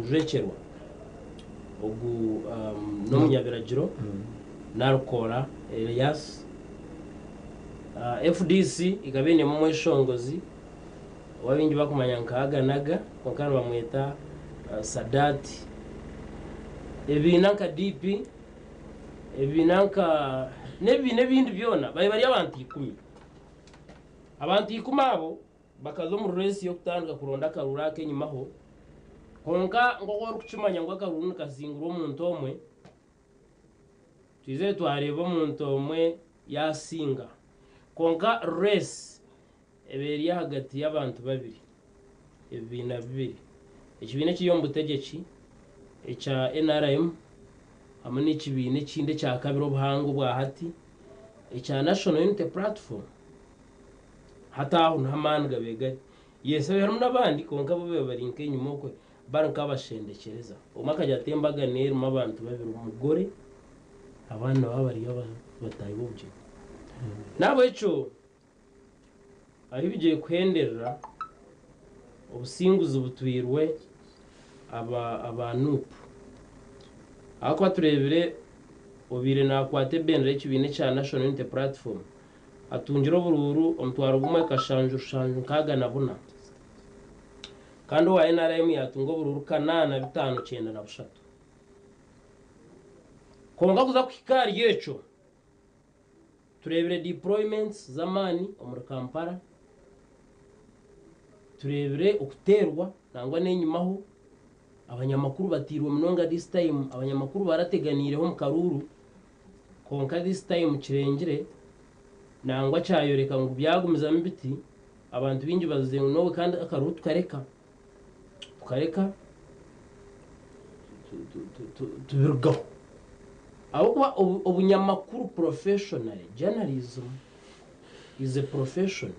Orikujwekyerwa ogu n'omunyabiragiro Nalukoola Elias. FDC ekaba einemu omweshongozi ou abaingi barikumanya nka Aganaga kwonka nibamweta Sadat. Ebibiina nka DP, ebibiina nka n'ebibiina ebindi byona baabaire bari abantu ikumi. Abantu ikumi abo Bakaza omu reesi y'okutandika kuronda akaruuru ak'enyimaho, kwonka nk'oku orikukimanya ngu akaruuru nikasingurwa omuntu omwe, twizire twareeba omuntu omwe yaasinga. Kwonka reesi eba eri ahagati y'abantu babiri, ebibiina bibiri, ekibiina ekiri omu butegyeki ekya nrm hamwe n'ekibiina ekindi ekya kabiri obuhango obwa hati ekya National Unity Platform. Hati aho niho amaani gabaire gari. Yes, harimu n'abandi kwonka bo babaire bari nk'enyima okwe bari nk'abashendekyereza. Omwe akagira ati embagane erimu abantu babiri omugore abandi nibaba bari abataahi b'obugyenyi. N'ahabw'ekyo ahu bigiire kuhenderera obusinguzi butwirwe aba aba Nup. Ahakuba tureebire obaire naakwata ebendera y'ekibiina ekya National Unity Platform Atungire oburuuru omutwaro gumwe kashanju rushanju 64 kandi owa nrm yaatunga oburuuru 8593. Kwonka kuza kuhika ahari ekyo, tureebire deployments z'amaani omuri Kampala, tureebire okuteerwa nangwa n'enyimaho, abanyamakuru bateirwe munonga this time, abanyamakuru barateganiireho omu karuuru. Kwonka this time kirengire nangwa kyayoreka ngu byagumizamu biti abantu baingi bazize ngu nowe kandi akaruhu tukareka tukareka tubirugaho ahabw'okuba obunyamakuru professionally journalism is a profession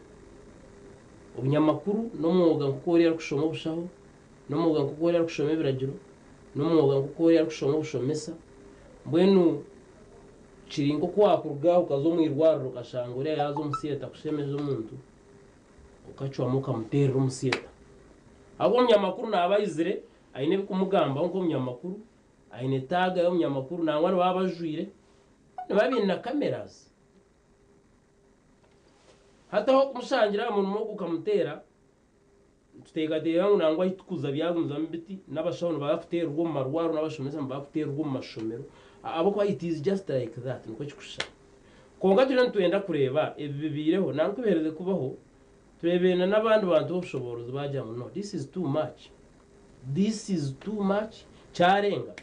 obunyamakuru n'omwoga nk'oku oriya arikushoma obushaho n'omwoga nk'oku oriya arikushoma ebiragiro n'omwoga nk'oku oriya arikushoma obushomesa Mbwenu kiri nk'oku waakuruga aha okaza omu irwariro okashanga oriya yaaza omu theatre kushemeza omuntu, okacwamu okamuteerera omu theatre. Ahabw'okuba omunyamakuru naaba aizire aine ebikumugambaho nk'omunyamakuru, aine taaga y'omunyamakuru, nangwa nibaba bajwaire, nibaba baine na cameras. Hati ahu okumushangira aha murimo ogwo okamuteera, Nituteekateeka ngu nangwa ahu turikuza byagumizamu biti, n'abashaho nibaza kuteererwa omu marwariro n'abashomesa nibaza kuteererwa omu mashomero ahabw'okuba it is just like that nikwo kirikushushana. Kwonka turiyo nitwenda kureeba ebi bibaireho nangwa ku biherize kubaho tureebe na n'abandi bantu b'obushoboorozi baagira ngu no this is too much, this is too much kyarenga.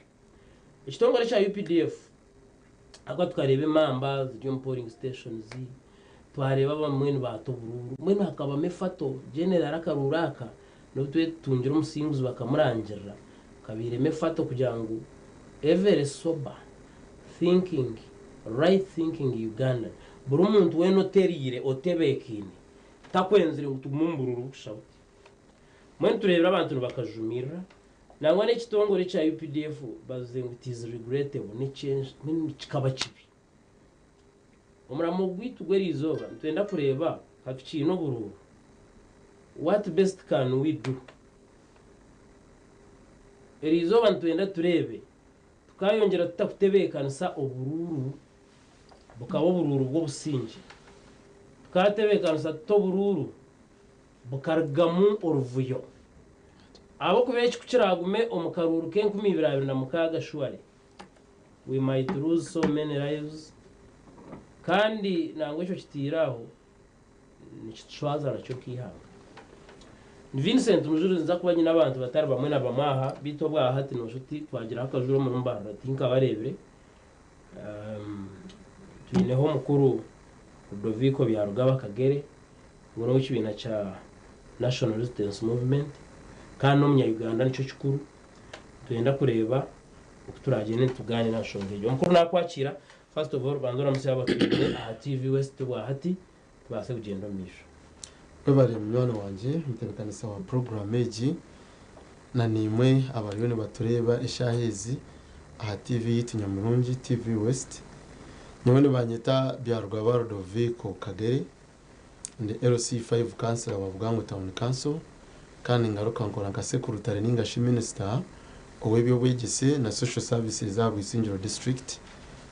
Ekitongore kya UPDF ahakuba tukareeba emamba ziri omu polling stations, twareeba abamwe nibaata oburuuru, mbwenu hakabamu efato, General akaruuru aka nobu twetungire omusinguzi bakamurangirira, kabairemu efato kugira ngu every sober thinking, right thinking Ugandan, buri muntu weena oteriire, otebeekaine, takwenzire ngu tugume omu buruuru bukusha buti. Mbwenu tureebire abantu nibakajumirira, Nangwa n'ekitongore ekya updf bazize ngu it is regrettable mbwenu kikaba kibi. Omuramo gwaitu gw'eriizooba nitwenda kureeba ka tukiine oburuuru what best can we do? Eriizooba nitwenda tureebe tukayongyera tuta kutebeekanisa oburuuru bukaba oburuuru bw'obusingye? Tukatebeekanisa tuta oburuuru bukarugamu oruvuyo. Ahabw'okuba eki ku kiraagume omu karuuru k'enkumi ibiri 26 surely we might lose so many lives kandi nangwa ekyo kitaire aho nikitushwaza nakyo nk'eihanga. Ndi Vincent Mujurizi ninza kuba nyine abantu batari bamwe na bamwe aha beitu obwa hati noshusha oti twagiraho akajura omuri Mbarara tinkabareebire. Twineho omukuru Ludovico Byarugaba Kagere. Ngu n'ow'ekibiina kya National Resistance Movement kandi n'omunya Uganda nikyo kikuru. Nitwenda kureeba oku turagyende nitugaaniira aha nshonga egyo. Omukuru naakwakiira, first of all banza oramutsye abatwine aha TV West obwahati tubaase kugyenda omu maisho. Webare munywani wangye omutebekanisa wa puroguraamu egi na naimwe abariyo nibatureeba eshaaha ezi aha TV yaitu nyamurungi, TV West. Nyowe nibanyeta Byarugaba Ludovico Kagere. Ndi LC5 kansila wa Bugango Town Council kandi ngaruka nkora nka sekurutare ninga shi minisita Ow'eby'obwegyese na Social Services aha Bwisingiro District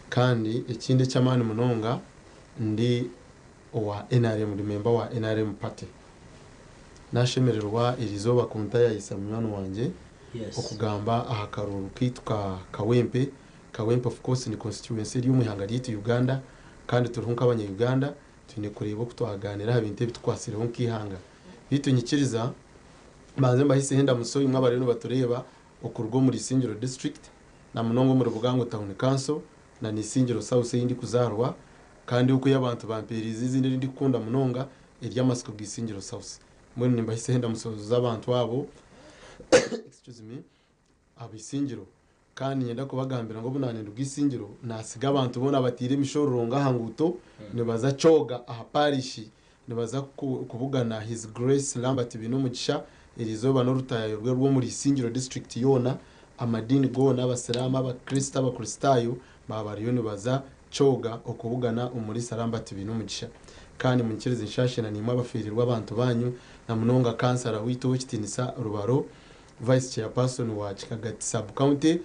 kandi ekindi eky'amaani munonga ndi owa nrm, ndi memba wa nrm Party. Nashemererwa erizooba kuntayayisa munywani wangye okugamba aha karuuru kaitu ka Kawempe. Kawempe of course ni constituency eri omu ihanga ryaitu Uganda kandi turiho nk'abanya Uganda twine kureeba oku twagaaniira aha bintu ebitukwasireho nk'eihanga. Beitu nyikiriza mbanze mbahiseho endamuso imwe abariyo nibatureeba okuruga omuri Isingiro District na munonga omuri Bugango Town Council na n'Isingiro South ei ndikuzaarwa kandi okwo ei abantu bampeeriize eiziina eri ndikukunda munonga ery'amatsiko g'Isingiro South. Mbwenu nimbahiseho endamuso z'abantu abo excuse me, ab'Isingiro Kandi niinyenda kubagambira ngu obu naaninduga Isingiro, naatsiga abantu boona bataire emishororongo aha nguuto nibaza Kyoga aha paarishi, nibaza kubugana His Grace Lambert Bainomugisha eriizooba n'orutaayayo rwe rw'omuri Isingiro disiturikiti yoona, amadiini goona, Abasiraamu, Abakristo, Abakristaayo baaba bariyo nibaza Kyoga okubugana Omuriisa Lambert Bainomugisha. Kandi munyikirize nshaashe na naimwe abafeereirwe abantu baanyu, na munonga Kansara waitu ow'ekitiinisa Rubaro, Vice Chairperson wa Kikagati Sub County,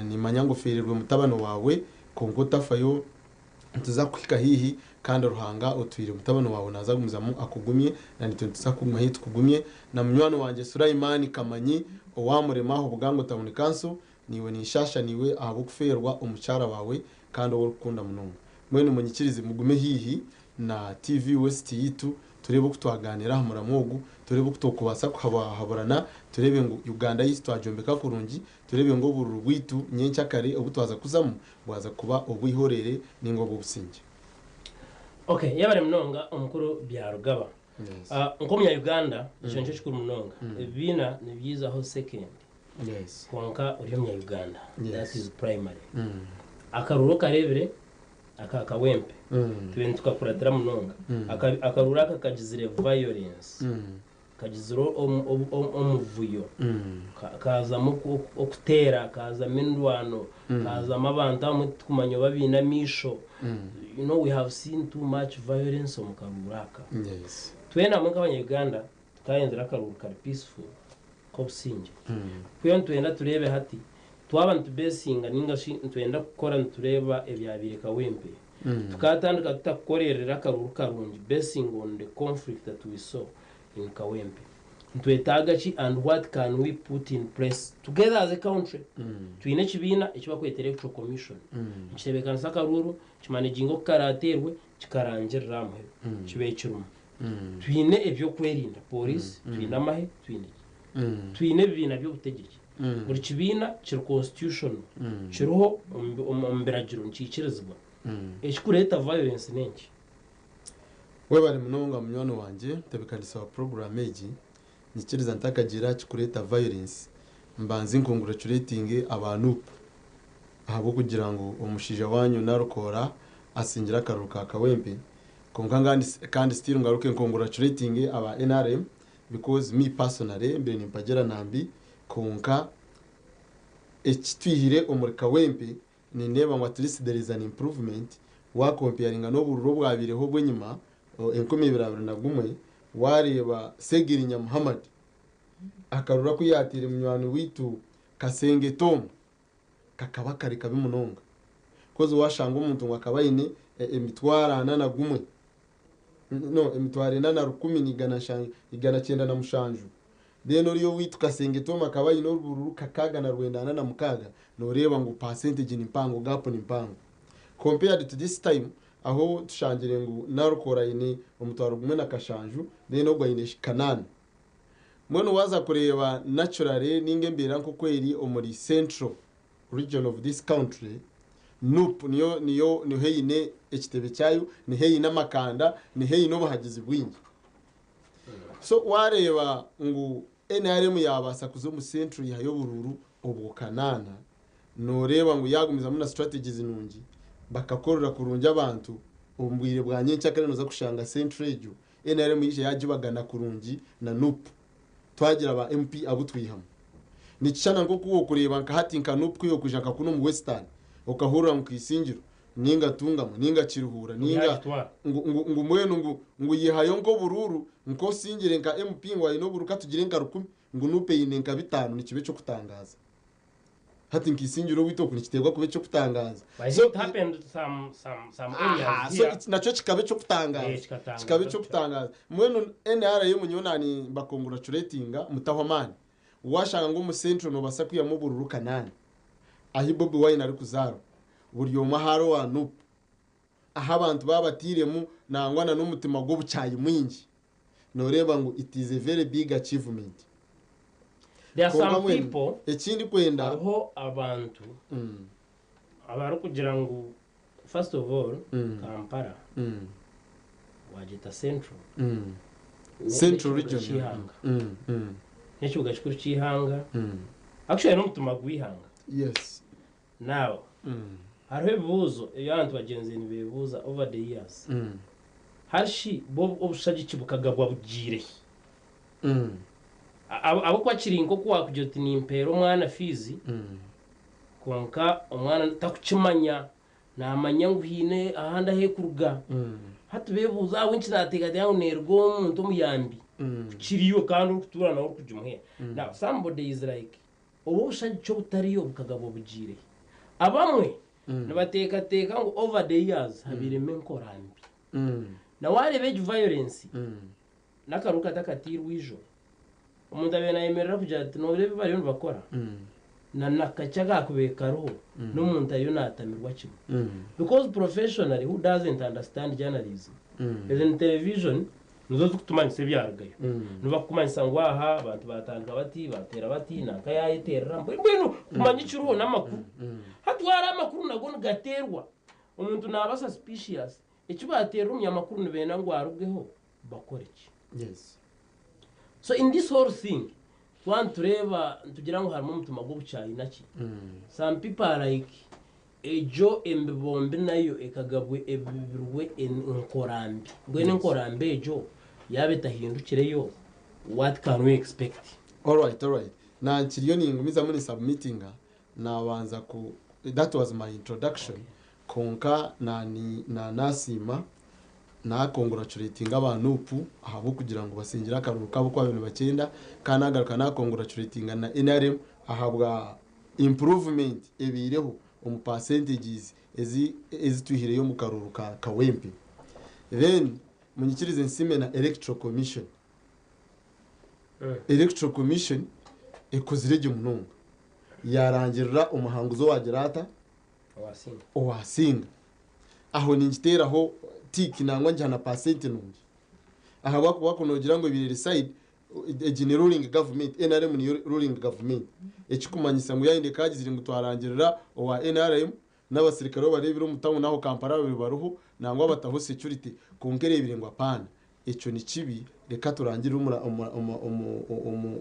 Nimanya ngu ofeereirwe mutabani waawe, kwonka otafayo nituza kukuhika haihi kandi Ruhanga otwire mutabani waawe naaza kugumizamu akugumye na naitwe nituza kukuguma haihi tukugumye. Na munywani wangye Sulaiman Kamanyi owa Murema aho Bugango Town Council, naiwe ninshaasha naiwe ahabw'okufeerwa omukyara waawe kandi ou orikukunda munonga. Mbwenu munyikirize mugume haihi na TV West yaitu tureebe oku twagaaniira aha muramwa ogu, tureebe oku turikubaasa kuhaburana, tureebe ngu Uganda yaitu twagyombeka kurungi, tureebe ngu obururu bwaitu nyenkyakare obu twaza kuzamu bwaza kuba obw'eihoreere nainga obw'obusingye. Ok, yebare munonga omukuru Byarugaba. Yes. Nk'omunya Uganda, ekyo nikyo kikuru munonga. Ebibiina nibyizaho second. Yes. Kwonka ori omunya Uganda. Yes. That is primary. Akaruru okareebire aka Kawempe tube nitukakuratira munonga. Akaruru aka kagizire violence, kagizire omuvuyo, kaazamu okuteera, kaazamu endwano, kaazamu abantu abamwe titukumanya oba baine amaisho. You know we have seen too much violence omu karuru aka. Twena hamwe nk'abanya Uganda tukayenzire akaruru kari peaceful, k'obusingye. Twena nitwenda tureebe hati twaba nitubesinga ninga shi nitwenda kukora nitureeba ebyabaire Kawempe, tukatandika tuta kukorerera akaruru karungi basing on the conflict that we saw in Kawempe? Nitwetaaga ki and what can we put in place together as a country? Twine ekibiina eki barikweta Electoral Commission, nikitebeekanisa akaruru, kimanaginga oku karaateerwe, kikarangirira aha muheru, kibe kirimu. Twine eby'okwerinda, pooriisi, twine amahe, twine ki. Twine ebibiina by'obutegyeki. Buri kibiina kiri constitutional, kiriho omu biragiro nikiikirizibwa. Ekirikureeta violence n'enki? Webare munonga munywani wangye mutebekanisa wa puroguramu egi. Nyikiriza ntakagira aha kikureeta violence, mbanze ncongratulatinge aba Nup ahabw'okugira ngu omushaija wanyu Narukoora asingire akaruru ka Kawempe. Kwonka kandi still ngaruke ncongratulatinge aba nrm because me personally mbaire nimpagira Nambi kwonka eki twihire omuri Kawempe nindeeba ngu at least there is an improvement wa comparinga n'obururu obwabaireho obw'enyima 2021 wareeba Ssegirinya Muhammad akaruru aku yaateire munywani waitu Kasenge Tom kakaba kari kabi munonga coz washanga omuntu ngu akaba aine emitwaro ana na gumwe no emitwaro ena na rukumi na igana nshanju igana kyenda na mushanju then oriya owaitu Kasenge Tom akaba aine obururu kakaaga na rwenda ana na mukaaga noreeba ngu percentage ni mpango gap ni mpango compared to this time ahu tushangire ngu Narukora aine omutwaro gumwe na kashanju then ogu aine kanaana. Mbwenu waaza kureeba naturally ninga embeera nk'oku eri omuri central region of this country, Nup niyo niyo niho eine ekitebe kyayo, niho eine amakanda, niho eine obuhagizi bwingi. So waareeba ngu nrm yaabaasa kuza omu central yihayo oburuuru obwo kanaana, nooreeba ngu yaagumizamu na strategies nungi, bakakorera kurungi abantu, omu bwire bwa nyenkyakare nooza kushanga central egyo Nrm yaija yagibagana kurungi na Nup twagira ba MP abu twihamu. Nikishushana nkoku okureeba nka hati nka Nup kuyokwija nka kunu omu Western okahurira ngu Kaisingiro ninga Ntungamo ninga Kiruhura ninga ngu ngu ngu mbwenu ngu ngu yihayo nkoburuuru nkosingire nka MP ngu ayine oburuuru katugire nka rukumi ngu Nup eyine nka bitano nikiba ekyokutangaaza. Hati nka Isingiro owaitu oku nikiteekwa kuba eky'okutangaaza. But So, it happened some Aha, areas so here. nakyo kikaba eky'okutangaaza. Kikatangaza. Kikaba eky'okutangaaza. Mbwenu NRM nyowe nani mbacongratulatinga, mutaho amaani. Washanga ngu omu Central nobaasa kwihamu obururu kanaana, ahi Bobi Wine arikuzaarwa, buri omwe ahari owa NUP, ahu abantu babatiiremu nangwa na n'omutima gw'obukyayi mwingi, noreeba ngu it is a very big achievement. There are Kwonka some mbwenu, people, ekindi kwenda hariho abantu abarikugira ngu first of all, Kampala wagita Central Central n'ekibuga region. ky'ihanga, n'ekibuga kikuru ky'ihanga, actually n'omutima gw'ihanga. Now hariho ebibuuzo ebi abantu bagyenzi nibebuuza over the years. Harishi bo obushagiki bukagabwa bugiire? Ahabw'okuba kiri nk'oku wakugira uti nimpeera omwana fees, konka omwana takukimanya, namanya ngu hiine ahandi ahekuruga. Hati bebuuza ahabw'enki nateekateeka ngu neeruga omuntu omuyambi kiriyo kandi orikutuura nawe orikugimuheera. Now somebody is like, obu obushagiki obutariyo bukagabwa bugiire? Abamwe nibateekateeka ngu over the years habiiremu enkora mbi. Na wareeba egi violence n'akaruka katakatiirwe ijo, omuntu abeire nayemerera kugira ati noreeba ebi bariyo nibakora, na nakakye akakubaire kariho n'omuntu ariyo natamirwa kimwe, because professionally, who doesn't understand journalism, ezi television nizo zikutumanyisa ebyarugayo. Nibakumanyisa ngu aha abantu batandika bati, batera bati, nanka yayeterera, mbwenu kumanya ekiriho n'amakuru. Hati wari amakuru nago nigaterwa omuntu naba suspicious. Eki baterera omunyamakuru, nibenda ngu arugeho bakore ki? So in this whole thing, twanitureba nitugira ngu harimu omutima gw'obukyayi naki. Some people are like, egyo embibombi nayo ekagabwe ebibirwe enkora mbi. Mbwenu enkora mbi egyo yaba etahindukireyo, what can we expect? Alright, na nkiriyo ningumizamu ni submittinga nabanza ku, that was my introduction. Konka nani na nasiima, nacongratulatinga aba NUP ahabw'okugira ngu basingire akaruru kabo kwa 2009, kandi nagaruka nacongratulatinga na NRM ahabwa improvement ebiireho omu percentages ezi ezitwihireyo omu karuru ka Kawempe. Then munyikirize nsime na Electoral Commission. Electoral Commission ekozire gye munonga, yarangirira omuhanguzi owagira ata? Owasinga. Owasinga. Aho ningiteeraho tick, nangwa ngiha na pasenti nungi, ahabwakuba kunogira ngu ebirere side egi ni ruling government. NRM niyo ruling government, ekikumanyisa ngu yayenda ekagizire ngu twarangirira owa NRM n'abasirikare babarebire omu town aho Kampala babiri baruho, nangwa bataho security, konka erebire ngu apaana, ekyo ni kibi, reka turangirire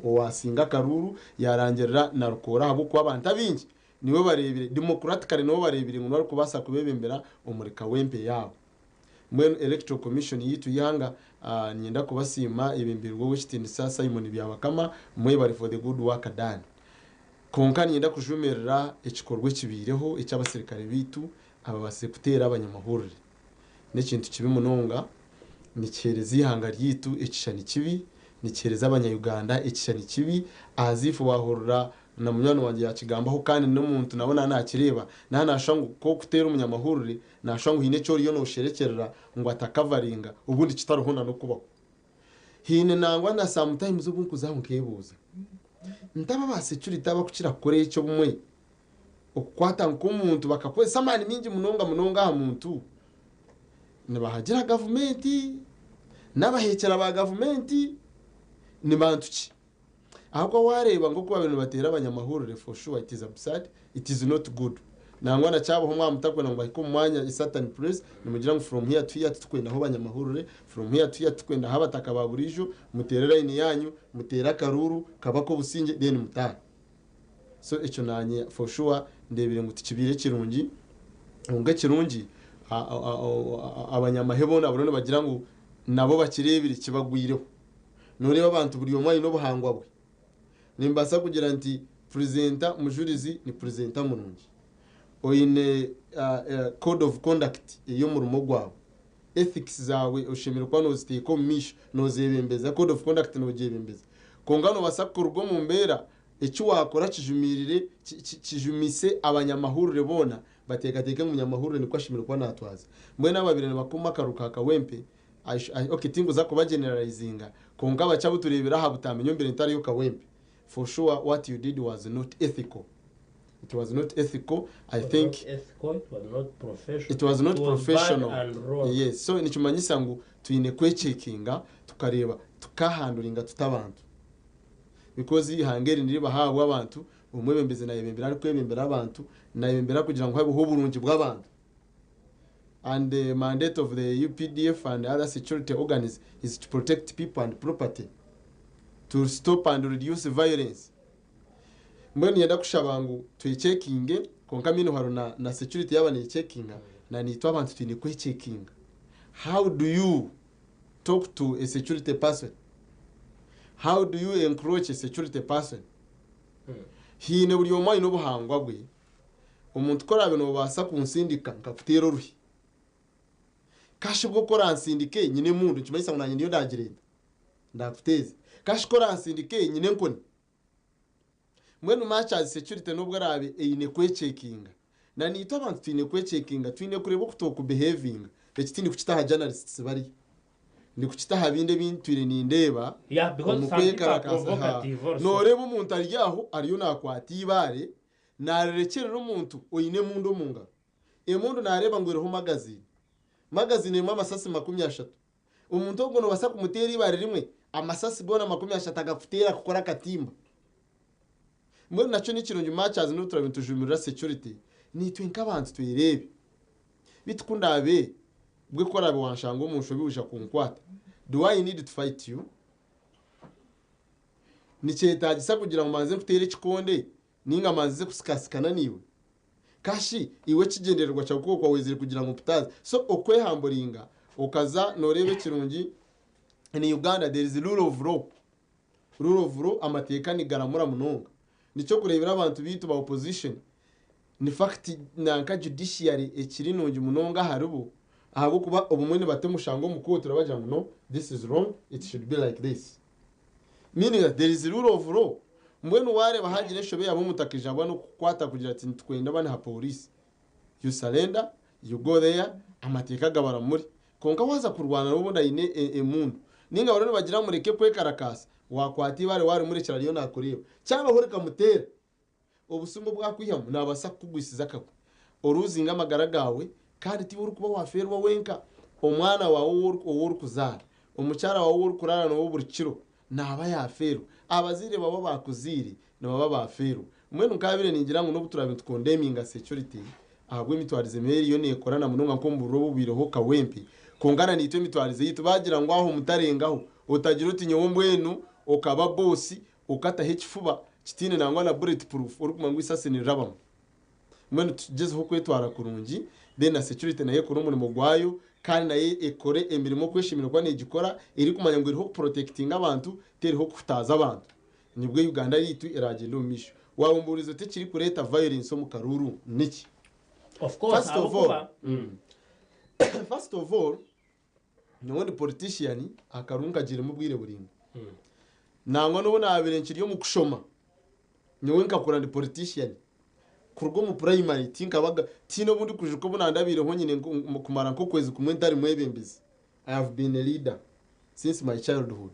owasinga akaruru. Yarangirira na rukoora, ahabwokuba abantu abingi niwe barebire democratically, niwe barebire ngu barikubaasa kubebembera omuri Kawempe yaabo. Mbwenu Electoral Commission yitu yihanga, ninyenda kubasiima, ebembirwe owekitiinisa Simon Byabakama. Mwebare for the good work done. Konka ninyenda kujumirira ekikorwa ekibiireho eky'abasirikare biitu ababaasize kuteera abanyamahurire. N'ekintu kibi munonga, nikiheereza ihanga ryaitu ekishushani kibi, nikiheereza abanyayuganda ekishushani kibi. Azifu wahurira na munywani wangye yakigambaho, kandi n'omuntu nawe nakireeba nanashusha ngu kokuteera omunyamahurire, nashusha ngu hiine eki oriyo nosherekyerera ngu atakavaringa, obundi kitariho na n'okubaho. Hiine nangwa na sometimes obu nkuzaho nkebuuza ntaba ba security abakukira kukora ekyo, obumwe okukwata nk'omuntu bakakozesa amaani mingi munonga munonga aha muntu, nibahagira gavumenti n'abahekyera ba gavumenti ni bantu ki? Ahabwo wareeba nk'oku babiri nibateera abanyamahurire, for sure it is absurd, it is not good. Nangwa nakyabaho mwamutakwenda ngu bahike omu mwanya, a certain place, nimugira ngu from here to here titukwendaho abanyamahurire, from here to here titukwendaho abataka ba buriijo, muteere line yanyu, muteere akaruru kabaka obusinge, then mutaahe. So ekyo nanye for sure ndebire ngu tikibiire kirungi. Konka ekirungi, abanyamahe boona bariyo nibagira ngu nabo bakireebire, kibagwireho. Noreeba abantu buri omwe aine obuhangwa bwe. Nimbaasa kugira nti presenter Mujurizi ni presenter murungi, oine code of conduct ey'omurimo gwawe, ethics zawe oshemereire kuba noziteeka omu maisho, nozebembeza, code of conduct nogyebembeza. Konka nobaasa kuruga omu mbeera. Eki waakora kijumiirire, kijumise abanyamahurire boona, bateekateeke ngu munyamahurire nikwo ashemereire kuba naatwaza. Mbwenu ababaire nibakuuma akaruru ka Kawempe, okay tinkuza kuba generalizinga, kwonka abakye abu tureebire aha butambi nyowe mbaire ntariyo Kawempe, for sure what you did was not ethical. It was not ethical, I think. It was not ethical, it was not professional. It was not It was professional. bad and wrong. Yes, so nikimanyisa ngu twine kwecheckinga tukareeba tukahanduringa tuta abantu. Because eihanga eri niribahaabwa abantu, omwebembezi nayebembera arikwebembera abantu, nayebembera kugira ngu habeho oburungi bw'abantu. And the mandate of the UPDF and other security organs is to protect people and property, to stop and reduce violence. Mbwenu niinyenda kushaba ngu twecheckinge kwonka meanwhile na, na security yaaba necheckinga, na naitwe abantu twine kwecheckinga. How do you talk to a security person? How do you encroach a security person? Haine buri omwe aine obuhangwa bwe. Omuntu ku oraabe noobaasa kunsindika nkakuteera oruhi, kashi bwo ku oransindike nyine emundu nikimanyisa ngu naanye ndiyo ndaagireeta ndaakuteeze. Kashi ku oransindike nyine enkoni. Mbwenu much as security n'obu eraabe eine kwecheckinga, na naitwe abantu twine kwecheckinga, twine kureeba oku turikubehavinga. Eki tindikukita aha journalists bariya, ndikukita aha bindi ebi ntwire nindeeba Yeah, because omu some people are kwekarakaasa. provocative also. Nooreeba omuntu ari aho ariyo naakwata eibaare narirekyerera omuntu oine emundu omu ngaro. Emundu naareeba ngu eriho magazine. Magazine erimu amasasi 30. Omuntu ogwo noobaasa kumuteera eibaare rimwe, amasasi goona 30 agakuteera kukora akatimba. Mbwenu nakyo ni kirungi much as n'obu turaabe nitujumirira security, naitwe nk'abantu twereebe. Beitu ku ndaabe bwe ku oraabe wanshanga omu nshobi waija kunkwata, do I need to fight you? Nikyetaagisa kugira ngu mbanze nkuteere ekikonde nainga mbanze kusikasikana naiwe? Kashi iwe ekigyendererwa kyawe ku okuba waizire kugira ngu mputaaze? So okwehamburinga okaza nooreeba ekirungi in Uganda there is rule of law. Rule of law amateeka nigaramura munonga. Nikyo okureebera abantu baitu ba opposition ni fact nanka judiciary ekiri nungi munonga aharibo ahabw'okuba obumwe nibata omushango omu kooti orabagira ngu no this is wrong it should be like this. Meaning that there is rule of law. Mbwenu wareeba hagira enshobe yaba omuntu akaija bwanu kukukwata kugira ati nitukwenda bani ha police. You surrender, you go there, amateeka gabaramure. Kwonka waaza kurwana n'obundi aine emundu. Ninga bariyo nibagira mureke kwekarakaasa, wakwata eibaare warimurekyera ariyo nakureeba. Kyabaho rikamuteera, obusinge obu akwihamu nabaasa kukugwisiza akagwe. Oruzinge amagara gaawe kandi tiiwe orikuba wafeerwa wenka. Omwana waawe ou orikuzaara, omukyara waawe ou orikuraara nawe buri kiro naaba yaafeerwa. Abazaire baawe abaakuzaire nibaba baafeerwa. Mbwenu nkaabaire ningira ngu n'obu turaabe nitukondeminga security ahabw'emitwarize mibi eriyo neekora na munonga nk'omu buriro obu obwireho Kawempe, kwonka na naitwe emitwarize yaitu baagira ngu aho mutarengaho, otagira oti nyowe mbwenu okaba boosi okataho ekifuba kitaine nangwa na bullet proof orikumanya ngu eisasi nirirabamu. Mbwenu tugyezeho kwetwara kurungi then na security nayo ekore omurimo gwayo kandi nayo ekore emirimo oku eshemereire kuba negikora erikumanya ngu eriho kuprotectinga abantu teriho kuhutaaza abantu. Nibwo Uganda yaitu eragyenda omu maisho. Waaba ombuurize oti ekirikureeta violence omu karuuru niki? Of course, First of all, ahabw'okuba first of all, nyowe ndi politician akaruuru nkagiiremu obwire buraingwa. Nangwa n'obu naabaire nkiri omu kushoma, nyowe nkakura ndi politician. Kuruga omu primary tinkabaga tihaine obu ndikwijuka obu nandabaireho nyine kumara nk'okwezi kumwe ntari mwebembezi. I have been a leader since my childhood.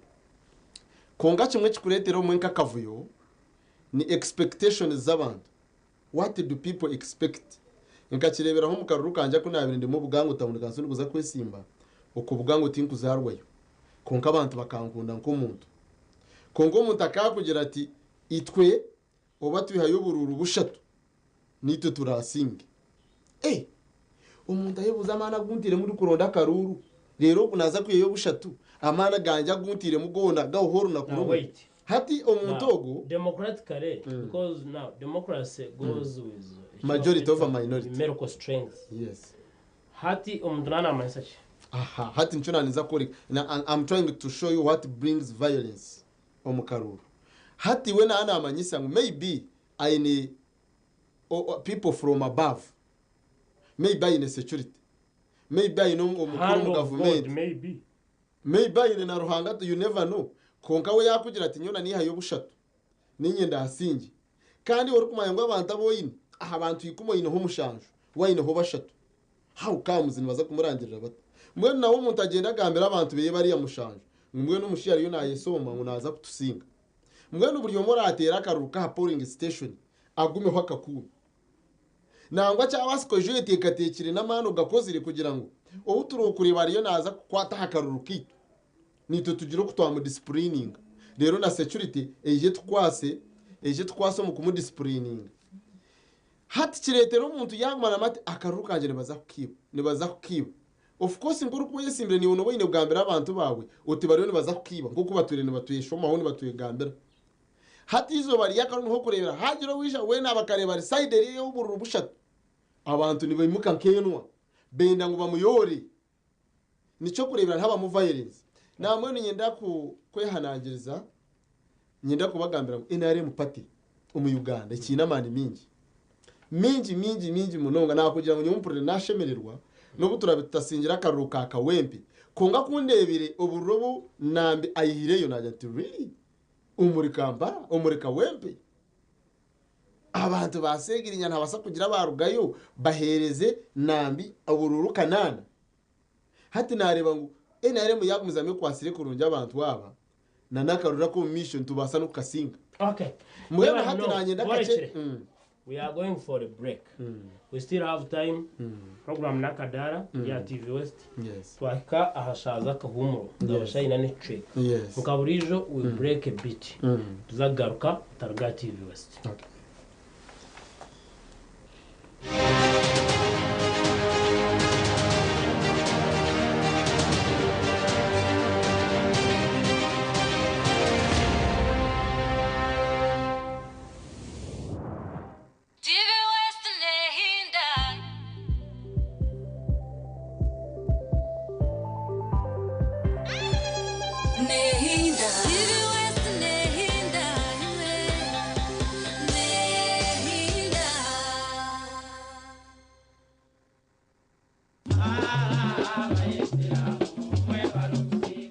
Kwonka kimwe ekikureetera obumwe nk'akavuyo ni expectations z'abantu. What do people expect? Nkakireeberaho omu karuru kangye aku naabaire ndimu Bugango town council ndikuza kwesimba, okwo Bugango tinkuzaarwayo. Kwonka abantu bakankunda nk'omuntu. Kwonka omuntu akaakugira ati itwe oba twihayo oburuuru bushatu naitwe turaasinge. Eh! Omuntu ayebuuza amaani agu ntairemu ndikuronda akaruuru, reero ogu naaza kwihayo bushatu, amaani gangye agu ntairemu goona gahwaho orunaku Now rumwe. wait. Hati omuntu Now, ogu democratically, because now democracy goes with Majority over minority. Numerical strength. Yes. Hati omuntu naaba naamanyisa ki? Aha, hati nikyo naaniza kworeka. Na, I'm trying to show you what brings violence omu karuuru. Hati we naaba naamanyisa ngu maybe aine people from above. Maybe aine security. Maybe aine omukuru Hand omu of God, gavumenti. maybe. Maybe aine na Ruhanga, you never know. Kwonka we yaakugira ati nyowe niihayo bushatu. Niinye ndaasingye. Kandi iwe orikumanya ngu abantu abu oine, aha bantu ikumi oineho mushanju, we aineho bashatu. How comes nibaza kumurangirira bata? Mbwenu nawe omuntu agyenda agambira abantu beye bariya mushanju ngu mbwenu omushaija ariyo nayesomba ngu naza kutusinga. Mbwenu buri omwe orateera akaruru ke aha polling station agumeho akakuume. Nangwa kyabaasika oije oyeteekateekire n'amaani ogakozire kugira ngu ou turikureeba ariyo naza kukwata aha karuru kaitu naitwe tugire oku twamudisipurininga. Reero na security eije etukwase eije etukwase omu kumudisipurininga. Hati kireetera omuntu yaaguma naamanya ati akaruru kangye nibaza kukiiba, nibaza kukiiba. Of course nk'orikuba oyesimbire naiwe nooba oine kugambira abantu baawe oti bariyo nibaza kukiiba nk'oku batwire nibatweshomaho nibatwegambira. Hati eizooba ry'akaruru niho orikureebera haagira owaija weena bakareeba ari sayidi eri ey'obururu bushatu, abantu nibaimuka nk'enwa benda ngu bamuyoore. Nikyo orikureebera nihabamu violence. Nambwenu niinyenda kwehanangiriza, niinyenda kubagambira ngu nrm party omu Uganda ekiine amaani maingi. Maingi, maingi, maingi munonga. Naakugira ngu nyowe mpurire naashemererwa n'obu turaabe tutasingire akaruru ka Kawempe, kwonka ku ndeebire obururu obu Nambi aihireyo naagira nti really? Omuri Kampala? Omuri Kawempe? Abantu ba Segirinya nibabaasa kugira baarugayo baheereze Nambi obururu kanaana? Hati naareeba ngu nrm yaagumizamu ekwatsire kurungi abantu aba, na n'akaruru ak'omu maisho nitubaasa n'okukasinga. Okay. Mbwenu Mwebale hati munonga. naanye kakye. Tworekire. We are going for a break. We still have time. Program n'akadaara ya TV West. Yes. Twahika aha shaaha z'akahuumuro zaba shaaha ina n'ekicweka. Yes. Nka buriijo we break a bit. Tuza kugaruka tutaruga aha TV West. Okay. TV West nehinda. Nehinda. TV West nehinda. Nehinda.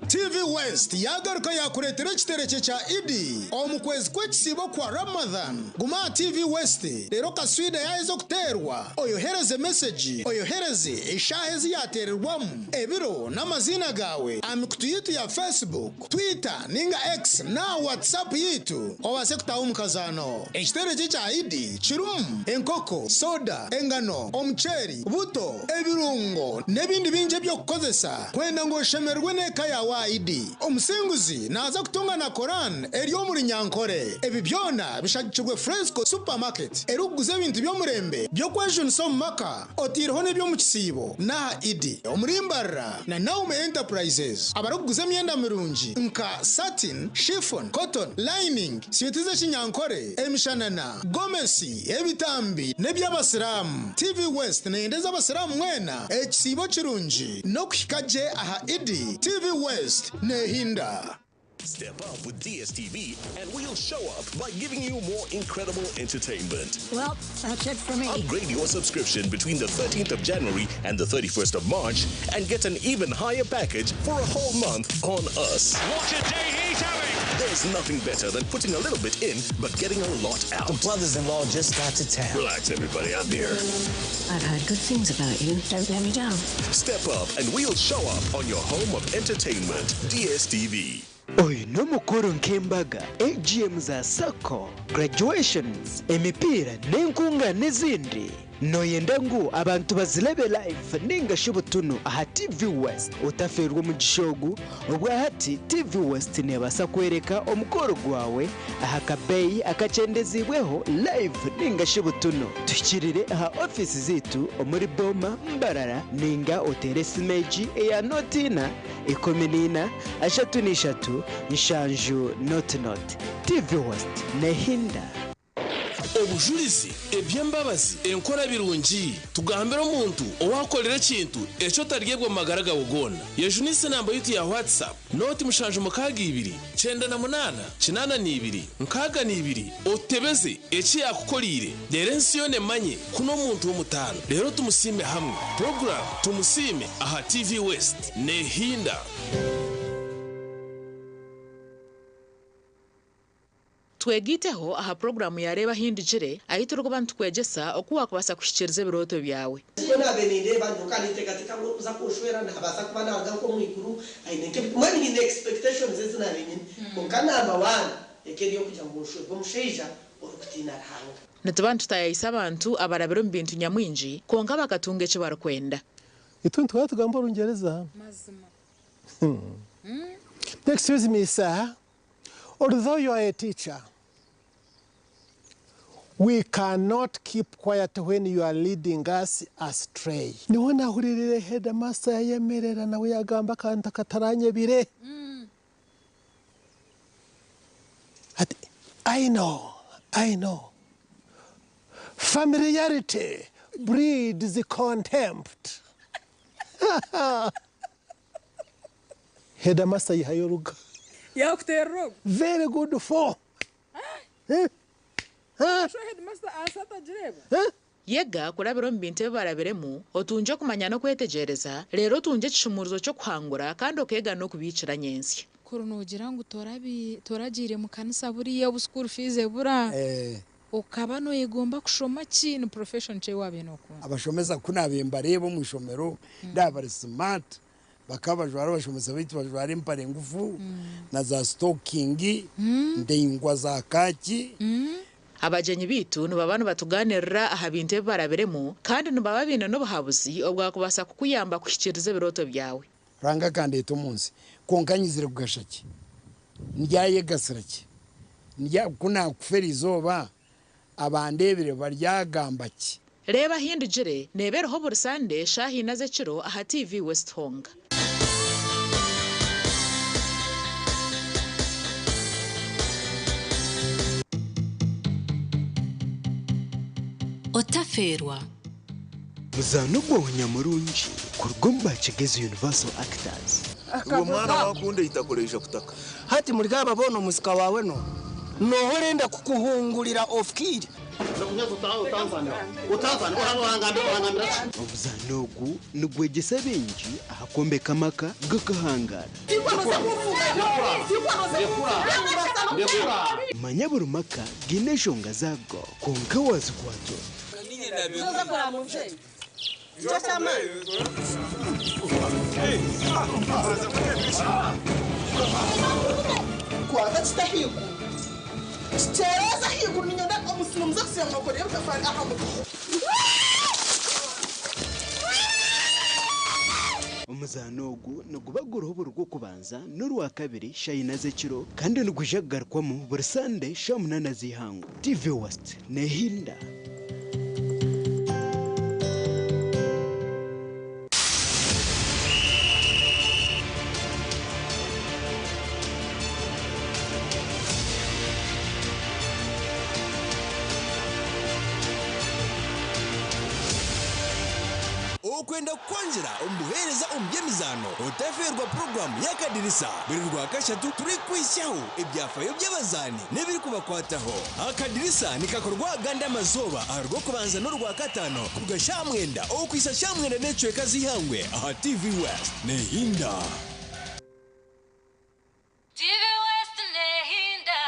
TV West yagaruka yakureetera ekiterekye kya Idi omu kwezi kw'ekisiibo kwa Ramadhan. Guma aha TV West reero kaswida yaaheza okuteerwa oyohereze mesegi, oyohereze eshaaha ezi yaateererwamu, ebiro n'amaziina gaawe aha mikutu yaitu ya Facebook, Twitter ninga X n'aha WhatsApp yaitu obaase kutaaha omu kazaano. Ekiterekye kya Idi kirimu enkoko, soda, engano, omuceeri, buto, ebirungo n'ebindi bingi eby'okukozesa kwenda ngu oshemererwe n'eka yaawe aha Idi. Omusinguzi naaza kutunga na Koran eri omu Runyankore. Ebi byona bishagikirwe Fresco Supermarket erikuguza ebintu by'omurembe by'okwejunisa omu maka otaireho n'eby'omu kisiibo n'aha Idi omuri Mbarara na Naomi Enterprises abarikuguza emyenda mirungi nka satin, chiffon, cotton, lining, swiiti z'ekinyankore, emishanana, gomesi, ebitambi n'eby'abasiraamu. TV West neyendeza abasiraamu mwena ekisiibo kirungi n'okuhika gye aha Idi. TV West nehinda. Step up with DSTV and we'll show up by giving you more incredible entertainment. Well, that's it for me. Upgrade your subscription between the 13th of January and the 31st of March and get an even higher package for a whole month on us. What a day he's having! There's nothing better than putting a little bit in but getting a lot out. The brothers-in-law just got to town. Relax, everybody, I'm here. I've heard good things about you. Don't let me down. Step up and we'll show up on your home of entertainment, DSTV. Oyu n'omukoro nk'embaga, AGM za sacco, graduations, emipiira n'enkungaana ezindi. Nooyenda ngu abantu bazirebe live ninga shi butunu aha TV West? Otafeerwa omugisha ogu, obwahati TV West neebaasa kworeka omukoro gwawe aha kabeeyi akakyendeziibweho live ninga shi butunu. Tuhikirire aha ofiisi zaitu omuri Boma, Mbarara ninga oteere esimu egi eya nooti ina, 14, 33, 70 nooti nooti. TV West nehinda. Obujurizi, eby'embabazi, enkora birungi. Tugambire omuntu owaakukorera ekintu eki otaryebwa omu magara gaawe goona. Yejunise enamba yaitu ya WhatsApp, nooti 762 98 82 62 otutebeze eki yaakukoreire reero ensi yoona emanye ku n'omuntu w'omutaano. Reero tumusiime hamwe. Puroguraamu Tumusiime aha TV West neehinda. Twegaiteho aha puroguraamu ya Reeba Ahi Ndigire ahu turikuba nitukwegyesa oku waakubaasa kuhikiiriza ebirooto byawe. Nikwo naabaire nindeeba nyowe nkaba ninteekateeka ngu orikuza kunshwera naabaasa kuba naaruga nk'omu iguru aine nk'ebi mbwenu nyine expectations ezi naabaire nyine kwonka number one eka eri ey'okugira ngu nshwerwe omushaija orikutiina Ruhanga. Nituba nitutaayaayisa abantu abarabire omu bintu nyamwingi kwonka bakatunga eki barikwenda. Itwe nituhora tugamba Orungyereza. Excuse me sir, although you are a teacher, we cannot keep quiet when you are leading us astray. Niho nahuriirire headmaster yayemerera nawe yagamba akantu akataranyebire. Ati, I know, I know. Familiarity breeds contempt. Headmaster yihayo oruga. Yakuterera ogu. Very good for. Sho headmaster ansi atagireba. Yega kurabira omu bintu ebi barabiremu, otungye okumanya n'okwetegyereza, reero otungye ekishumuurizo ky'okuhangura kandi okeega n'okubiikira nyentsya. Kuri noogira ngu toragiire mu kanisa buriya obu school fees ebura, okaba noyegomba kushoma ki? Ni profession ki ei waabaire nookunda? Abashomesa ku naabaire mbareeba omu ishomero ndaaba bari smart, bakaba bajwara abashomesa baitu bajwara empare ngufu na za sitokingi ndaingwa za kaaki. Abagyenyi baitu nibaba nibatugaaniirira aha bintu ebi barabiremu kandi nibaba baine n'obuhabuzi obwakubaasa kukuyamba kuhikiiriza ebirooto byawe. Ruhanga akandeeta omu nsi, kwonka nyizire kugasha ki? Ndyayegasira ki? Ndya, ku naakufa eri izooba, abandeebire baryagamba ki? Reeba Ahindugire neeba eriho buri Sande shaaha ina z'ekiro aha TV West Honga. Otafeerwa. Muzaano gwawe nyamurungi kuruga omu ba Kigezi Universal Actors. Iwe mwana wakundeita koreisha kutaka. Hati muri aba boona omusika waawe n'oha? N'oha orenda kukuhungurira ofikiire? Omuzaano ogu nigwegyesa baingi aha kwombeka amaka gakahangaara. Manya buri maka gaine enshonga zaago kwonka waazikwata ota? Kwata kite ahaiguru. Kiteereze ahaiguru niinyenda omusiri muze kusiiba mwakorera ebitafaari aha mutwe. Omuzaano ogu niguba guriho buri Rwokubanza n'Orwakabiri shaaha ina z'ekiro kandi nigwija kugarukwamu buri Sande shaaha munaana z'eihangwe. TV West neehinda. Okwenda kukwongyera omu buheereza omu by'emizaano, otafeerwa puroguraamu y'Akadirisa buri Rwakashatu turikuhitsyaho ebyafayo by'abazaani n'ebirikubakwataho. Akadirisa nikakorwa agandi amazooba aha Rwokubanza n'Orwakataano kuruga shaaha mwenda okuhitsya shaaha mwenda n'ekicweka z'eihangwe aha TV West. Nehinda! TV West nehinda.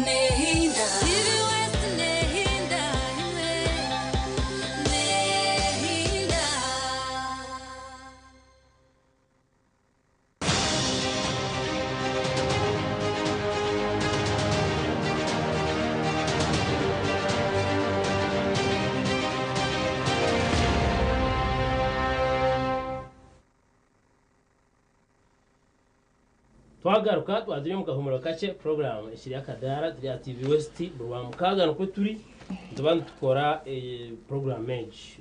Nehinda. TV West nehinda. Nehinda. Twagaruka twaba turi omu kahumuro kakye puroguraamu ekiri akadaara turi aha TV West buri Rwamukaaga nikwo turi nituba nitukora puroguraamu egi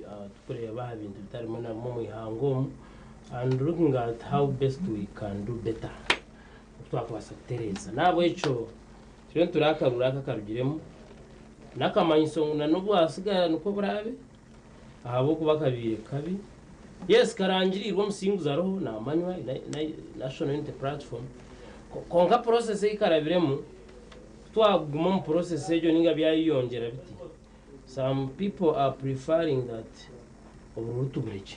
turikureeba aha bintu bitari bimwe na bimwe omu ihanga omu and looking at how best we can do better oku twakubaasa kutereeza. N'ahabw'ekyo turiyo nitureeba akaruru aka akarugiremu n'akamanyiso ngu n'obwasigara nikwo buraabe ahabw'okuba kabaire kabi. Yes karangirirwe omusinguzi ariho namanywa National Unity Platform kwonka process ei karabiremu kutwaguma omu process egyo ninga byayeyongyera biti some people are preferring that obururu tuburekye.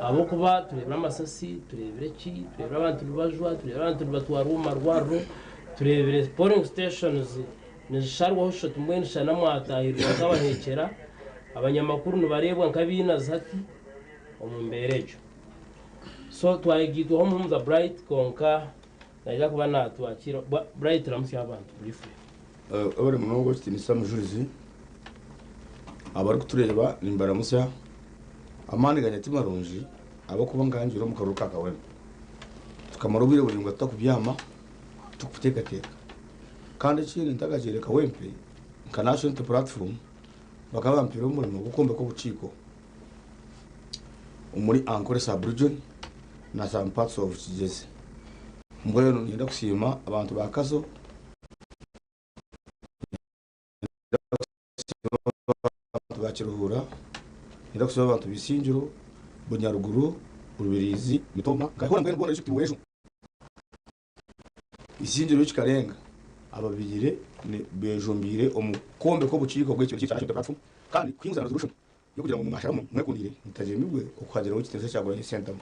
Ahabw'okuba tureebire amasasi, tureebire ki, tureebire abantu nibajwa, tureebire abantu nibatwarwa omu marwariro, tureebire polling stations nizisharwaho shoti mbwenu shana mwatahirirwa nk'abaheekyera, abanyamakuru nibareebwa nk'abainazi hati omu mbeera egyo. So twayegaitwaho Muhumuza Bright kwonka naija kuba natwakiira. Bright ramutsya abantu briefly. Webare munonga ekitiinisa Mujurizi. Abarikutureeba nimbaramutsya. Amaani gangye ti marungi ahabw'okuba nkangiire omu karuru ka Kawempe. Tukamara obwire buraingwa tutakubyama turikuteekateeka. Kandi ekindi ntakagiire Kawempe, nka National Unity Platform bakaba bampaire omurimo gw'okwombeka obukiiko omuri Ankole sub-region na some parts of Kigezi. Mbwenu niinyenda kusiima abantu ba Kazo. Abantu ba Kiruhura, ninda kusiima abantu ba Isingiro, Bunyaruguru, Rubirizi, Mitooma, Nkahura mbwenu boona district Buhweju. Isingiro kikarenga ababaire bejumbiire omu kwombeka obukiiko bw'ekibiina kya National Platform kandi kuhinguza resolution y'okugira ngu mwasharamu mwekundiire mutagyemibwe okuhagiraho ekitiinisa Kyagulanyi Ssentamu.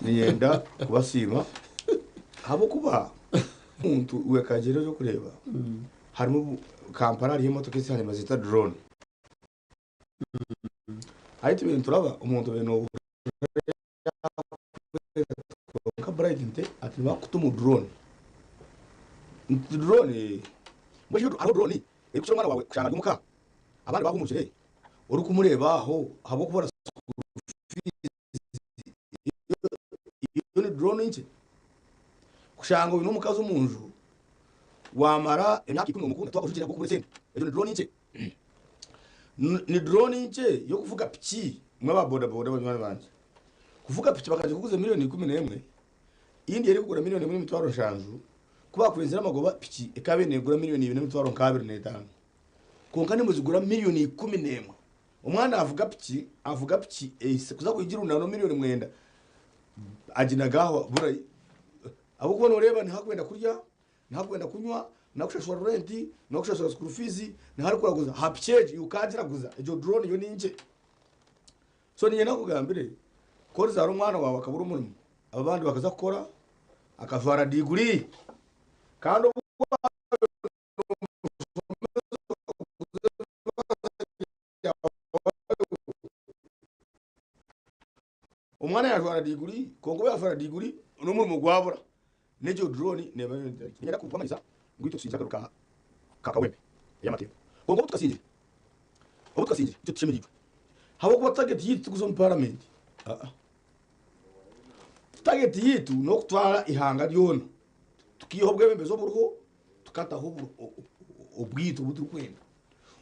Niinyenda kubasiima ahabw'okuba omuntu wekagyera orikureeba harimu Kampala hariyo emotoka ezi nibazeeta drone. Hati tubaire nituraba omuntu obaire nohurira kwonka Bright nte ati nibakuta omu drone. Nti drone mbwenu hariho drone erikukira omwana waawe kushanga ari omuka abandi bahumukire orikumureeba aho ahabw'okuba ora school fees Eyo ni drone nkye. Kushanga oine omukazi omu nju wamara emyaka ikumi nomukunda tiwakujugira ahabw'okubura esente. Eyo ni drone nkye. Ni drone nkye y'okuvuga piki imwe aba boda boda banywani bangye. Kuvuga piki bakagikuguza milioni 11, indi erikugura milioni emwe n'emitwaro nshanju, ku bakwenzire amagoba piki ekaba negura milioni ibiri n'emitwaro nka abiri n'etaano. Kwonka nimuzigura milioni 11. Omwana avuga piki, avuga piki ehitsire kuza kugiruundaana omu milioni mwenda, aginaga aho abura ahabw'okuba nooreeba niho arikwenda kurya, niho arikwenda kunywa, niho arikushashura renti, niho arikushashura school fees, niho arikuraguza aha piki egyo iwe okagiraguza egyo drone yo ni nkye. So niinyenda nkugambire ku orizaara omwana waawe akabura omurimo, abo abandi bakaza kukora akajwara diguri kandi obu Omwana yajwara diguri kwonka obu yajwara diguri n'omurimo gwabura n'egyo drone neeba niinyenda kubamanyisa ngu itwe tusingire akaruru ka Kawempe ey'amateeka kwonka obu tukasingire obu tukasingire itwe tushemereirwe ahabw'okuba target yaitu tikuza omu paramenti aa target yaitu n'okutwara eihanga ryona tukiiha obwebembezi oburiho tukataho obwaitu obu turikwenda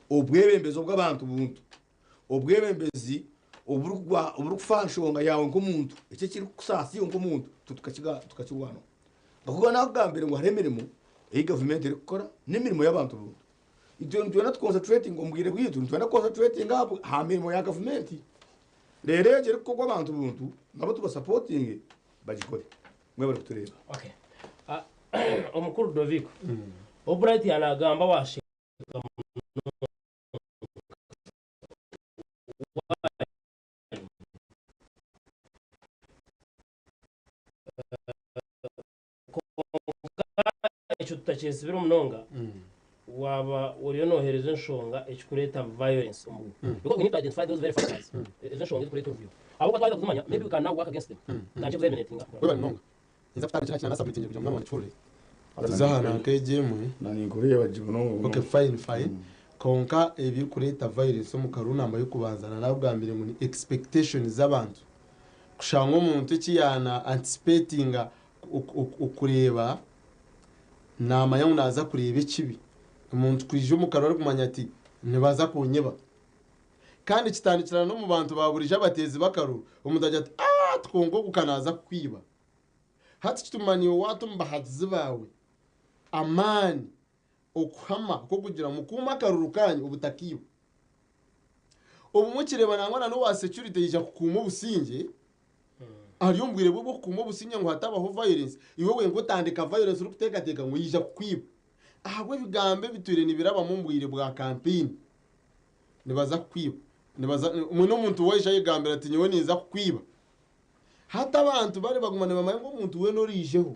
obwebembezi obw'abantu buntu Obwebembezi oburikufa aha nshonga yaawe nk'omuntu, eki ekirikukusaasa iwe nk'omuntu, itwe tukakirwanaho. Ahabw'okuba naakugambire ngu hariho emirimo ei gavumenti erikukora n'emirimo y'abantu buntu. Itwe nitwenda tukonsateretinge omu bwire bwaitu, nitwenda kukonsateretinga aha mirimo ya gavumenti. Reero egyo erikukorwa abantu buntu nabo tubasapotinge bagikore. Mwebare kutureeba. Omukuru Doviko, obu Bright yaanagamba waasheka munonga. Kwonka ekyo tutakyesibire munonga waaba oriyo nooheereza enshonga ekirikureeta violence omu Because we need to identify those very factors ezo enshonga ezirikureeta obuvuyo. Ahabw'okuba twaheza kuzimanya maybe we can now work against them tutandikye kuzeeliminatinga. Webale munonga. Ninza kutandikira kina nasubmitinge kugira ngu munywani wangye akihurire. Tuze aha nanka egyo emwe. Ninkureeba gye munonga. Okay fine fine. Kwonka ebirikureeta violence omu karuru namba y'okubanza nanakugambire ngu ni expectations z'abantu. Kushanga omuntu eki yaana anticipatinga okureeba namanya ngu naaza kureeba ekibi. Omuntu kwija omu karuru arikumanya ati nibaza kunyeba. Kandi kitandikira n'omu bantu ba burijo abateezi b'akaruru, omuntu agira ati, Aah! Kwonka ogu ka naaza kukwiba. Hati kituma naiwe waata omu bahagizi baawe amaani, okuhama kw'okugira ngu mukuume akaruru kaanyu obutakiibwa. Obumwe okireeba nangwa na n'owa security yaija kukuuma obusingye, ari omu bwire bwe bw'okukuuma obusingye ngu hatabaho violence, iwe wenka otandika violence orikuteekateeka ngu yaija kukwiba. Ahabw'ebigambo ebitwire nibirabamu omu bwire bwa kampeyini. Nibaza kukwiba. Nibaza mwine omuntu waija ayegambira ati nyowe ninza kukwiba. Hati abantu bari baguma nibamanya ngu omuntu weena oraijeho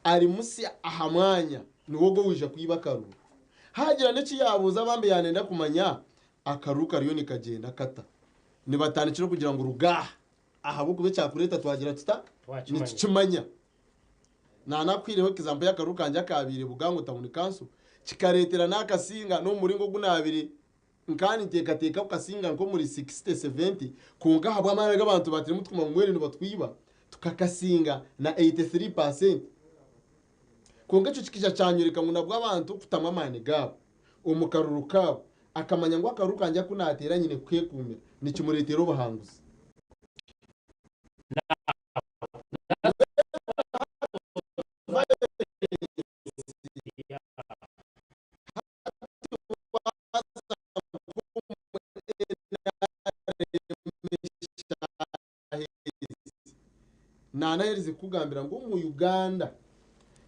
ari musya aha mwanya niwe ogwo owaija kwiba akaruru. Haagira n'eki yaabuuza bambi yaanenda kumanya akaruru kariyo nikagyenda kata. Nibatandikira okugira ngu ruga aha ahabw'okuba ekyakureeta twagira tuta? Nitukimanya. Naanakuhaireho example y'akaruru kangye akaabaire Bugango Town Council kikareetera naakasinga n'omu muringo ogu naabaire Nkaba ninteekateeka kukasinga nk'omuri 60, 70, kwonka ahabw'amaani agu abantu baatiremu tukuma ngu mbwenu nibatwiba, tukakasinga na 83 paasenti. Kwonka ekyo kikaija kyanyoreka ngu nabwo abantu kutamu amaani gaabo omu karuru kaabo, akamanya ngu akaruru kangye aku naateera nyine kukeekuumira, nikimureetera obuhanguzi. Hati waaza nk'omu NRM eshaaha ezi, naanaherize kukugambira ngu omu Uganda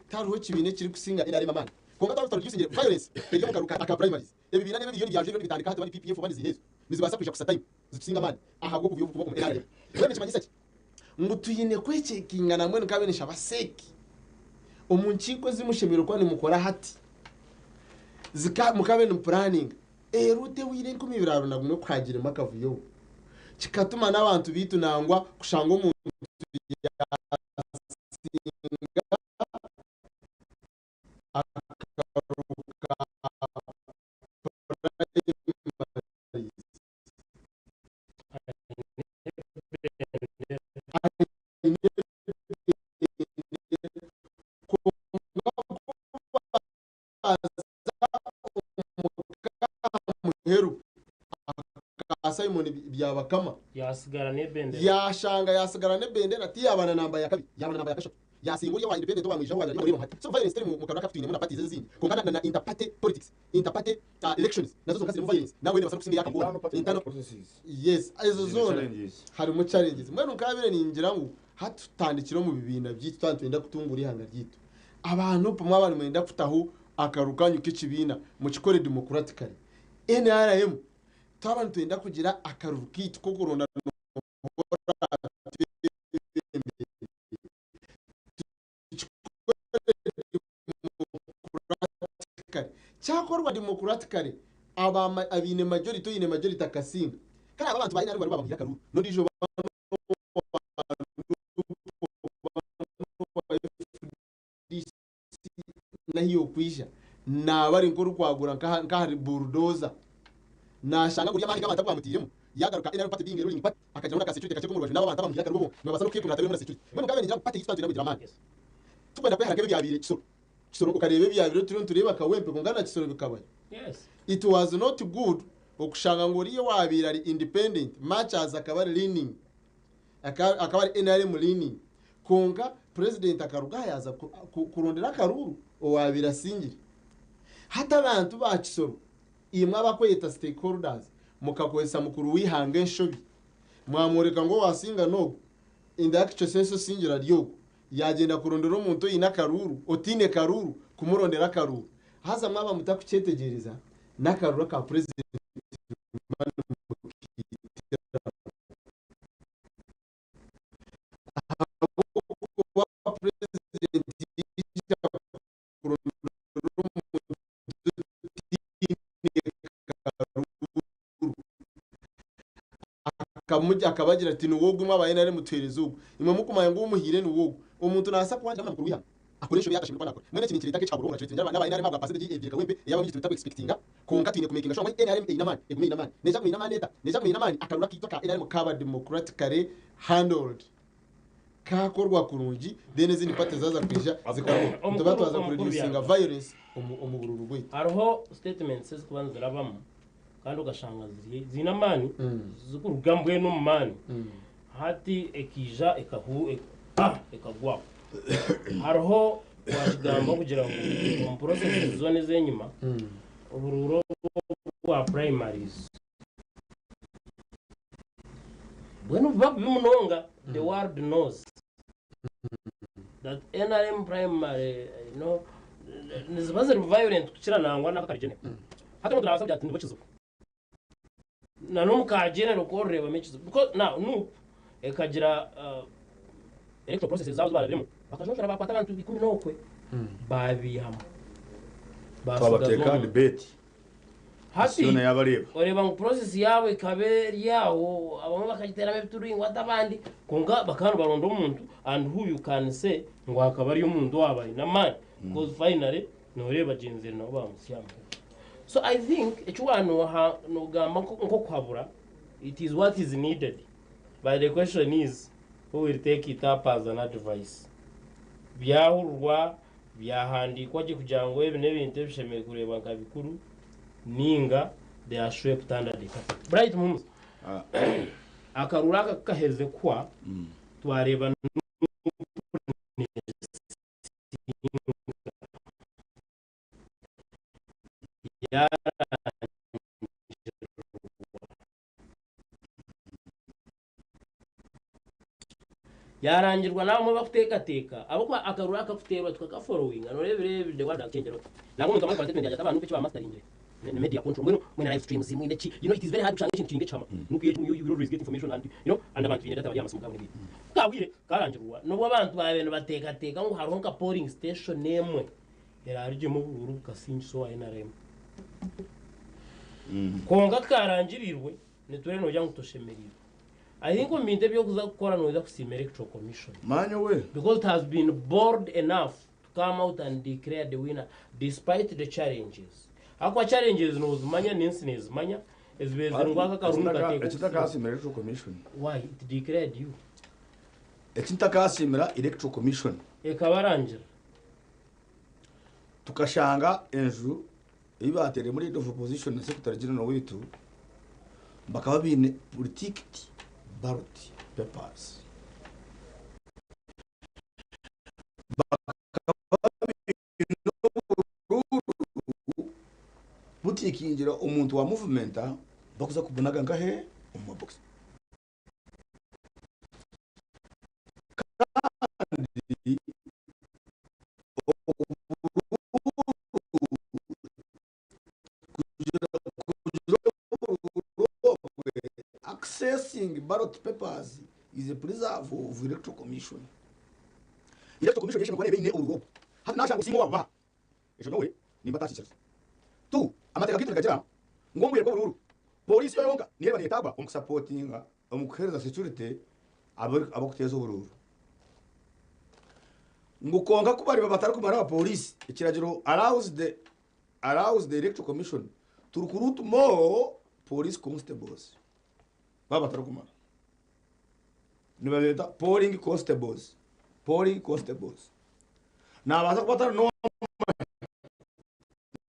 tihariho kibiina ekirikusinga NRM amaani. Kwonka twaba tutareducingire violence eri omu karuru aka primaries, ebibiina n'ebi ebiriyo nibyaija ebiriyo nibitandika hati oba ni PPF oba ni ziiha ezo, nizibaasa kwija kusa time zitusinge amaani ahabw'obubi oburikuba omu NRM. Mbwenu nikimanyisa ki? Ngu twine kwecheckinga nambwenu nk'abeene shaba sec omu nkiiko ezi mushemereire kuba nimukora hati zika mukabe nimupuraninga eruutu ehweire 2021 kuhagiremu akavuyo kikatuma n'abantu baitu nangwa kushanga omuntu yasinga akaruru ka primaries. Aine ebendera kwonka ku baaza omu kamuheru aka Simon Byabakama Yaasigara n'ebendera. yaashanga yaasigara n'ebendera tiyaaba na namba ya kabiri yaaba na namba ya kashatu yaasinga oriya owa independent owaamwijaho owaaba ari hati. So violence teri mu karuru aku twinemu na parties ezindi kwonka na inter party politics Inter party elections nazo zonka zirimu violence nawe nibasa kusinga eyakagora Internal processes. Yes ezo Zirimu zoona challenges. harimu challenges mbwenu nkabire ningira ngu hati tutandikire omu bibiina byaitu twaba nitwenda kutunguura ihanga ryaitu abantu mwaba nimwenda kutaho akaruru kanyu k'ekibiina mukikore democratically NRM twaba nitwenda kugira akaruru kaitu k'okuronda Democratically. Kyakorwa democratically, aba abaine majority oine majority akasinga. Kare aba abantu ba NRM bari babamuhire akaruru n'ondiijo oba n'owa FDC nahi okwija naaba ari nk'orikwagura nk'ahari bulldozer nashanga ngu amaani g'abantu agu bamutairemu yagaruka NRM party being a ruling party akagiramu n'aka security kakye k'omu rubaju n'abo abantu abamuhaire akaruru bo nibabaasa n'okukeekurira hatabairemu na security. Mbwenu nkaba ningira ngu party yaitu twaba nitwenda ngu egire amaani turikwenda kwehara nk'ebi ebyabaire Kisoro. Kisoro okareeba ebyabaire turiyo nitureeba Kawempe kwonka na Kisoro bikabayo. It was not good okushanga ngu oriya owaabaire ari independent much as akaba ari leaning akaba ari NRM leaning kwonka president akaruga aha yaaza kurondera akaruuru owaabaire asingire. Hati abantu ba Kisoro Imwe abakweyeta stakeholders mukakozesa mukuru w'eihanga enshobi, mwamworeka ngu owasinga n'ogu, in the actual sense osingire ari ogu, yagyenda kurondera omuntu oine akaruuru, otaine karuuru kumurondera akaruuru. Haza mwaba mutakukyetegyereza, n'akaruuru aka president muba nimukaitiramu. Ahabw'okuba president yaija kurondera omuntu otaine karuuru, akabagira ati niwe ogu imwe aba NRM tuheereze ogu, imwe mukumanya ngu ou muhaire niwe ogu. Omuntu naabaasa kuba na mukuru w'eihanga akore enshobi ei atashemereire kuba naakora. Mbwenu eki nikireeta nk'ekihaburo kireetire n'aba NRM ahabwa percentage egiire Kawempe ei abaingi turi expectinga kwonka twine kumakinga sure ngu NRM eine amaani, egume eine amaani. Neija kuguma eine amaani eta? Neija kuguma eine amaani akaruru akaitu aka NRM kaaba democratically handled. Kaakorwa kurungi then ezindi party zaaza kwija zikarugaho. Nituba twaza ku reducinga violence omu bururu bwaitu. Hariho statements ezikuba nizirabamu kandi okashanga ziri ziine amaani zikuruga mbwenu omu maani hati ekaija ekahu ah ekagwaho. Hariho wakigamba okugira ngu omu processes zoona ez'enyima oburuuru obu obwa primaries Mbwenu buba bubi munonga the world knows that NRM primary you know, niziba ziri violent kukira nangwa n'akakari general. Hati omuntu nabaasa kugira ati nibwo kizibu. Na n'omu ka general ku orireebamu ekizibu because now nup ekagira electoral processes zaabo ezi baarabiremu bakajonjora baakwata abantu ikumi n'okwe baabiihamu baatsigaza Twabateeka omwe. debate. Hati Yoona yaabareeba. oreeba ngu process yaabo ekaba eri aho abamwe bakagiteeramu ebituringwa hati abandi kwonka bakaba nibaronda omuntu and who you can say ngu akaba ari omuntu owaaba aine amaani because finally Noreeba gyenzire nabo bamutsya aha muheru. So I think eki wanoha nogamba nkokuhabura it is what is needed but the question is who will take it up as an advice. Byahurirwa, byahandikwa gye kugira ngu ebi nebintu ebishemereire kureebwa nka bikuru ninga they are swept under the carpet. Bright Muhumuza, akaruru aka kukaherize kuhwa twareeba Yarangirwa n'abamwe abakuteekateeka ahabw'okuba akaruru aka kuteerwa tukakaforowinga nooreeba ebiro ebi the world has changed a lot. Nangwa omuntu amwe akora statement yaagira ati abantu eki bamastaringire ni media control mbwenu mwine live streams mwine ki you know it is very hard kushanga ekintu kiri nk'ekihama nuku you will always get information and you know and abantu baine data bari aha masimu gaabo n'ebindi. Ku kaahwire Karangirwa n'obu abantu baabaire nibateekateeka ngu hariho nka polling station emwe eraarugyemu oburuuru bukasingisa owa nrm. Kwonka karangiriirwe nitureeba noogira ngu toshemereirwe. I think omu bintu ebi orikuza kukora noija kusiima Electoral Commission Manya we. because it has been bold enough to come out and declare the winner despite the challenges. Ahakuba challenges noozimanya n'ensi neezimanya ezibaire ziri ngu aka akaruru nikateekwa Eki ntakasiimira Electoral Commission. Why it declared you? Eki ntakasiimira Electoral Commission. Ekabarangira. Tukashanga enju ei baateiremu Leader of Opposition na Secretary General waitu bakaba baine pre-ticked ballot papers. Bakaba baine oburuuru butikingira omuntu wa movement bakuza kubunaga nkahe omu mabokisi. Kandi kugira oburuuru obwe accessing ballot papers is a preserve of electoral commission. Electoral commission yeshemereire kuba neeba eine oburuuru obwo. Hati nashanga obusinge owabubaha Ekyo nyowe nimba ntakiikiriza. Tu, amateeka gaitu nigagira ngu omu bwire bw'oburuuru, pooriisi yo yonka niyo eba neetaagwa omu kusapotinga, omu kuheereza security abarikuteeza oburuuru. Ngu kwonka ku bariba batarikumara abapooriisi, ekiragiro allows the allows the Electoral Commission to recruit more police constables baaba batarikumara. Nibabeeta polling constables, polling constables. Naabaasa kuba atari n'ow'amahe,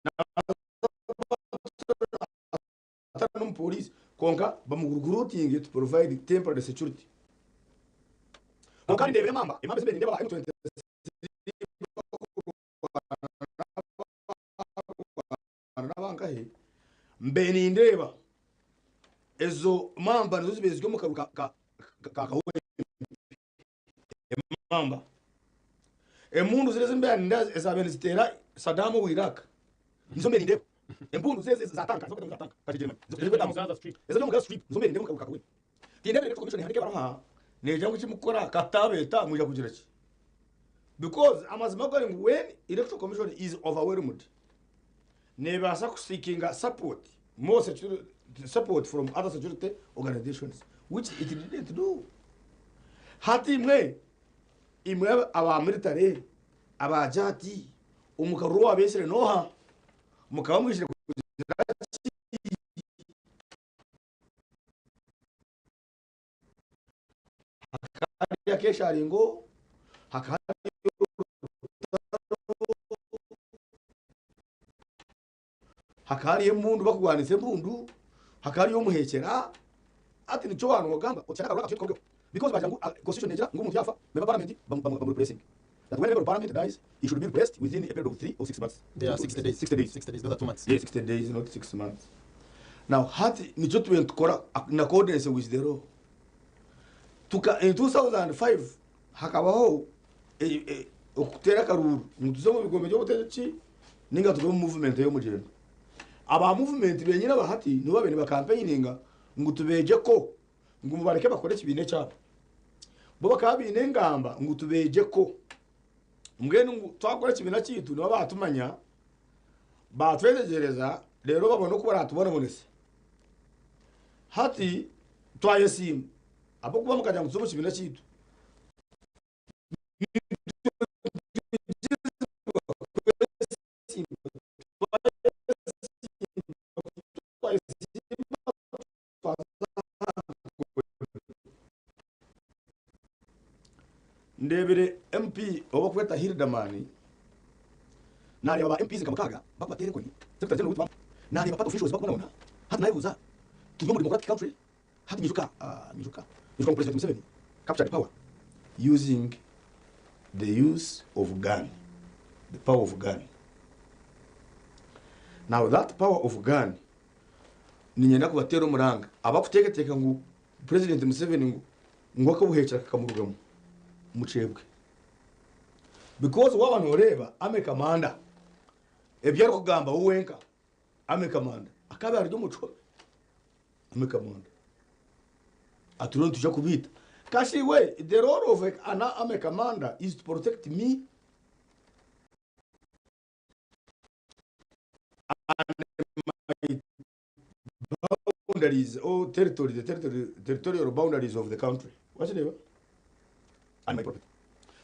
naabaasa kuba atari n'omupooriisi kwonka bamurukuruutinge to provide temporary security. Kwonka nindeebera emamba, emamba ezi mbaire nindeeba aba M23 barikurwana n'abankahe, mbaire nindeeba ezo mamba nizo zibaire ziri omu karu ka ka ka Kawempe. Emamba. Emundu ziri ezi mbaire nindeeba ezaabaire niziteera Saddam owa Iraq nizo mbaire nindeeba. Embundu ziri ezi za tanka, za tanka eziri omu Gaza Strip nizo mbaire nindeeba omu karuuru ka Kawempe. Tindeebire Electoral Commission ehandiika ebaruha neegira ngu eki mukukora kasita mwija kugira ki? Because amazima gari ngu when Electoral Commission is overwhelmed neebaasa kuseekinga support, more security support from other security organizations which it didn't do. Hati imwe, imwe aba military, aba jati, omu karuru owabeesire n'oha? Mukaba mwijire kugira ki? Hakaba hariyo akesharingo, hakaba hariyo orutaro, hakaba hariyo embundu bakurwanisa embundu, hakaba hariyo omuhekyera, hati nikyo waaba nogamba oti akaruru aka tukarugeho because bagira ngu constitution negira ngu omuntu yaafa member of parliament bamu replacinge that when a member of parliament dies he should be replaced within a period of 3 or 6 months. Yeah, 60 days. 60 days. 60 days, those are 2 months. Yeah, 60 days, not 6 months. Now hati nikyo tubaire nitukora in accordance with the law. Tuka in 2005 hakabaho okuteera akaruuru ngu tuze omu bigombe by'obutegyeki ninga tuve omu movement ey'omugyendo. Aba movement benyini aba hati nibo babaire nibakampeininga. Ngu tubeegyeko ngu mubareke bakore ekibiina ekyabo. Bo bakaba baine engamba ngu tubeegyeko. Mbwenu ngu twakora ekibiina kyaitu nibo baatumanya, baatwetegyereza reero babone oku baraatubonabonese. Hati twayesiima ahabw'okuba mukagira ngu tuze omu kibiina kyaitu. Ndebire MP owokweta Hilderman nareeba ba MPs nka mukaaga bakubateera enkoni Secretary General waitu nareeba party officials bakubonabona hati nayebuuza turi omu democratic country hati nyijuka nyijuka nyijuka ngu President Museveni captured power using the use of gun the power of gun now that power of gun niinyenda kubateera omuranga abarikuteekateeka ngu Purezidenti Museveni ngu ngu akabuheekyera kakamurugamu mukyebwe because waaba nooreeba Army Commander ebi arikugamba we wenka Army Commander akaba ari omu kihome Army Commander aturiyo nitwija kubaita kashi iwe the role of an Army Commander is to protect me and my boundaries or territory, the territory, territorial boundaries of the country. Wakireeba? And my property.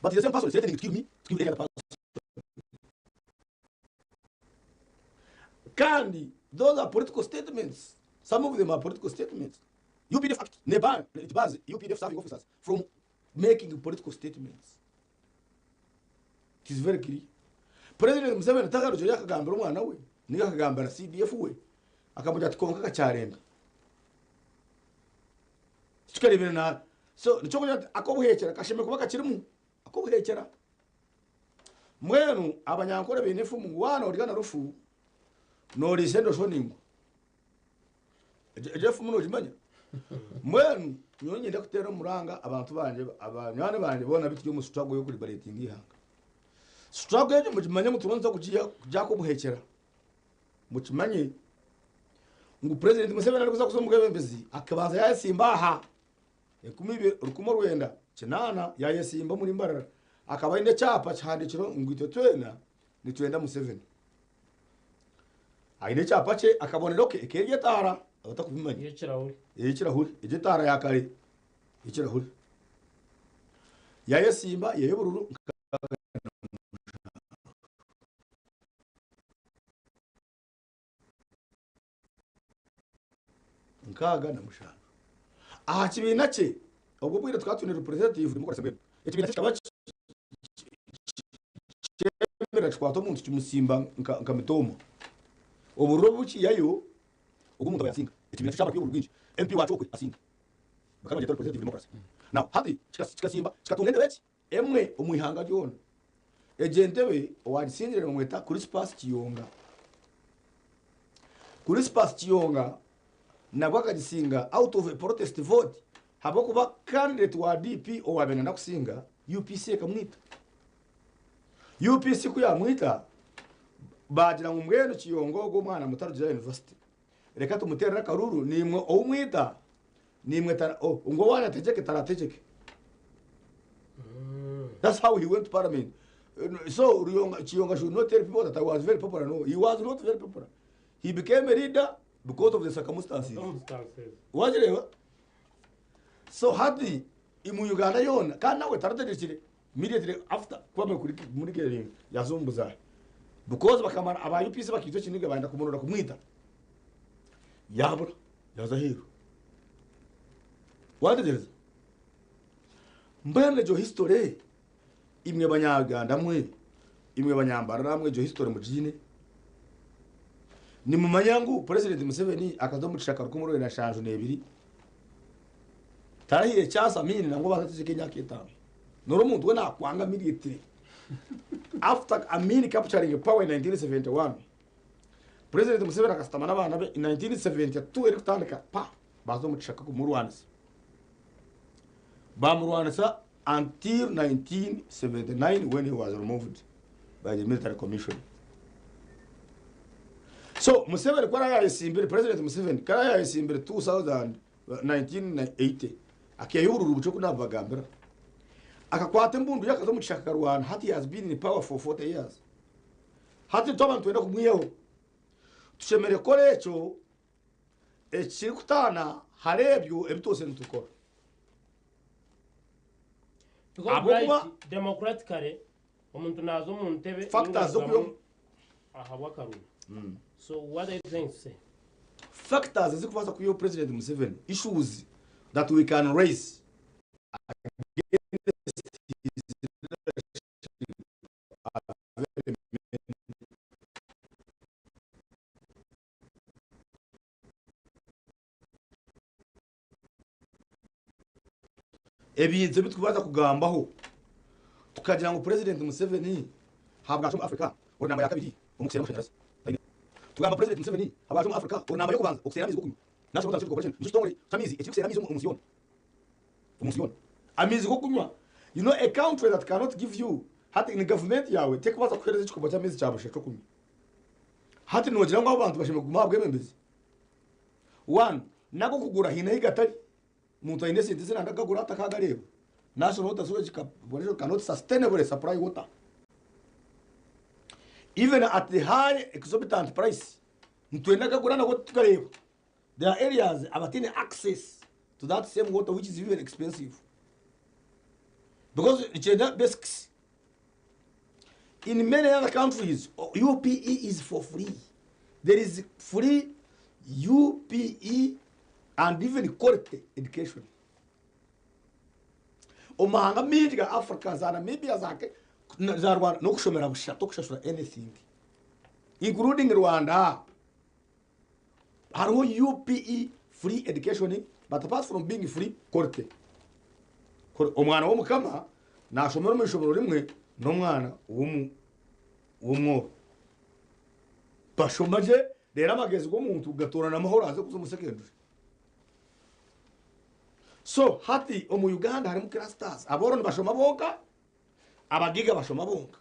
But the same person is threatening to kill me, to kill any other person. Kandi, those are political statements. Some of them are political statements. UPDF Act, ne ban, it bans UPDF serving officers from making political statements. It is very clear. President Museveni tagarukire akagambira omwana we, ninga akagambira CDF we, akamugira ati konka kakyarenga. Tukarebera na so nikyo kugira ati akobuhekyera kashemere kuba kakirimu akobuhekyera. Mbwenu abanyankore baine efumu ngu waaba norya na rufu noriisa endosho ningwa. Egyo efumu nogimanya? Mbwenu nyowe niinyenda kuteera omuranga abantu bangye, banywani bangye boona abu turi omu struggle y'okuliberatinga eihanga. Struggle egyo mugimanye ngu turiyo nituza kugiha obuhekyera. Mukimanye ngu President Museveni arikuza kuza omu bwebembezi akabanza yayesimba aha enkumi ibiri rukumi orwenda kinaana yayesimba omuri Mbarara. Akaba aine ekyapa kihandikireho ngu itwe twena nitwenda Museveni. Aine ekyapa kye, akabonero ke ek'eryo etaara abatakubimanya. Ey'ekirahuri. Ey'ekirahuri, egyo etaara ya kare y'ekirahuri. Yayesimba y'ebururu. 67. Aha kibiina kye, obwo obwire tukaba twine representative democracy mbwenu. Ekibiina kye kikaba kyemerera kikwata omuntu kimusimba nka, nka mitooma. Obururu obu bukiihayo, ogwo omuntu aba yasinga. Ekibiina kye kyaba kiri obururu bwingi, MP waakyo okwe asinga. Bakaba nibagyeta representative democracy. Now hati kikasimba kikatunga entebe ki? Emwe omu ihanga ryona. Egyo entebe owagisingire nibamweta Crispus Kiyonga. Crispus Kiyonga nabwo akagisinga out of a protest vote ahabw'okuba candidate wa DP owaabaire nayenda kusinga UPC ekamwita. UPC ku yaamwita baagira ngu mbwenu Kiyonga ogwo omwana muto arugire aha university reka tumuteerere akaruuru naimwe ou mwita Nimwe tara oh ngu owaana ategyeke tarategyeke. That's how he went to parliament. So Ruyonga Kiyonga should not tell people that I was very popular. No, he was not very popular. He became a leader because of the circumstances. Circumstances. Wagireeba? So hati mu Uganda yoona kandi nawe tarategyekire immediately after kuba muri muri keringa yaza omu buzaare because bakamara aba UPC bakaitwa ekiniga bayenda kumuronda kumwita yabura. Yaaza aheeru. Waategyereza? Mbwenu egyo history imwe Banyaganda mwe, imwe Banyambarara mwe egyo history mugiine? Nimumanya ngu Purezidenti Museveni akaza omu kishaka 1972 tarahaire chance Amin nangwa obaasa ategyeke emyaka etaano. Noora omuntu we naakwanga immediately after Amin capturing power in 1971. Purezidenti Museveni akashutama n'abaana be in 1972 erikutandika pa baaza omu kishaka kumurwanisa. Baamurwanisa until 1979 when he was removed by the military commission. So Museveni ku arayayesimbire, President Museveni ku arayayesimbire 2000 1980 akeyuhurura obucwe oku nabubagambira. Akakwata embundu ye akaza omu kishaka akarwana hati he has been in power for 40 years. Hati twaba nitwenda kumwihaho tushemereire kukora ekyo ekirikutaana hari ebyo ebi twose nitukora. Because Ahabw'okuba Bright, democratically omuntu naaza omu ntebe Factors ninga z'okuya arugamu ahabw'akaruru. So what are you trying to say? Factors ezikubaasa kwihaho President Museveni, issues that we can raise against his leadership are very many. Ebintu ebi turikubaasa kugambaho tukagira ngu Purezidenti Museveni ahabwaki omu Africa ori namba ya kabiri omu kuseera amashanyarazi? Tugamba Purezidenti Museveni ahabwaki omu Africa ori namba y'okubanza okuseera amaizi g'okunywa? National Water Utility Corporation nikyo kitongore ky'amaizi ekirikuseera amaizi omu nsi yoona. Omu nsi yoona. Amaizi g'okunywa. You know a country that cannot give you hati ni gavumenti yaawe terikubaasa kukuheereza ekikopo ky'amaizi kya busha ky'okunywa. Hati noogira ngu abo bantu bashemereire kuguma aha bwebembezi? One, n'ag'okugura haine ahi gatari. Omuntu aine esente ze nanda kugagura atakagareeba. National Water Sewage Corporation cannot sustainably supply water. Even at the high exorbitant price, nitwenda kagura nabwo tukareeba. There are areas abataine access to that same water which is even expensive. Because nikyenda basics. In many other countries, UPE is for free. There is free UPE and even quality education. Omu mahanga maingi ga Africa, za Namibia, za Ke- na- za Rwanda, n'okushomera busha, tokushashura anything. Including Rwanda. Hariho UPE free education but apart from being free, quality. Quality. Omwana w'omukama nashomera omu ishomero rimwe n'omwana w'omu- w'omworo. Bashoma gye reero amagezi g'omuntu gatoorana amahoro aze kuza omu secondary. So hati omu Uganda harimu clusters. Abooro nibashoma bonka, abagiga bashoma bonka.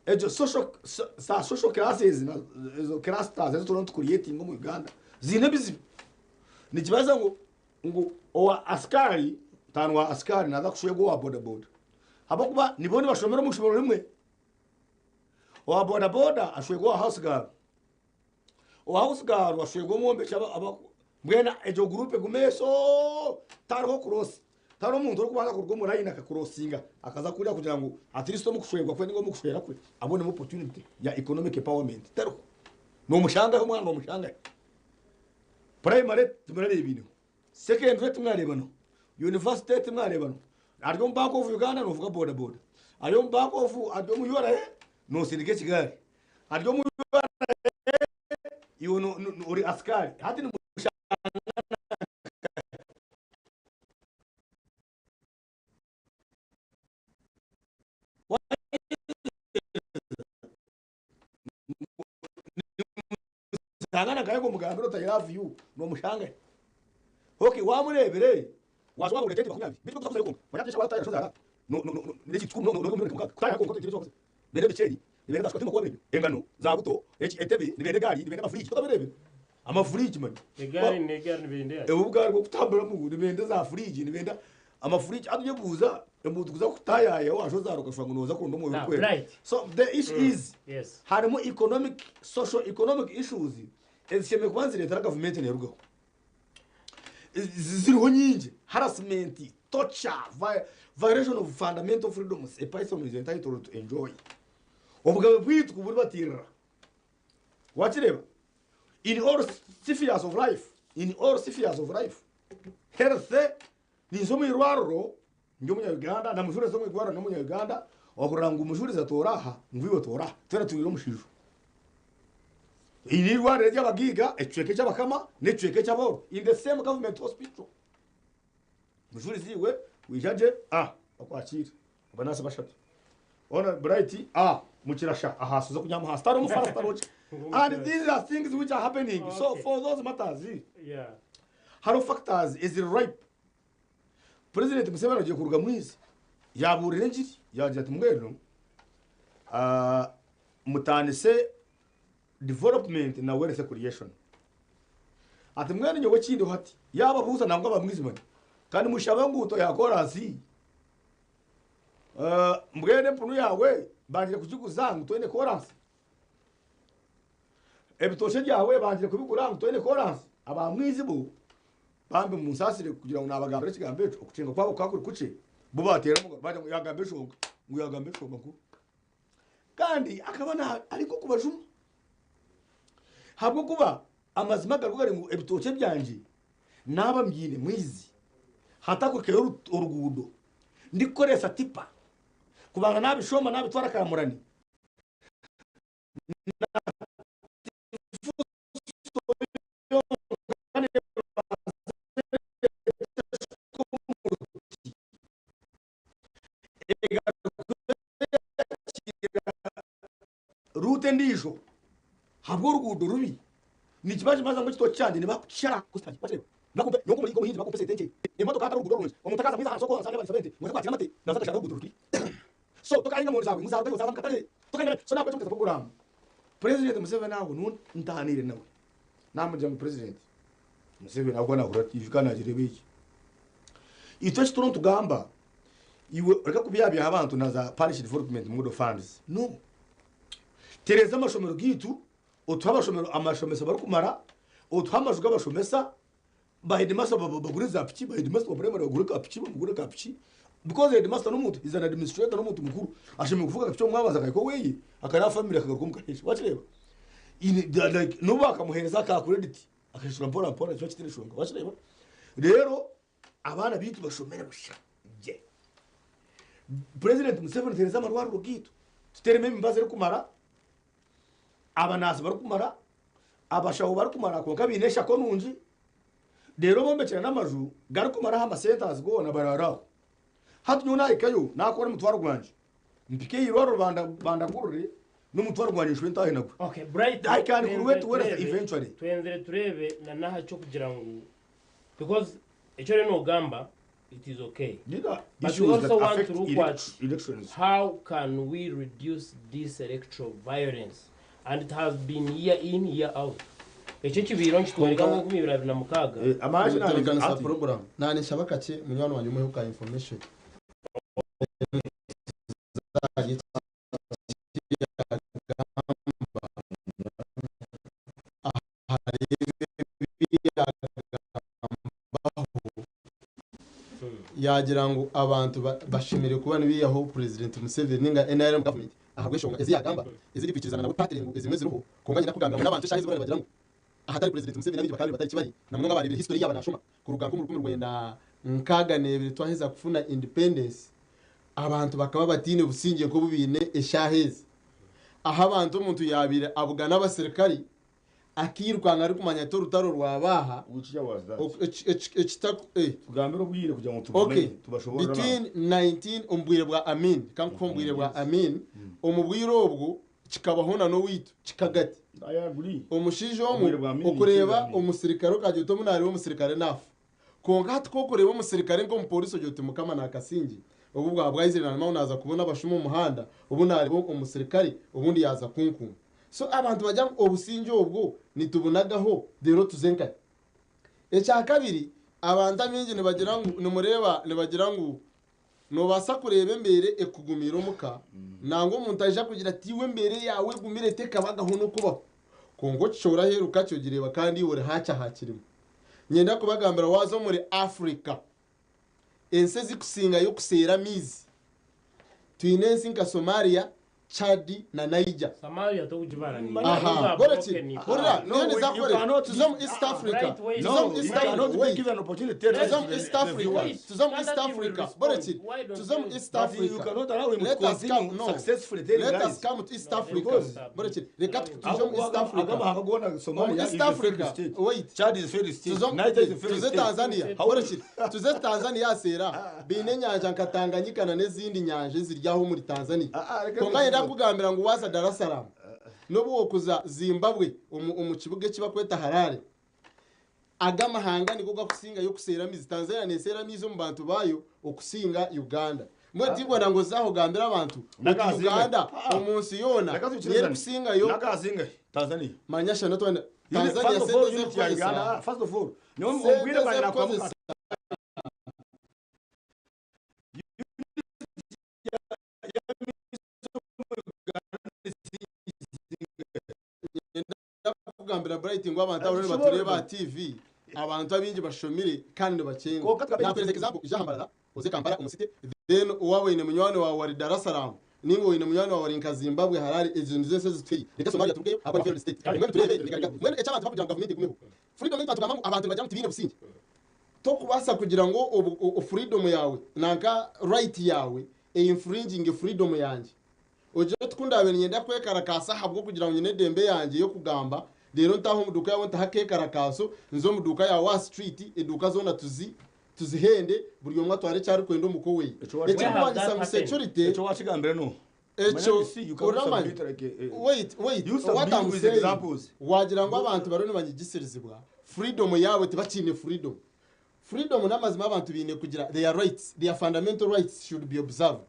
Egyo social za social classes na ezo clusters ezi turiyo nitucreatinga omu Uganda ziine ebizibu. Nikibaasa ngu ngu owa askari mutaani wa askari naaza kushwerwa owa bodaboda ahabw'okuba nibo nibashomera omu ishomero rimwe. Owa bodaboda ashwerwe owa house girl. Owa house girl ashwerwe omwombeki mbwenu egyo group egume esyo tihariho cross tihariho omuntu orikubaasa kuruga omu line akakurosinga akaza kuriya kugira ngu at least omu kushwerwa kwe ninga omu kushwera kwe abonemu opportunity ya economic empowerment teriho. Nomushangahi omwana nomushangahi? Primary timurareebaineho, secondary timwareebanaho, university timwareebanaho, ari omu bank of Uganda novuga bodaboda, ari omu bank of ari omu URA nosindika ekigaari. Ari omu URA iwe ori askari hati nimushangana nimushangana nkahe ngu omugambire oti I love you nomushangahe okay wamurebire waza wabura tente 20 beitu kuza kuzayo kwonka n'ekintu kikuru munonga n'orundi mukaga kutaaha kwonka otekyereza wakoze nibenda emiceeri nibenda za shuka tibakuba engano za buto eki entebe nibenda egaari nibenda amafuriji totabireebire amafuriji manya Egaari n'egaari nibenda eyaaki? obu obugaari bw'okutamburamu nibenda za furiji nibenda amafuriji hati nyebuuza omuntu kuza kutaayaaya waza ozaara okashusha ngu nooza kuronda omwoyo Now, orikwera Bright. so the issue is Yes. harimu economic social economic issues ezishemereire kuba nizireetera gavumenti neerugaho Ziriho nyingi, harassment, torture, violation of fundamental freedoms a person is entitled to enjoy. Obugabe bwaitu kuburibatirira. Wakireeba? In all spheres of life, in all spheres of life. Health, ninza omu irwariro ndi omunya Uganda, na mujurizi omu irwariro n'omunya Uganda, ohurira ngu mujurizi atoora aha, ngu iwe toora aha. Twena twine omushaija. Eri n'eirwariro ery'abagaiga, ekicweka eky'abakama n'ekicweka eky'abooro in the same government hospital. Mujurizi iwe waija gye, ah bakwakiire abanasi bashatu. Ona Bright, ah mukirasha ahaasi oze kunyama ahaasi tariho mufarasi tariho ki. And these are things which are happening. So Okay. for those matters, Yeah. hariho factors eziri ripe. President Museveni agiye kuruga mwizi yabuurira engiri yagira ati mbwenu ah, mutandise. development na wealth creation. Ati mbwenu nyowe ekindiho hati, yaababuuza nangwa bamwizimane, kandi mushabe enguuto ya koraasi, mbwenu empunu yaawe bangire kugiguza ngu twine koraasi? Ebitookye byawe bangire kubigura ngu twine koraasi? Abamwizi bo bambi munsaasire kugira ngu naabagambira ekigambo ekyo, okukyenga kwabo kukaba kuri kukye, bo baateera omu ngaro baagira ngu yaagamba enshonga, ngu yaagamba enshonga nkuru. Kandi akaba ari nk'okubajuma. Ahabw'okuba amazima agariho gari ngu ebitookye byangye naaba mbyine mwizi hatakukeyo oruguudo ndikukoresa tipa kubanza nabishomba nabitwara Kamurani Ruutu endiijo ahabw'oruguudo rubi nikiba nikibaza ngu ekitookye kyangye nibakukishara omuhingi bakumpa esente nkye emotoka hatari oruguudo rurungi omuntu akaza mwiza aha nsoko ansanga nibansaba ente ngu nze kwakira amate naza akashanga oruguudo rubi so tokahinga mooni zaawe ngu zarugayo zaza mukatare tokahinga so nahabwekyo muteza puroguraamu Purezidenti Museveni aho niho ntaaniire nawe namugira ngu purezidenti Museveni ahabw'okuba nahurira tiivi kandi nagireeba egi itwe eki turiyo nitugamba Iwe reka kubyabyaho abantu na za parish development model funds. No. Tereza amashomero gaitu, otuhe amashomero amashomesa barikumara, otuhe amaju g'abashomesa, ba headmaster bagure za piki, ba headmaster wa primary bagure ka piki, bamugure ka piki. Because headmaster n'omuntu, is an administrator n'omuntu mukuru. Ashemereire kuvuga akapiki omu mwabazi akahika oweye, akareba family akagaruka omu kaheesha. Wakireeba? In, like, n'obu bakamuheereza aka credit, akashashura mpora mpora, nikiba kitaine nshonga. Wakireeba? Reero Abaana baitu bashomere busha gye. Purezidenti Museveni tuhereze amarwariro gaitu, tuteremu emibazi erikumara, abanaasi barikumara, abashaho barikumara kwonka baine eshako nungi, reero bombekyera n'amaju garikumara aha masentazi goona baraare aho. Hati nyowe nahikayo nakora omutwaro gwangye, mpike aha irwariro bandagurire n'omutwaro gwangye nshube ntaahe nagwo. Okay, Bright, I can twenzire create wealth turebe, eventually. twenzire turebe na n'aha ky'okugira ngu Because eki oriyo nogamba it is okay These are but we issues also that want affect to look at elections. how can we reduce this electoral violence and it has been year in year out ekyo ekibaire nikitworeka ngu 2026 Omutebeekanisa puroguraamu naaneshaba kakye munywani wangye omuheho ka information ahari eki yaagamba ahari ebi yaagambaho yaagira ngu abantu bashemereire kuba nibaihaho Purezidenti Museveni ninga NRM gavumenti ahabw'enshonga ezi yaagamba ezirikwikirizana nawe paati ngu ezimwe ziriho kwonka nyine kugambira ngu n'abantu eshaaha ezi boona nibagira ngu ahatari Purezidenti Museveni abaingi bakaba batari kibari na munonga abaareebire history yaaba naashoma kuruga nk'omu 1962 twaheza kufuna independence abantu bakaba bataine busingye nk'obu baine eshaaha ezi ahu abantu omuntu yaabaire abugana abasirikare Akairukanga arikumanya ati orutaro rwaba aha. Which year was that? Ok, eki- eki- ekitaku eh. Tugambire obwire kugira ngu Okay, tubumenye tubashoboorore between abantu. 19 omu bwire bwa Amin, ka nkuhe omu bwire bwa Amin, omu bwire obwo kikabaho na n'owaitu kikagati. I agree. Omushaija Obwire omwe bwa Amin okureeba Amin. omusirikare okagira oti omu naareeba omusirikare naafa. Kwonka hati ku orikureeba omusirikare nk'omupoorisi ogira oti Mukama naakasingye, obu bwaba bwaizire naanuma ngu naaza kubona abashuma omu muhanda, obu naareeba omusirikare obundi yaaza kunkuuma. So abantu bagira ngu obusingye obwo nitubunagaho reero tuze nkahi? Ekyakabiri, abantu abaingi nibagira ngu nimureeba nibagira ngu noobaasa kureeba embeera ekugumiire omuka nangwa omuntu aija kugira ati iwe embeera eyaawe egumire tekabagaho n'okubaho. Kwonka okishohora aheeru kakye ogireeba kandi iwe ori haakye aha kirimo. Niinyenda kubagambira waaza omuri Africa, ensi ezikusingayo kuseera amaizi, twine ensi nka Somalia, Chad na Niger. Somalia tokugibara ni Aha, Those are hurira ki? broken Hurira, economies. niyo niza you kukora. cannot Tuze omu East Africa. Right, wait. Tuze omu No, East you Africa. cannot be Wait. given an opportunity to tell Tuze omu the- East the Africa. viewers. Tuze omu East Standard will Africa. respond. Bora ki? Why don't Tuze omu you? East But you Africa. cannot allow him to Let us come, continue no. successfully telling Let us lies. come to East Africa. Because- Bora ki? Reka tuje omu East Africa. Agaba goona Somalia Omu is East a failed Africa. state. Wait. Chad is a failed state. Tuze omu- Niger is a failed tuze state. Tanzania. Bora ki? Tuze Tanzania aseera. Baine enyanja nka Tanganyika na n'ezindi nyanja eziri aho omuri Tanzania. Reka Kwonka nyenda kukugambira ngu waaza Dar es Salaam n'obu wokuza Zimbabwe omu omu kibuga eki bakweta Harare, aga amahanga nigo gakusingayo okuseera amaizi. Tanzania neseera amaizi omu bantu baayo okusinga Uganda. Mbwenu tingwenda ngu oze aho ogambire abantu oti Uganda omu nsi yoona niyo erikusingayo. Manya shana twenda Tanzania sente ezerikukozesa sente ezerikukozesa Ndakugambira Bright ngu abantu abariyo nibatureeba aha TV, abantu abaingi bashomire kandi nibakyenga. Nakuhereza example, ija aha Mbarara, oze Kampala omu city, then waaba oine munywani waawe ari Dar es Salaam, ninga oine munywani waawe ari nka Zimbabwe, Harare, ezo nizo ensi ezituhire. Reka Somalia turugeyo ahabw'okuba ni failed state. Mbwenu tureebe, reka reka, mbwenu eky'abantu barikugira ngu gavumenti egumeho. Freedom ei twatugamba ngu abantu nibagira ngu tibaine busingye. Tokubaasa kugira ngu obu freedom yaawe nanka right yaawe e infringinge freedom yangye. Ogire oti, Ku ndaabe niinyenda kwekarakaasa ahabw'okugira ngu nyine edembe yangye y'okugamba, reero ntaahe omu duuka yaawe ntahe akeekarakaso, nze omu duuka yaawe aha situriiti, eduuka zoona tuzi tuzihende, buri omwe atware eki arikwenda omu ka oweye. Ekirikumanyisa ngu security. Ekyo waakigambire n'oha? Ekyo oramanya. Wait, wait, what I'm saying, waagira ngu abantu bariyo nibanyigisirizibwa, freedom yaabo tibakiine freedom. Freedom n'amazima abantu baine kugira their rights, their fundamental rights should be observed.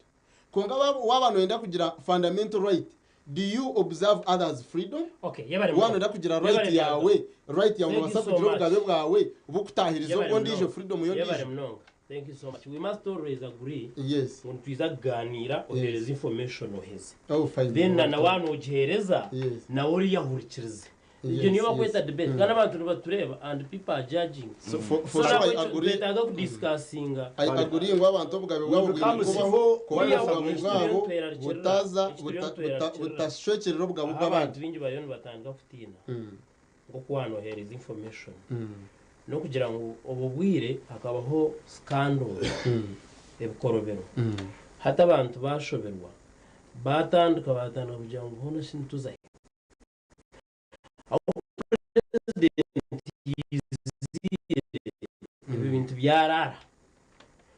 Kwonka waaba noyenda kugira fundamental right, do you observe others freedom? Okay, yebare Waaba munonga. noyenda kugira Yebare right yaawe, right yaawe Thank you nobaasa so kugira much. obugabe bwawe bukutaahiriza Yebare obw'ondiijo munonga. freedom Yebare y'ondiijo. munonga. Thank you so much. We must always agree Yes. ngu nitwiza kugaaniira oheereze information oheze. Oh, fine. Then na nawe nogiheereza Yes. nawe oriya ahurikirize. Yes, Egyo niyo yes. bakweta debate kandi abantu nibatureeba and people are judging. So for, for So sure I nabwo agree. twetaaga kudiscussinga. I agree ngu abantu obugabe bwabo bwine kubaho kwonka obugabe bwabo butaza butashwekyerera obugabe Aho abantu bw'abandi. baingi bariyo nibatandika kutiina nk'oku waanohereza information n'okugira ngu obu bwire hakabaho scandals ebikorobero hati abantu baashoberwa baatandika baatandika kugira ngu hoona shi nituza hi? Ahu purezidenti yaiziire ebyo bintu byaraara.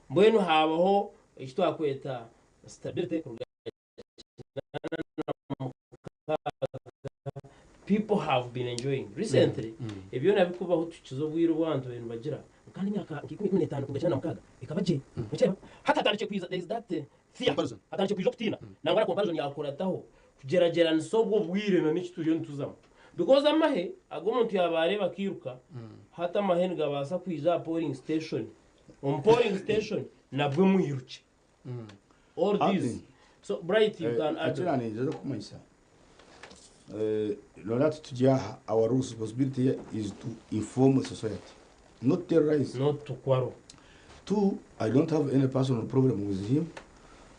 Mbwenu haabaho eki twakweta stability kuruga 86, people have been enjoying. Recently, ebi byona birikubaho tuhikize obwire obu abantu baabaire nibagira ngu kandi emyaka nka ikumi, 15 kuruga 96 ekaba gye. Nokireeba? Hati hatandikire kwija there is that fear, hatandikire kwija okutiina. Nangwa na comparison yaakurataho kugyeragyeranisa obwo obwire na n'eki turiyo nituzamu. Because amahe agu omuntu yaaba areeba akairuka, hati amahe nigabaasa kwija aha polling station, omu polling station nabwo mwirukye. All these. So Bright you can add on. Ekindi ninza kukumanyisa noreeba turi aha our responsibility here is to inform the society not terrorize. Not to quarrel. Two, I don't have any personal problem with him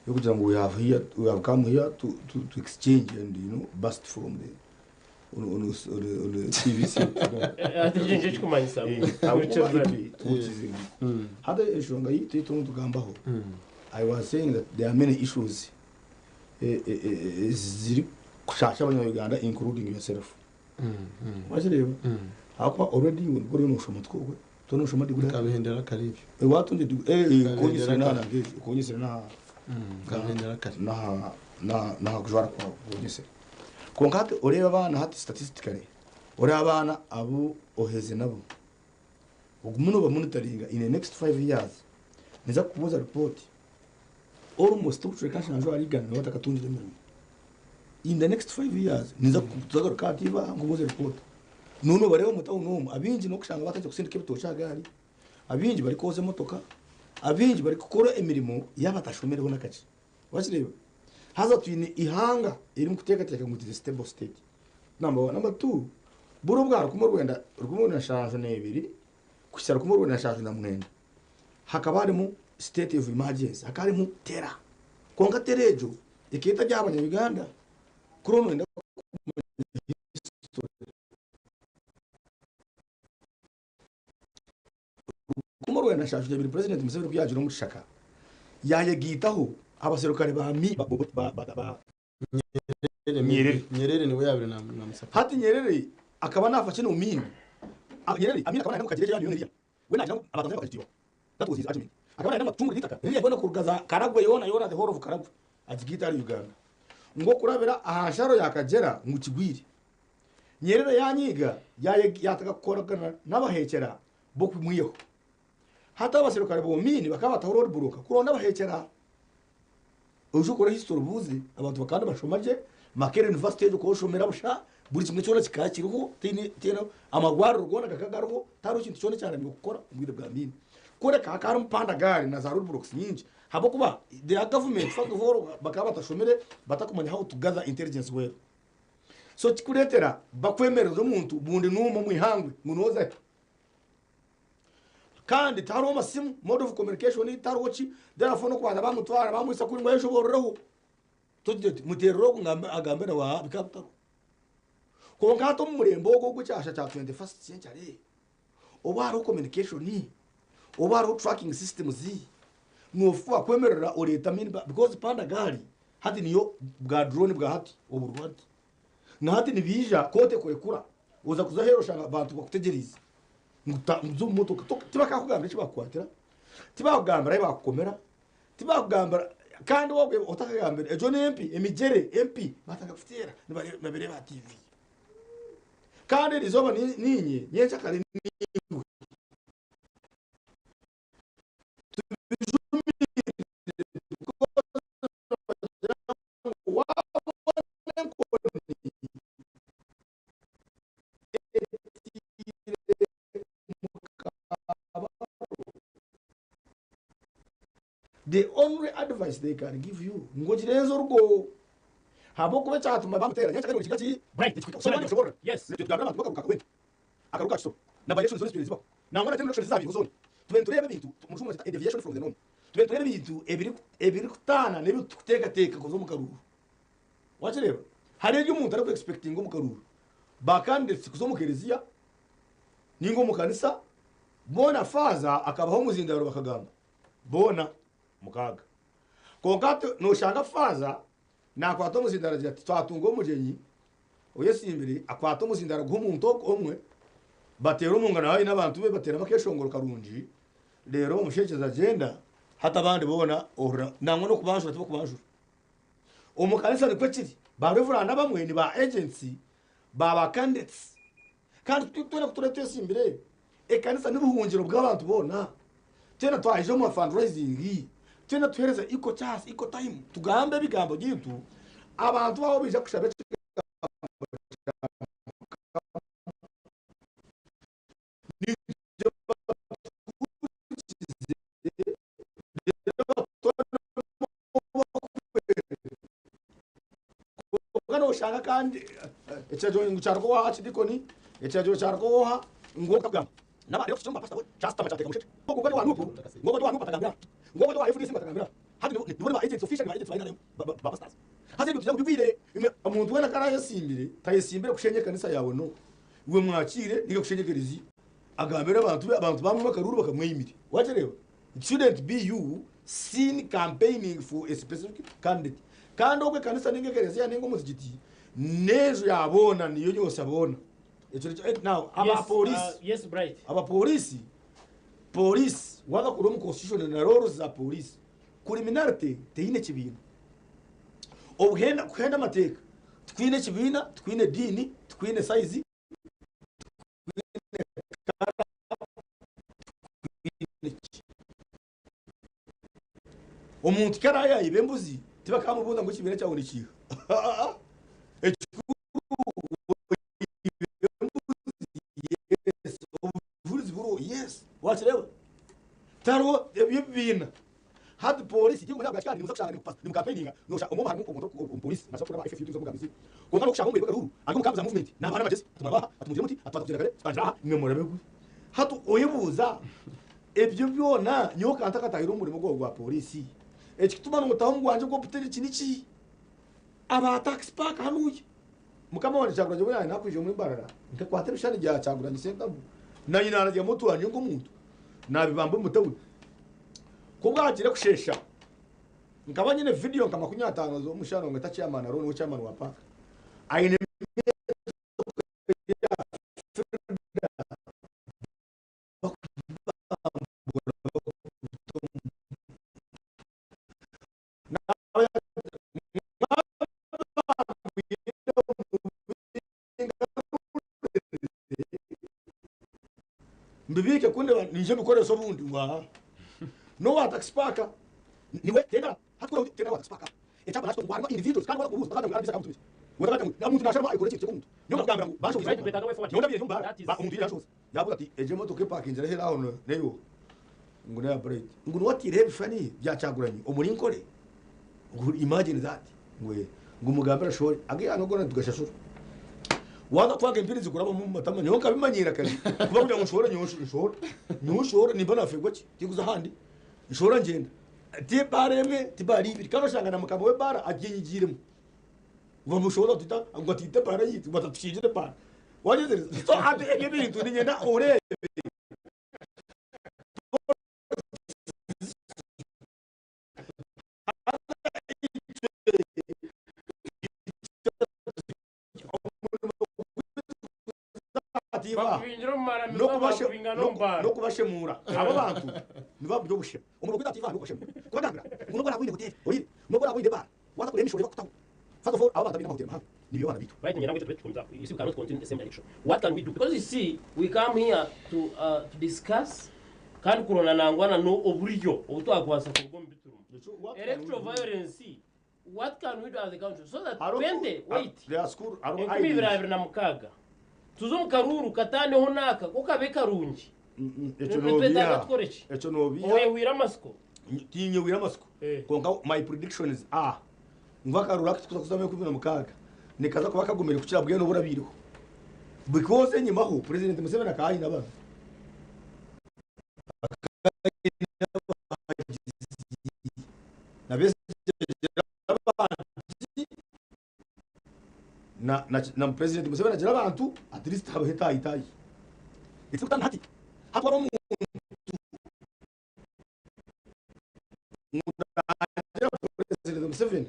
yokugira ngu we have here we have come here to, to, to exchange and you know bust from the on, on, on, on the TV set. Ati ekyo nikyo kikumanyisa Ahabw'okuba itwe tuhukize hati enshonga yitu ei turimu tugambaho I was saying that there are many issues eziri kushaasha abanya-Uganda including yourself. Wakireeba? Ahakuba already iwe nibwo oriyo noshoma tikwo? Toriyo noshoma degree? Nkabihendera kare ebyo. Watunga degree eh okonyesire n'aha nanka egi okonyesire n'aha Nkabihendera kare. n'aha n'aha n'aha kujwara kwawe okonyesire. Kwonka hati oreebe abaana hati statistically oreebe abaana abu oheze nabo ogume nobamonitoringa in the next 5 years ninza kukubuuza report almost obucweka nshanju ahari igana nibaba batakatungire emirimo. In the next 5 years ninza tuzagaruka aha TV aha nkubuuze report. Nobu nobareeba omu town omu abaingi nokushanga batandikire kusindika ebitookye aha gaari, abaingi barikwoza emotoka, abaingi barikukora emirimo yabatashomireho nakakye. Wakireeba? Haza twine eihanga eririmu kuteekateeka ngu it is a stable state. Number one. Number two, buri obwa 1972 kuhitsya 1979 hakaba harimu state of emergency, hakaba harimu terror. Kwonka terror egyo ekaba etari aha banya-Uganda. Kuri noyenda kumanya history, 1972 President Museveni ku yaagiire omu kishaka, yaayegaitaho abaserukare ba ba Nyerere. Nyerere niwe yabire namusapota. Hati Nyerere akaba nafa ki Amin? Nyerere Amin akaba nayenda ngu Kagyere egi eriya. We nagira ngu Abatanzania bakagitiiba. That was his argument. Akaba nayenda ngu atucungure eitaka ririya ryona kuruga za Karagwe yoona yoona the whole of Karagwe agigaite ahari Uganda. Ngu okurabira aha nsharo ya Kagyera ngu kigwire. Nyerere yanyiiga yataka kukoragana n'abaheekyera b'okumwihaho. Hati abaserukare b'Omini bakaba bataho road block kuronda abaheekyera. Oije okore history obuuze abantu bakaba nibashoma gye, Makerere University egyo okaba oshomera busha, buri kimwe kyona kikaba kiriho, tihaine tihaine amarwariro goona gakaba gariho, tihariho kintu kyona ekyaremire kukora omu bwire bwa Amiini. Kureka hakaba harimu pandagaari na za road blocks nyingi ahabw'okuba their government first of all bakaba batashomire batakumanya how to gather intelligence well. So kikureetera bakwemereza omuntu bundi n'omwe omu ihangwe ngu nooza hi? Kandi tihariho masimu, mode of communication tihariho ki, therefore n'okubanza bamutwara bamwitsa kuri ngu ayeshobororeho. Togire oti muteerere ogu ngu agambe nawe aa bikaba bitariho. Kwonka hati omu murembe ogu ogw'ekyasha kya 21st century, obu hariho communication, obu hariho tracking systems, noofa kwemerera oreeta mini because panda gaari hati niyo bwa drone bwa hati oburiho hati. Na hati nibiija kooti ekurekura oza kuza aheeru oshanga abantu bakutegyereize ngu ta ngu za omu motoka tibakakugambira eki bakukwatira, tibakugambira ahi bakukomera, tibakugambira kandi waaba otakagambire egyo n'empi emigyere empi batandika kuteera nibabireeba aha TV. Kandi eriizooba niinye nyenkyakare niiwe. The only advice they can give you ngu ogirenze orugo ahabw'okuba ekyatuma bamuteera nyenkyakare buri kimwe ki Right. Soborora. Yes. Tugambira abantu bakaruka akawempe akaruka aha kisoro na by-elections zoona ezitwire nizibaho nangwa na general elections ezabaireho zoona tube nitureeba ebintu omu rujungu nibakyeta a deviation from the norm tube nitureeba ebintu ebiri ebirikutaana n'ebi turikuteekateeka kuza omu karuuru wakireeba hariho ebi omuntu ariku expectinga omu karuuru ba candidates kuza omu kereziya ninga omu kanisa boona faaza akabaha omuzindaaro bakagamba boona mukaaga kwonka hati noshanga faaza nakwata omuzindaaro agira ati twatunga omugyenyi Oyesimbire akwata omuzindaaro aguha omuntu omwe, bateera omu ngaro nawe aine abantu be bateeramu akeshongoro karungi, reero omushekyezi agyenda, hati abandi boona ohurira nangwa n'okubanjura tibakubanjura. Omu kanisa nikwo kiri, ba Reverand abamwe ni ba agents ba ba candidates kandi twena ku turaabe twesimbire, ekanisa n'obuhungiro bw'abantu boona, twena twaija omu fundraising, twena tuheereza equal chance, equal time, tugambe ebigambo byaitu, abantu abo baija kushaba ekigambo kya Mukama, naitwe batuhurikize reero batutooremu ou barikwenda. Kwonka noshanga kandi ekiragiro ngu kyaruga owa Archdeacon, ekiragiro kyaruga ow'oha, ngu okagamba. Naba rero kukiza omu bapasita we, kyasitama kyateeka mushekye. Ngu ogwo wa NUP, ngu ogwo wa NUP atagambira aha, ngu ogwo wa FDC ngu atagambira aha. Hati nibo ni ba agents officially ba agents ba NRM ba ba pastors. Haza ebyo tugira ngu bigwire. Imwe omuntu weena ku araayesimbire, tayesimbire kushenya ekanisa yaawe no. Iwe mwakiire ninga kushenya ekereziya. Agambire abantu be, abantu bamwiba akaruuru bakamweyimire. Wakireeba? It shouldn't be you seen campaigning for a specific candidate. Kandi obwo ekanisa ninga ekereziya ninga omuzigiti n'enju ya boona niyo yosya boona. Ekyo nikyo eh, now aba Yes, police yes, Bright. aba police police waza kureba omu constitution na roles za police criminality teine kibiina obuhenda kuhenda amateeka tikwine kibiina tikwine diini tikwine size tikwine kara tikwine ki omuntu ku araabe yaayiba embuzi tibakamubuuza ngu ekibiina kyawe nikiiha ekikuru oiba embuzi yes obujurizi buriho yes wakireeba tihariho eby'ebibiina hati poorisi nimukampeininga noshanga omwe harimu omuntu omupoorisi naabaasa kuba FFU tuyinza kumugamba eiziina kwonka n'okushanga omu bwire bw'akaruuru ari omu kampu za muvumenti naabaha n'amagyezi ati murabe aha ati mugire muti ati twaza kugyenda kare tutandikire aha imwe murabe guri hati oyebuuza Ebyo byona nyowe ka ntakatahire omu murimo gwawe gwa pooriisi, ekikutuma notaha omu gwangye ogw'obutegyeki niki? Aba tax park hanuya. Mukama wangye Kyagulanyi obu yaaba nakwija omuri Mbarara, nkakwata ebishushani bya Kyagulanyi Ssentamu na nyina araryamu otwanya nk'omuntu, nabibamba omu tawuni. Ku bwagiire kusheesha, nkaba nyine vidiyo nka 50 z'omushana ngu chairman ariho niwe chairman wa park aine mbibiike ku ndiba ninza mbikoresa obundi ngu aha. N'owa taxi park niwe tenda hati ku tenda owa taxi park. Ekyapa nakyo ngu harimu individuals kandi waza kubuuza bakagira ngu RBC akamutumire. Wakagira ngu omuntu nasharamu ayekora ekintu ky'omuntu. Nyowe nkakugambira ngu banshohoize omu baara. Nyowe ndabiire ndi omu baara, omuntu yaija yanshohoza. Yabuuza ati egyo emotoka epakingire aheeru aho n'eyooha? Ngu n'eya Bright. Ngu niwe ataireho ebishushani bya Kyagulanyi omuri Nkore? Ngu imagine that. Ngu ee. Ngu mugambire ashohore. Agu goona nitugashashura. Waaza kwanga empiri nizikurabamu omu matama nyowe nkabimanyiira kare kuba kugira ngu nshohore nyowe nshohore. Nyowe nshohore nimba nafeerwa ki? Tikuza ahandi. Nshohora ngyenda. Ti ebaara emwe, ti baara ibiri kandi oshanga na mukama w'ebaara agyenyigiiremu. Bamushohora bati ta ngu atiite ebaara yaitu ngu atatukingira ebaara. Wagyetegyereza? So hati ebyo ebintu niinyenda oreebe. Bakubingira omu maramizo, bakubinga n'omu baara. N'okubashemuura abo bantu nibo buri obushema. Omurimo gwaitu atiiva n'okubashemura. Kubagambira ngu n'obu oraabe oine hoteeri orire, n'obu oraabe oine ebaara, waaza kureeba emishoro ebakutaho. First of all, abo abantu abaine amahoteeri mahango nibiiba abaana baitu. Right, ngira ngu ekyo tube you see we cannot continue in the same direction. What can we do? Because you see, we come here to, uh, to discuss kandi kuronda nangwa na n'oburyo obu twakubaasa kuruga omu biturimu. Electoral violence What can we do as a country so that Hariho 20 wait there are school hariho 2026 tuze omu karuuru katandeho naaka ko kabe karungi. Ekyo Nitwetaaga nobiiha tukore ki? Ekyo nobiiha. Oyehwire amatsiko? Tinyehwire amatsiko kwonka my predictions are ngu akaruuru aku tukuza kuzamu 2026 nikaza kuba kagumire kukira bwenu oburabaireho because enyimaho president Museveni akaba aine ababi. Akaba aine abahagizi na Besigye abantu na na na president Museveni agira abantu at least habeho etaayitaayi. Ekirikutandika hati hati waba omuntu ngu naagira president Museveni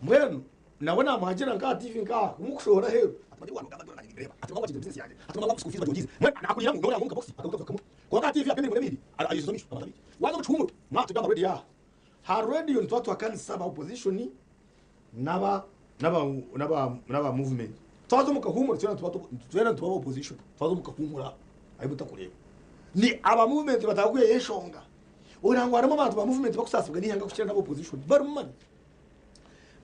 mbwenu nawe namuhagira nka aha TV nka aha kumukushohora aheeru kwonka aha TV ak'emirimo n'ebindi ayeziza omu maisho abantu abaingi waza omu kihuumuro mwatugamba radio aha Ha radio nituba tuhakanisa aba opposition naba naba naba naba movement. Twaza omu kahuumuro twena nituba twena nituba aba opposition. Twaza omu kahuumuro aho ahu mutakureeba. Ni aba movement batakuheyo enshonga. Orangwa harimu abantu ba movement bakusaasibwa n'eihanga kukira n'aba opposition. Barimu mani.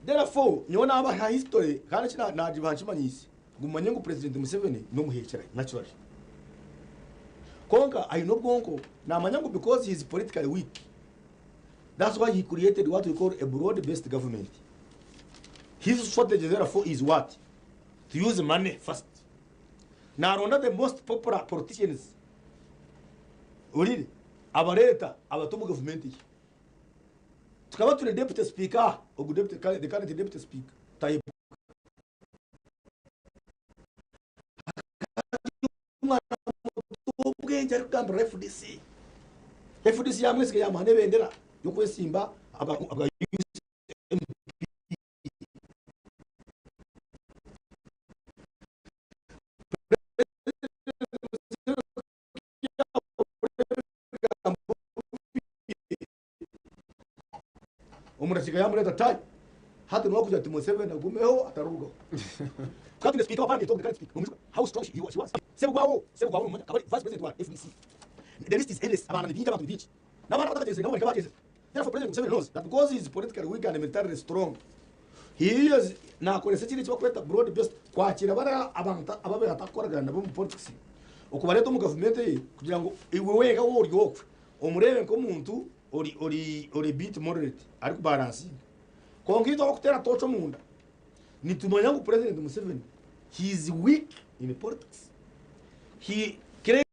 Therefore nyowe naabaha history kandi eki naagibaha nkimanyiise ngu mumanye ngu President Museveni n'omuheekyera naturally. Kwonka aine obwonko naamanya ngu because he is politically weak That's why he created what we call a broad based government. His strategy therefore is what? To use money first. Naronda the most popular politicians. Orire abareta abata omu government ye. Tukaba turi deputy speaker, ogu deputy, the current deputy speaker, Tayebwa. Omwana muto w'obwengye arikugambirira FDC. FDC yamwesiga yamuha n'ebendera y'okwesimba abwa UCMP. Omurasiga yamureeta ati, Tai, hati niwe arikugira ati Museveni agumeho atarurugaho. Tukaba twine sipiika wa paramenti ogu, the current speaker, nomwijuka how strong she was? Sebugwawo, Sebugwawo nomumanya, akaba ari vice president wa FDC. The list is endless, abaana ni baingi, abantu ni baingi. N'abaana abatakagyezire nabo bareka bagyezire. Therefore President Museveni knows that because he is politically weak and militarily strong, he is nakoresa ekindi eki barikweta broad based kwakira bariya abantu abu abaire atakukoragana nabo omu politics okubareeta omu gavumenti ye kugira ngu iwe wenka waaba ori okwe omureebe nk'omuntu ori ori ori bit moderate arikubaransinga. Kwonka itwe abarikuteera tooci omunda nitumanya ngu President Museveni he is weak in politics. He claims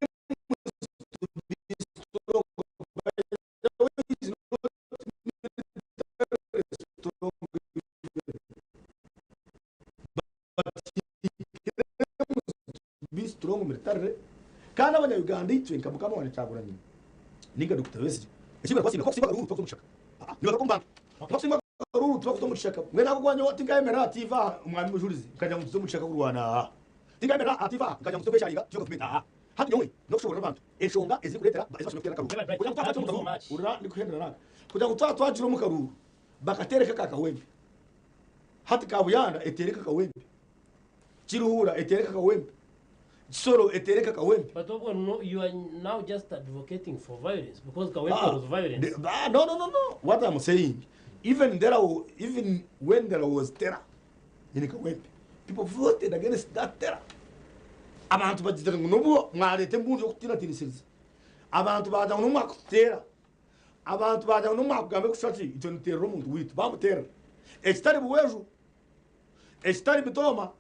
to be strong by the way he is not militarily strong even but he claims to be strong militarily kandi abanya-Uganda itwe nka mukama wangye Kyagulanyi ninga Dokita Besigye ekibura kubasinga twakusimba akaruuru twakuza omu kishaka nibaza omu bantu twakusimba akaruuru twakuza omu kishaka mbwenu ahabw'okuba nyowe tinkayemerera aha TV aha omwami Mujurizi nkagira ngu tuze omu kishaka kurwana aha tinkayemerera aha TV aha nkagira ngu tuze kwesharinga tuze gavumenti aha hati nyowe n'okushoborera abantu enshonga ezirikureetera ezi bashemereire kuteera akaruuru kugira ngu twaba twagira omu karuuru hurira ndikuhendera nanka kugira ngu twaba twagira omu karuuru bakateereka aka kawempe hati Kabuyanda eteereka akawempe Kiruhura eteereka akawempe Kisoro eteereka akawempe. But obwo no you are now just advocating for violence because Kawempe was violence. No no no no what I'm saying Even there, even when there was terror in Kawempe, people voted against that terror. Abantu bagira ngu nubwo mwareta embundu y'okutiinatiinisiriza abantu bagira ngu nomwakututeera abantu bagira ngu nomwakugamba ekushusha ki itwe nituteerera omuntu waitu bamuteerera ekitari buweju ekitari mitooma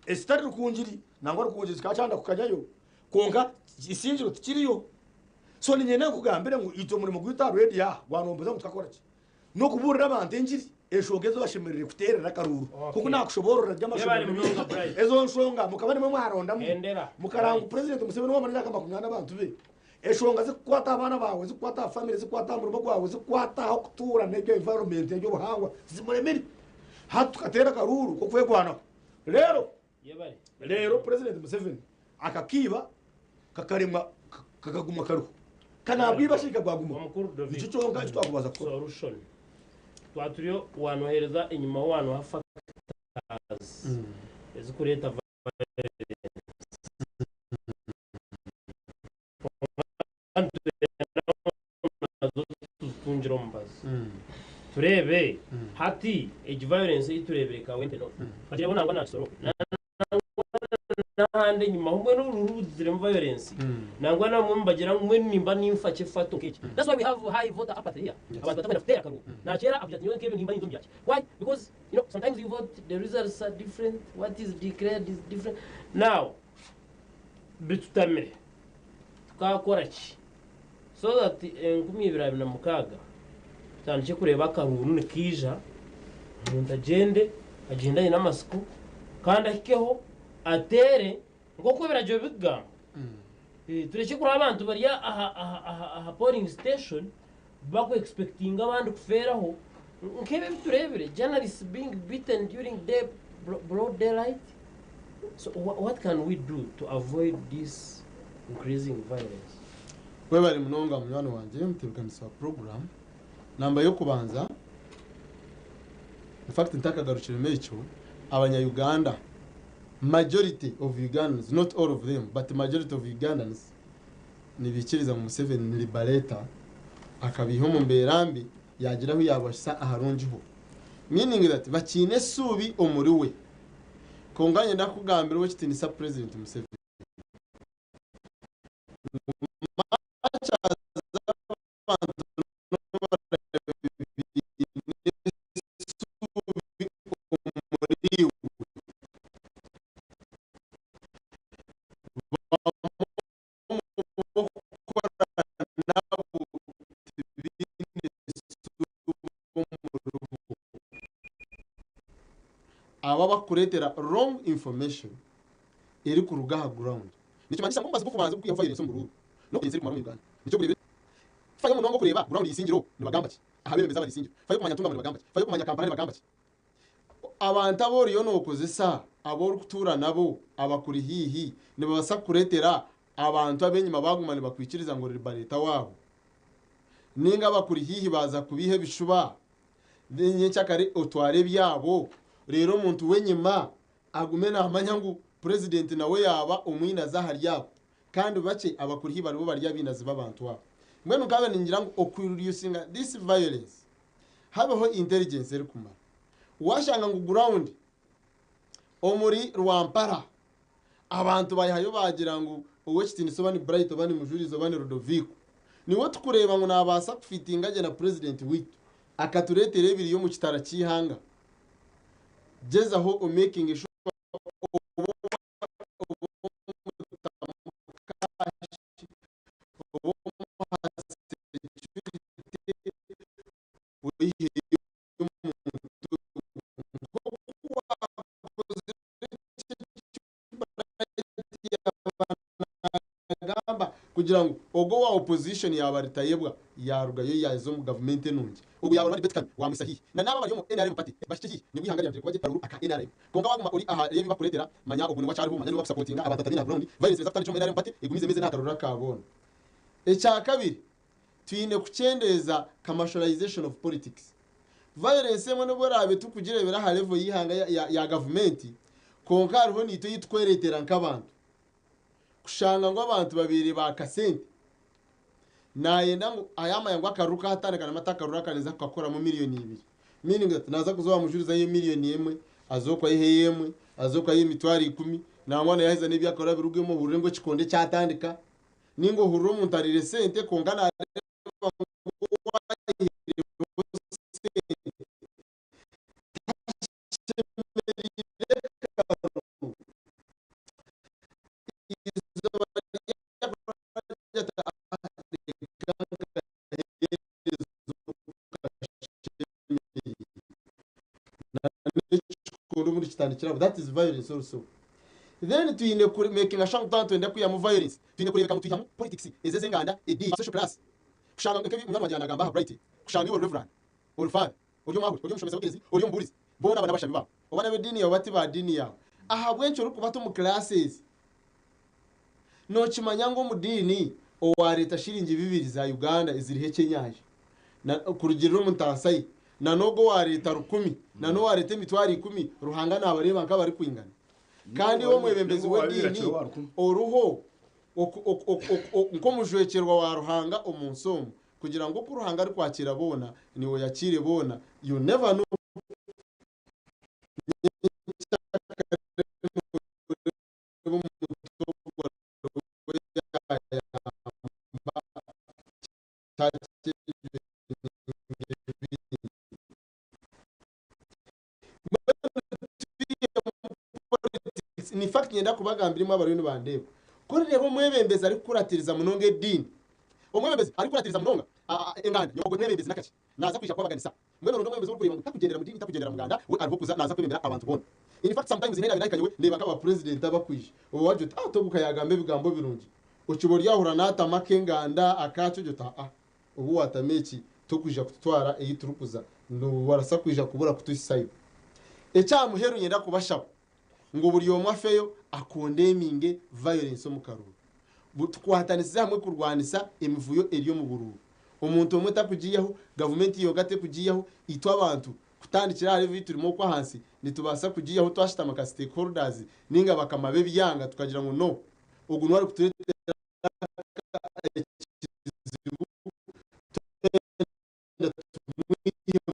ekitari rukungiri nangwa rukungiri kikaba kyanda kukanyayo kwonka isingiro tikiriyo so niinyenda nkugambire ngu itwe omurimo gwaitu aha rediyo aha gwanombuza ngu tukakora ki n'okubuurira abantu engiri enshonga ezi bashemereire kuteerera akaruuru nk'oku naakushoboorora Yebare munonga, Bright. ezo nshonga mukaba nimwe mwarondamu Hendera. mukaranga ngu purezidenti Museveni wamara emyaka 40 abantu be enshonga zikukwata abaana baawe zikukwata aha famire zikukwata aha murimo gwawe zikukwata aha okutuura n'ebyo environment eby'obuhangwa zimuremire hati tukateera akaruuru k'okwegwanaho reero Yebare. reero purezidenti Museveni akakiiba kakaremwa kakaguma kariho kanabwiba shi kagwaguma nikyo kyonka eki twakubaasa kukora solution twaturiyo wanohereza enyima wanoha factors ezikureeta violence kwonka nitwenda ngu nazo tuzitungire omubazi tureebe hati egi violence ei tureebire Kawempe North bagireebeho nangwa na Kisoro N'ahandi enyima ho mbwenu oburuuru buziremu violence nangwa nabamwe nibagira ngu mbwenu nimba ninfa ki efato nk'eki. That's why we have high voter apathy here. Abantu batakwenda kuteera akaruuru. Nakyera akugira ati nyowe nk'ebyo nimba ninza omu byakye. Why? Because you know sometimes you vote the results are different, what is declared is different. Now bitutamire tukakora ki so that 2026 tutandikye kureeba akaruuru nikaija omuntu agyende agyende aine amatsiko kandi ahikeho ateere nk'oku ebiragiro birikugamba. Turekye kureba abantu bari aha polling station baku expectinga abandi kufeeraho nk'ebi ebi tureebire journalists being beaten during day broad daylight so what can we do to avoid this increasing violence? Webare munonga munywani wangye omutebekanisa wa puroguramu. Namba y'okubanza, in fact ntakagarukiremu ekyo, abanya Uganda, majority of Ugandans, not all of them, but majority of Ugandans nibaikiriza ngu Museveni ni liberator, akabaiha omu mbeera mbi yaagira ahu yaabahitsya aharungi ho. Meaning that bakiine esuubi omuri we. Kwonka niinyenda kukugambira ow'ekitiinisa President Museveni ngu much as abantu baine esuubi omuriiwe, bamwe omu b'okukora nabo tibaine suubi omuribo. Abo abakukureetera wrong information erikuruga aha ground. Nikimanyisa ngu omubazi gw'okubanza ogurikwihaho violence omu buruuru n'okurinza erikumara omu Uganda. Nikyo okureeba Fayo munonga okureeba ground y'eisingiro nibagamba ki aha beebembezi abari isingiro. Fayo kumanya Ntungamo nibagamba ki. Fayo kumanya Kampala nibagamba ki. Abantu abu oriyo nookozesa, abu orikutuura nabo, abakuri haihi, nibabaasa kukureetera abantu ab'enyima baaguma nibakwikiriza ngu ori ribareeta waabo. Nainga abakuri haihi baaza kubeiha ebishuba, then nyenkyakare otware ebyabo, reero omuntu w'enyima agume naamanya ngu purezidenti nawe yaaba omwinazi ahari abo. Kandi bakye abakuri haihi baribo bari abainazi b'abantu abo. Mbwenu nkaba ningira ngu okureducinga this violence, habeho intelligence erikumara. Washanga ngu ground omuri Rwampara abantu bayihayo bagira ngu ow'ekitiinisa oba ni Bright oba ni Mujurizi oba ni Ludovico niwe tukureeba ngu nabaasa kufitinga gye na president waitu akatureetera ebiri omu kitara ky'eihanga. Gyezaho omakinge sure oba omutamu cash oba omuha security oyiheyo omuntu nk'oku waakozire eki Bright yaaba naagamba kugira ngu ogwo owa opposition yaaba ritayebwa yaarugayo yaaza omu gavumenti enungi ogwo yaaba Rwanda Debate waamwisa haihi na n'abo abari omu nrm party bahikye haihi nibwo eihanga ryarugire kuba gye karuru aka nrm kwonka waaguma ori aha ebi bakureetera manya ogwo niwe akyariho manya niwe bakusapotinga abantu atabiine aha ground violence neeza kutandikira omu nrm party egumize eze n'aha karuru aka boona Ekyakabiri Twine kukyendeeza commercialization of politics. Violence emwe n'obu eraabe turikugireebera aha level y'eihanga ya gavumenti, kwonka hariho naitwe ei turikwereetera nk'abantu. Kushanga ngu abantu babaire ba kasente. Nayenda ngu ayamanya ngu akaruru katandika na mata akaruru aka ninza kukakoramu miriyoni ibiri. Meaning that naza kuza owamujurizi aihe miriyoni emwe, aze oku aiheyo emwe, aze oku aihe emitwaro ikumi, nangwa na yaheza n'ebyakora abirugemu ohurire ngu ekikonde kyatandika, ninga ohurire omuntu ariire sente kwonka nareeba ngu owaihireho sente tashemereire karuru. Eizooba ryakurata reka nkaheereza okukashemereire. N'ekikondo obundi kitandikira aho. That is violence also. Then twine ku makinga sure ngu twaba nitwenda kwihamu violence, twine kureebeka ngu twihamu politics ezi ez'enganda, ediini, social class. Kushanga nk'ebi munywani wangye yaanagamba aha Bright, kushanga iwe ori reverand, ori father, ori omwahuri, ori omushomesa w'ekelezia, ori omubuurizi, boona aba n'abashabi baawe. Oba n'ab'ediini yaawe oba ti ba diini yaawe. Ahabw'enki orikubata omu classes? Nookimanya ngu omu diini owaareeta shiringi bibiri za Uganda eziriho ekyenyanja na kurugiirira omu ntaasa ye na n'ogwo owaareeta rukumi na n'owaareeta emitwaro ikumi Ruhanga naabareeba nk'abarikwingana? Kandi iwe omwebembezi w'ediini oriho nk'omujwekyerwa wa Ruhanga omu nsi omu kugira ngu oku Ruhanga arikwakiira boona naiwe oyakiire boona, you never know. In fact niinyenda kubagambira imwe abariyo nibandeeba, ku orireeba omwebembezi arikukuratiriza munonga ediini, omwebembezi arikukuratiriza munonga enganda, nyowe ogwo mwebembezi nakaki, naaza kwija kubabaganisa. Mbwenu oronde omwebembezi orikureeba ngu takugyendera mu diini, takugyendera mu nganda, we ariho kuza naaza kwebembera abantu boona. In fact sometimes n'enaaba nahika nyowe ndeeba nk'aba president abakwija, oba wagira oti ah ogu ka yaagamba ebigambo birungi, okiba oryahurira naatama ak'enganda, akaaki ogira oti aa obu waatama eki tokwija kututwara ei turikuza, nobarasa kwija kubura kutuhisayo. Eky'aha muheru niinyenda kubashaba ngu buri omwe afeyo akondeminge violence omu karuuru. Tukwatanisize hamwe kurwanisa emivuyo eri omu buruuru. Omuntu omwe takugiihaho, gavumenti yonka tekugiihaho, itwe abantu kutandikira aha level ei turimu okwo ahansi nitubaasa kugiihaho twashutama nka stakeholders ninga bakama b'ebyanga tukagira ngu no, ogu niwe arikutureetera ekizibu twenda tumwihemu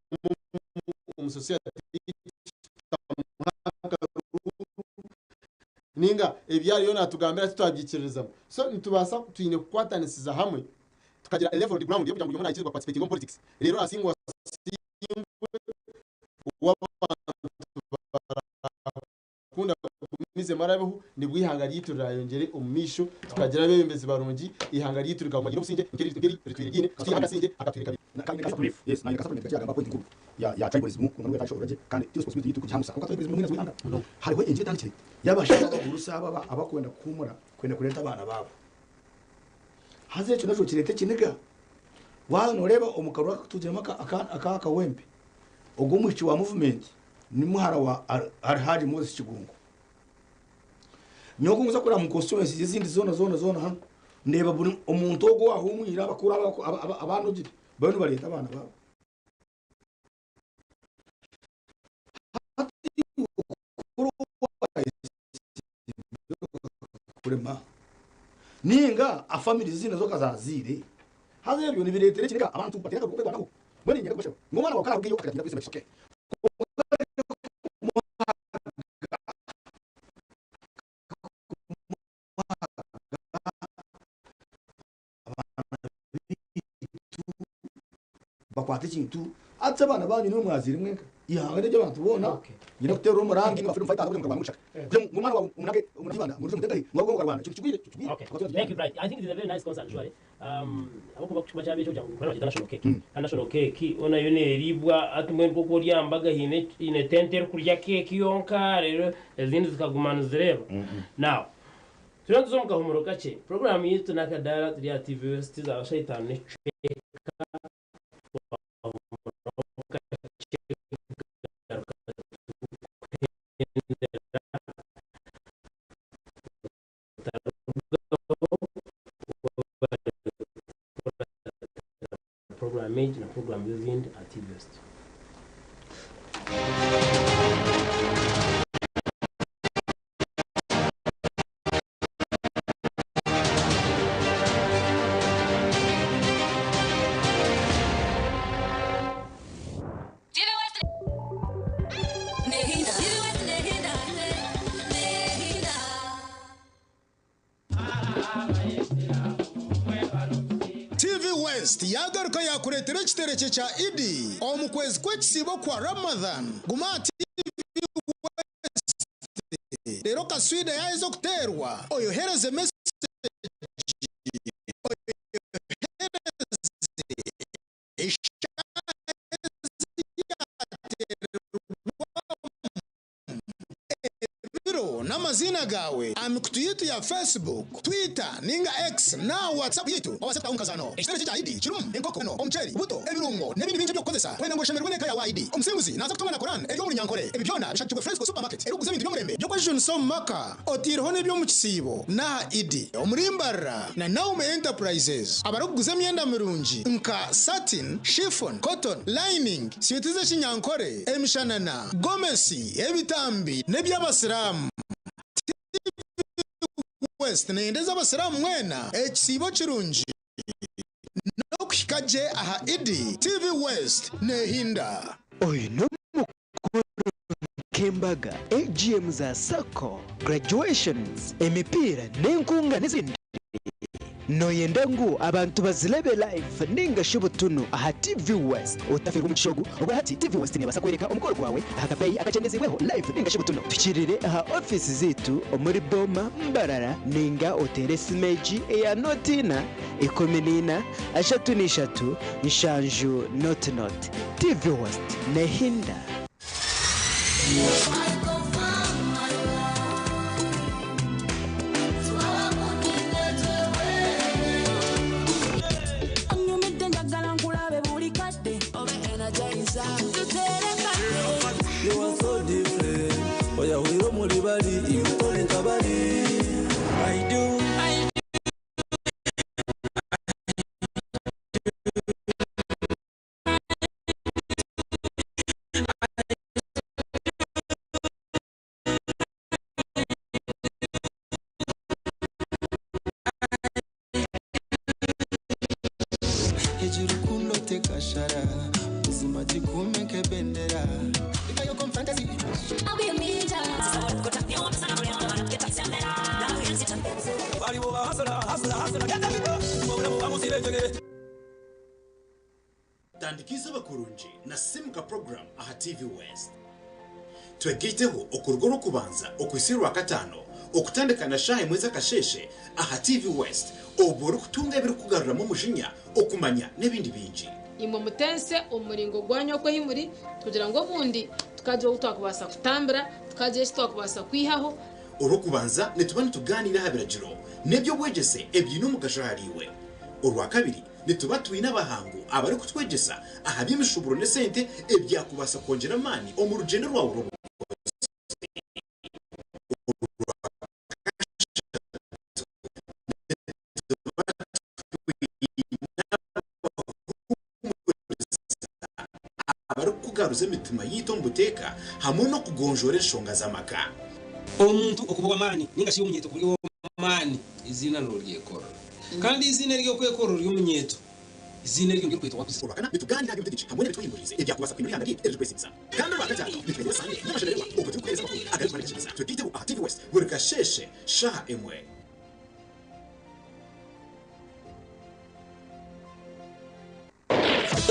omu society yaitu tutamuha akaruru ninga ebi ariyo natugambira titwabyikiririzamu. So nitubaasa twine kukwatanisiza hamwe tukagira a leveled ground y'okugira ngu buri omwe naikirizibwa kuparticipatinga omu politics reero asingwe asingwe ou abantu barakunda agumizemu arabeho nibwo eihanga ryaitu rirayongyere omu maisho tukagira abebembezi barungi eihanga ryaitu rikaguma riine obusingye nk'eri ritwire riine twiheho akasingye akatwire kabi. Haza ekyo nakyo kireeta ekiniga. Waaza nooreeba omu karuru aka akatugiremu aka Kawempe, ogwo omwishiki wa muvumenti ni muhara wa Alhaji Moses Kigungu. Nyowe ku nkuza kureeba omu constituencies ezindi zoona zoona zoona hanu, ndeeba buri omuntu ogwo owahuumwire abakuru abanogire bariyo nibareeta abaana baabo. Hati kurema ninga afamilies ezindi nazo kazaziire haza ebyo nibireetera ekiniga abantu bateera akarugu k'okwerwanaho mbwenu niinyenda kubashaba ngu omwana waawe kararugeyo akagira kwesiima it's okay abaana baitu bakwate ekintu hati abaana banyu nimwe mwazaire mwenka ihanga nery'abantu boona nyine kuteerera omurangi nimwe ba freedom fighters abakugira mukarwana mushaka ngu omwana wawe omunage omunage Ibanda ngu orije omuteekahe ngu okarwana ekintu kigwire ekyo kigwire Okay. Thank you, Bright. I think it is a very nice concern, surely. Ahabw'okuba kuba kyabaire ekyokugira ngu bakyeta national cake. Kandi national cake hoona yo neeriibwa hati mbwenu nk'oku ori aha mbaga haine haine tente erikurya keeki yonka reero ezindi zikaguma nizireeba. Now, Turiyo nituza omu kahumuro kakye. Puroguraamu yaitu n'akadaara turi aha TV West zaawa shaaha itaano n'ekicweka. Twahumuraho kakye kugaruka turikuhendera. Otarugaho webare kukuratira puroguraamu egi na puroguraamu ezindi aha TV West. West yagaruka yakureetera ekiterekye kya Idi omu kwezi kw'ekisiibo kwa Ramadhan. Guma aha TV West reero kaswida yaheza okuteerwa oyohereze mesegi oyohereze eshaaha ezi yaateererwamu. Ebiro n'amaziina gaawe aha mikutu yaitu ya Facebook, Twitter ninga X n'aha WhatsApp yaitu obaase kutaho omukazaano. Ekitebe kye kya Idi kirimu enkoko, omuceeri, buto, ebirungo n'ebindi bingi eby'okukozesa kwenda ngu oshemererwe n'eka yaawe aha Idi. Omusinguzi naaza kutunga na Koran eri omu Runyankore. Ebi byona bishagikirwe Fresco Supermarket erikuguza ebintu by'omurembe by'okwejunisa omu maka otaireho n'eby'omu kisiibo n'aha Idi omuri Mbarara na Naomi Enterprises abarikuguza emyenda mirungi nka satin, chiffon, cotton, lining, suit z'ekinyankore, emishanana, Gomesi, ebitambi, n'eby'Abasiraamu. TV West neyendeza Abasiraamu mwena ekisiibo kirungi n'okuhika gye aha Idi. TV West nehinda. Oyu n'omukoro nk'embaga, AGM za sacco, graduations, emipiira n'enkunga n'ezindi. Nooyenda ngu abantu bazirebe live ninga shi butunu aha TV West? Otaferwa omugisha ogu, obwa hati TV West neebaasa kworeka omukoro gwawe aha kabeeyi akakyendeziibweho live ninga shi butunu. Tuhikirire aha ofiisi zaitu omuri Boma, Mbarara ninga oteere esimu egi eya nooti ina, 14, 33, 70 nooti nooti. TV West neehinda. Onyumidde njagala nkulabe buli kadde obe energizer tutere kadde. You are so different. Oyahwire omuri bari, iwe tori nka bari. I do. Egi rukundo tekashara buzima gikuume nk'ebendera. Tandika eizooba kurungi na Simuka Program aha TV West. Twegaiteho okuruga Orwokubanza okuhitsya Orwakataano okutandika na shaaha emwe z'akasheeshe aha TV West obwo orikutunga ebirikukugaruramu omujinya, okumanya n'ebindi bingi. Imwe mutense omu muringo gwanyu oku ahi muri, kugira ngu obundi tukagira ou twakubaasa kutambira, tukagira eki twakubaasa kwihaho. Orwokubanza nituba nitugaaniira aha biragiro n'eby'obwegyese ebiine omugasho ahariiwe. Orwakabiri Nituba twine abahangu abarikutwegyesa aha by'emishuuburo n'esente ebyakubaasa kwongyera amaani omu rugyendo rwawe rw'obukozi. Orwakashatu, nituba twine abahuumuriza abarikukugaruza emitima yaitu omu buteeka hamwe n'okugonjoora enshonga z'amaka. Omuntu okuba ow'amaani ninga shi omunyeeto kuba ori ow'amaani, eiziina nooryekorera. Kandi eiziina ery'okwekorera ori omunyeeto, eiziina eryo niryo orikwetwa wakuza. Orwakana, nitugaaniira aha by'obutegyeki hamwe n'ebitwehinguririize ebyakubaasa kuhindura eihanga ryaitu eririkwesimisa. Kandi Orwakataano, nituheereza Sande y'amashemererwa obwo turikuheereza amakuru agarikuba nigashemeza. Twegaiteho aha TV West buri kasheeshe shaaha emwe.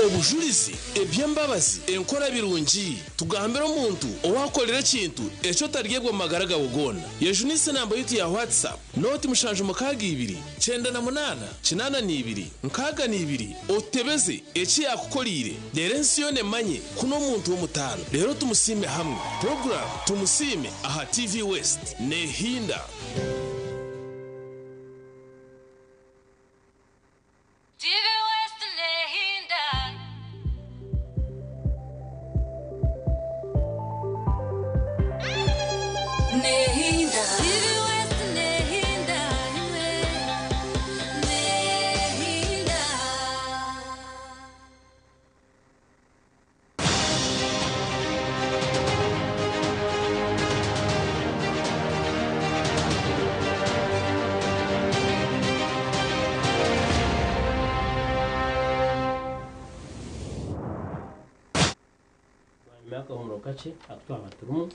Obujurizi, eby'embabazi, enkora birungi. Tugambire omuntu owaakukorera ekintu eki otaryebwa omu magara gaawe goona. Yejunise enamba yaitu ya WhatsApp, nooti 762 98 82 62 otutebeze eki yaakukoreire reero ensi yoona emanye ku n'omuntu w'omutaano. Reero tumusiime hamwe. Puroguraamu Tumusiime aha TV West neehinda. TV West nehinda. Nehinda. TV West nehinda imwe. Nehinda. Bwanyima y'akahumuro kakye aku twaba turimu,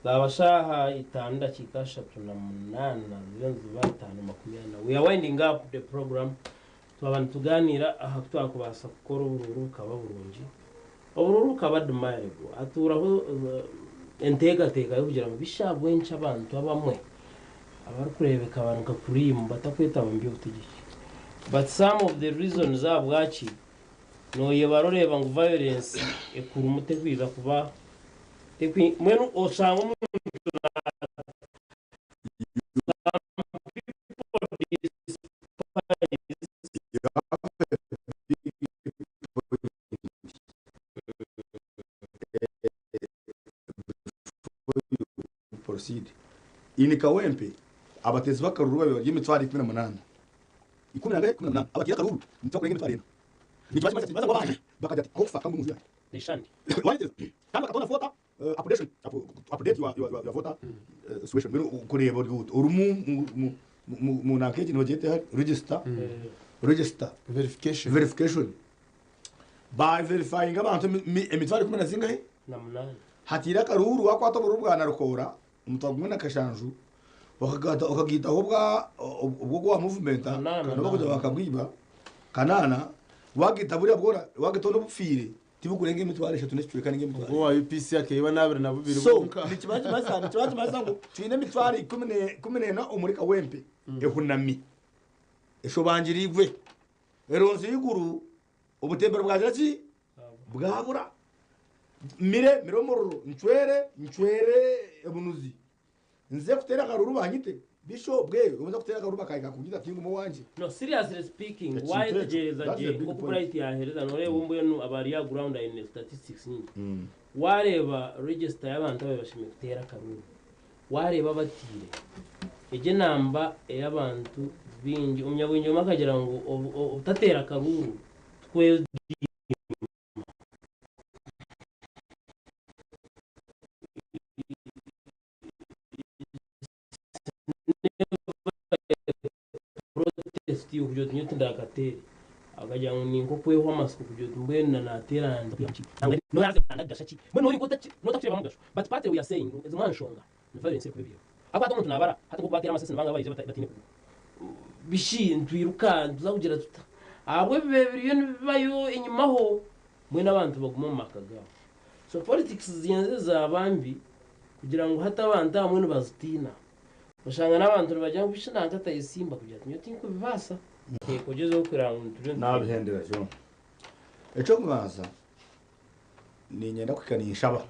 zaaba shaaha itaano dakiika 38 zibe niziba 5:40. We are winding up the program. Twaba nitugaaniira aha ku twakubaasa kukora oburuuru bukaba burungi. Oburuuru bukaba admirable. Hatuuraho enteekateeka y'okugira ngu bishi ahabw'enki abantu abamwe abarikureebeka bari nka kuriimu batakwetaba omu by'obutegyeki. But some of the reasons ahabwaki nooyebara oreeba ngu violence ekurimu tekwija kuba mbwenu oshanga omuntu Proceed. In Kawempe, abateezi b'akaruru babaire bari emitwaro 18. Ikumi na ngahe? 18. Abateire akaruru nitubakurenga emitwaro ena. Nikiba kimanyisa kiti, baza ngu abandi bakagira ati ahokufa kangwe omunju yangye. Waayetegyereza? Kandi bakataho na voter updation, update your, your, your voter situation. Mbwenu kureeba ori oti orimu mu- mu- mu- mu nanka egi nibagyeta eha? Register. Register. Verification. Verification. Ba verifyinga abantu emitwaro ikumi na zingahe? Na munaana. Hatiire akaruuru wakwata oburuuru bwa Narukoora omutwaro gumwe na kashanju okagaita okagaitaho obwa obwo ogwa movement Kanaana kandi bakugira naana. bakabwiba kanaana wagaita buriya bwona wagaitaho n'obufiire tibikurenga emitwaro eshatu n'ekicweka ninga emitwaro Ogwo owa UPC akaiba n'abiri na bubiri so bwonka. nikiba kimanyisa nikiba kimanyisa ngu twine emitwaro ikumi ne ikumi n'ena omuri Kawempe ehunami eshobangiriibwe eronzire eiguru obutembero bwagira ki bwabura mire mire omuriro ncwere ncwere ebunuzi nze kuteera akaruru banyite bishop bwe obuza kuteera akaruru bakahika kunyita tinguma owangye. No seriously speaking Ekintu ekyo, wayetegyereza that's gye a big nkoku point. Bright yahereza noreeba mbwenu abari aha ground aine statistics nyingi wareeba register y'abantu ababaire bashemereire kuteera akaruru wareeba abatiire egyo enamba ey'abantu baingi omunyabwengye omwe akagira ngu obutateera akaruru tikwediima. Protest kugira oti nyowe tindakateere akagira ngu ninka okwehwa amatsiko kugira oti mbwenu na nateera nza kwihamu ki nagagasha ki mbwenu ori nkotakureeba mugasho but partly we are saying ngu ezimwe aha nshonga ni violence erikuba ebiriho ahakuba hati omuntu nabara hati nkoku bateera amasasi nibanga abaija bataine kugura bishi nitwiruka nituza kugira tuta ahabw'ebibaire biriyo nibibayo enyimaho mbwenu abantu baguma omu maka gaabo so politics ziyenze zaaba mbi kugira ngu hati abantu abamwe nibazitiina Oshanga n'abantu nibagira ngu bishi nanka atayesimba kugira ati nyowe tinkubibaasa. Teeka ogyezeho kureba ngu nituriyo nitugenda. Nabihendera kyona. Eky'okubanza niinyenda kuhika ninshaba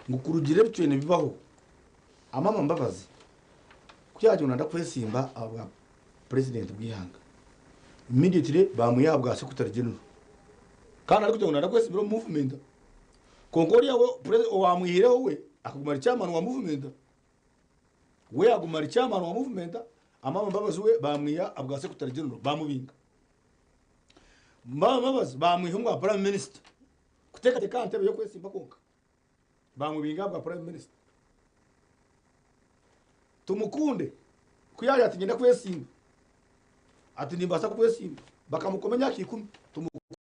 ngu kurugiirira ebitwire nibibaho, Amama Mbabazi ku yaagira ngu nayenda kwesimba aha bwa purezidenti bw'eihanga, immediately baamwiha aha bwa secretary general kandi arikugira ngu nayenda kwesimbira omu movement. Kwonka oriya we owamwihireho we akaguma ari chairman wa movement. We aguma ari chairman wa movement, Amama Mbabazi we bamwiha abwa secretary general bamubinga. Amama Mbabazi bamwiha omwa prime minister kuteekateeka aha ntebe y'okwesimba kwonka. Bamubinga abwa prime minister. Tumukunde ku yaagira ati niinyenda kwesimba, ati nimbaasa kwesimba, bakamukoma emyaka ikumi. Tumukunde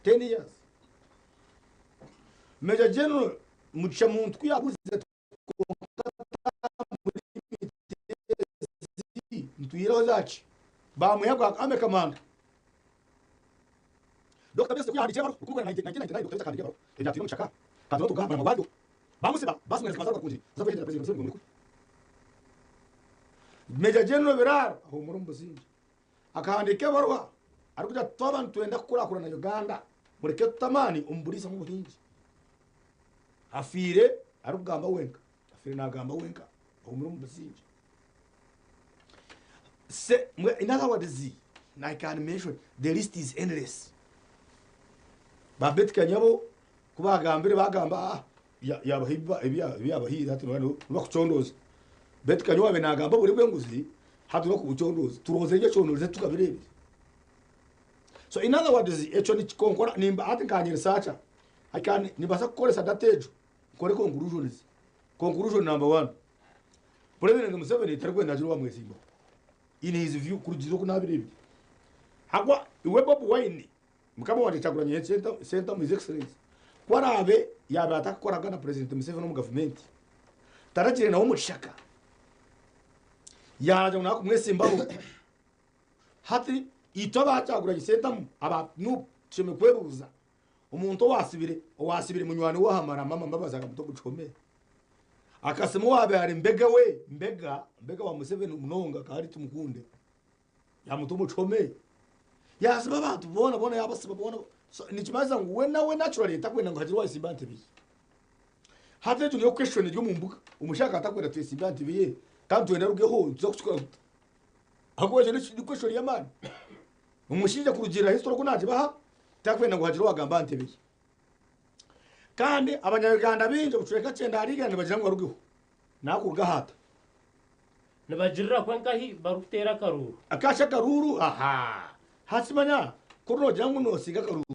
10 years. Major General Mugisha Muntu ku yaabuurize ati kwonka tambura emiti ntwireho zaaki? Bamwiha bwa army commander. Dokita Besigye ku yaahandiikire ebaruha, 1999 Dokita Besigye akahandiika ebaruha ebyatwire omu kishaka kandi n'otugamba na Mabwaryo bamusiba basimwereza Kabazaarwa Rukungiri aza kweshengyera President Museveni ngu amurekure. Major General Biraro ahuumura omu busingye. Akahandiika ebaruha arikugira ati, Twaba nitwenda kukurakurana Uganda, mureke tute amaani omu buriisa n'obuhingi. Afiire arikugamba wenka, afiire naagamba wenka, ahuumire omu busingye. Se, in other words, I can mention, the list is endless. Ba Beti Kanyabo ku baagambire baagamba ah, yabaha ebi yabahaire hati nibakucondooza. Beti Kanyabo owaabaire naagamba oburi bw'enguzi hati nibakubucondooza. Turoozire eby'ekyondoorize tukabireebire. So in other words, ekyo nikikonkora nimba hati nkanye researcher, I can nimbaasa kukoresa data egyo nkore conclusions. Conclusion number one, President Museveni tarikwenda hagire owamwesimbaho in his view kurugiirira oku naabireebire. Ahabw'okuba iwe Bobi Wine Mukama wangye Kyagulanyi Ssentamu His Excellency ku araabe yaabaire atakukoraga na President Museveni omu gavumenti, Taragiire nawe omu kishaka. Yaaragira ngu naakumwesimbaho. Hati itwe aba Kyagulanyi Ssentamu aba Nup tushemereire kwebuuza omuntu owaasibire owaasibire munywani we aha marama Mbabazi akamuta omu kihome akasima owaabaire ari mbega we mbega mbega wa Museveni munonga akaba ari Tumukunde yaamuta omu kihome yaasiba abantu boona boona yaabasiba boona so nikimanyisa ngu we nawe naturally takwenda ngu hagire owaayesimba aha ntebe ye. Hati egyo niyo question eri omu mbuga omushaija akaba atakwenda twesimbe aha ntebe ye kandi twenda arugeho nituza kukikora tuta? Ahabw'okuba egyo ni question y'amaani. Omushaija kurugiirira history oku naagibaha takwenda ngu hagire owagamba aha ntebe ye. Kandi abanya-Uganda baingi obucweka kyenda ahari igana nibagira ngu arugeho. Naakuruga aha ata? Nibagirira kwe nkahi barikuteera akaruuru? Akasha akaruuru aha. Hati manya kuri noogira ngu noosinga akaruuru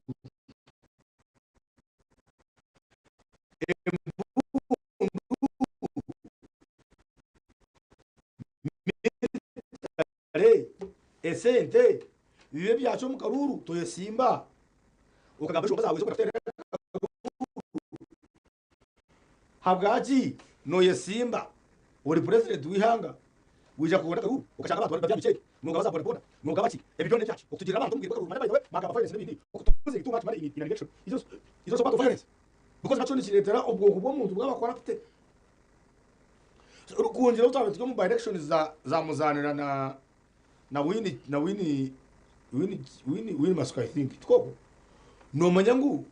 military esente bibe ebyakyo omu karuuru toyesimba okagamba enshonga zaawe ez'okuteera akaruuru habwaki noyesimba ori president w'eihanga waija kuronda akaruuru okashanga abantu bari aha miceeri nogaba za bodaboda nogaba ki ebi byona n'ebyaki okutugirira abantu omu bwire bw'akaruuru manya by the way bagamba violence n'ebindi okutuzinga too much money in an election is also part of violence because nakyo nikireetera obwonko bw'omuntu bwaba corrupted. Rukungiri obu twaba turi omu by elections za za Muzanira na na Winnie na Winnie Winnie Winnie Winnie Masuka I think tikwo nomanya ngu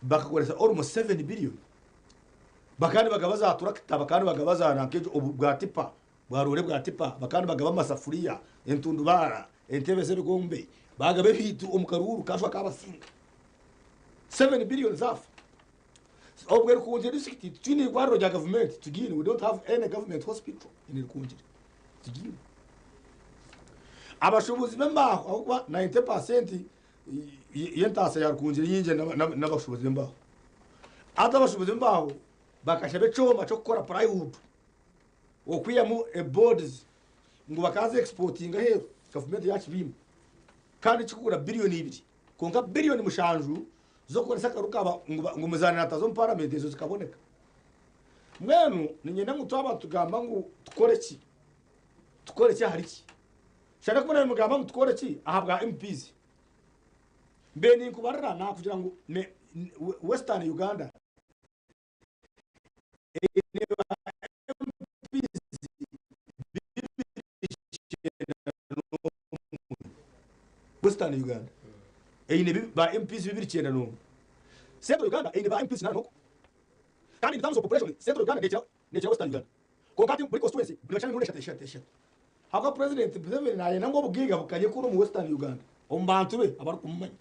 bakakoresa almost 7 billion bakaba nibagaba za turakita bakaba nibagaba za nanka obu bwa tipa bwa roore bwa tipa bakaba nibagaba amasafuriya entundubaara entebe z'ebigombe bagaba ebintu omu karuuru kashwa kabasinga 7 billion zaafa Obwe Rukungiri district titwine irwariro rya gavumenti tugiine we don't have any government hospital in Rukungiri tugiine. Abashubuzi b'embaaho ahabw'okuba 90% y'entaasa ya Rukungiri nyingi n'abashubuzi b'embaaho. Hati abashubuzi b'embaaho bakashaba ekyoma ky'okukora plywood okwihamu eboards ngu bakaza exportinga aheeru gavumenti yakibiima kandi kikugura biliyoni ibiri kwonka biliyoni mushanju z'okukoresa akaru kaba ngu muzaani nataza omu paramenti ezo zikaboneka. Mbwenu niinyenda ngu twaba nitugamba ngu tukore ki, tukore ki ahari ki? Shana ku muraabe nimugamba ngu tukore ki ahabwa MPs, mbe ninkubarira naakugira ngu Western Uganda eine ba MPs 291. Western Uganda eine ba MPs 291. Central Uganda eine ba MPs 81. Kandi in terms of population, Central Uganda nekira nekira Western Uganda. Kwonka hati buri constituency nibakira emirundi eshatu eshatu eshatu. Ahabw'okuba President Museveni nayenda ngu obugaiga bukanye kunu omu Western Uganda omu bantu be abarikumumanya.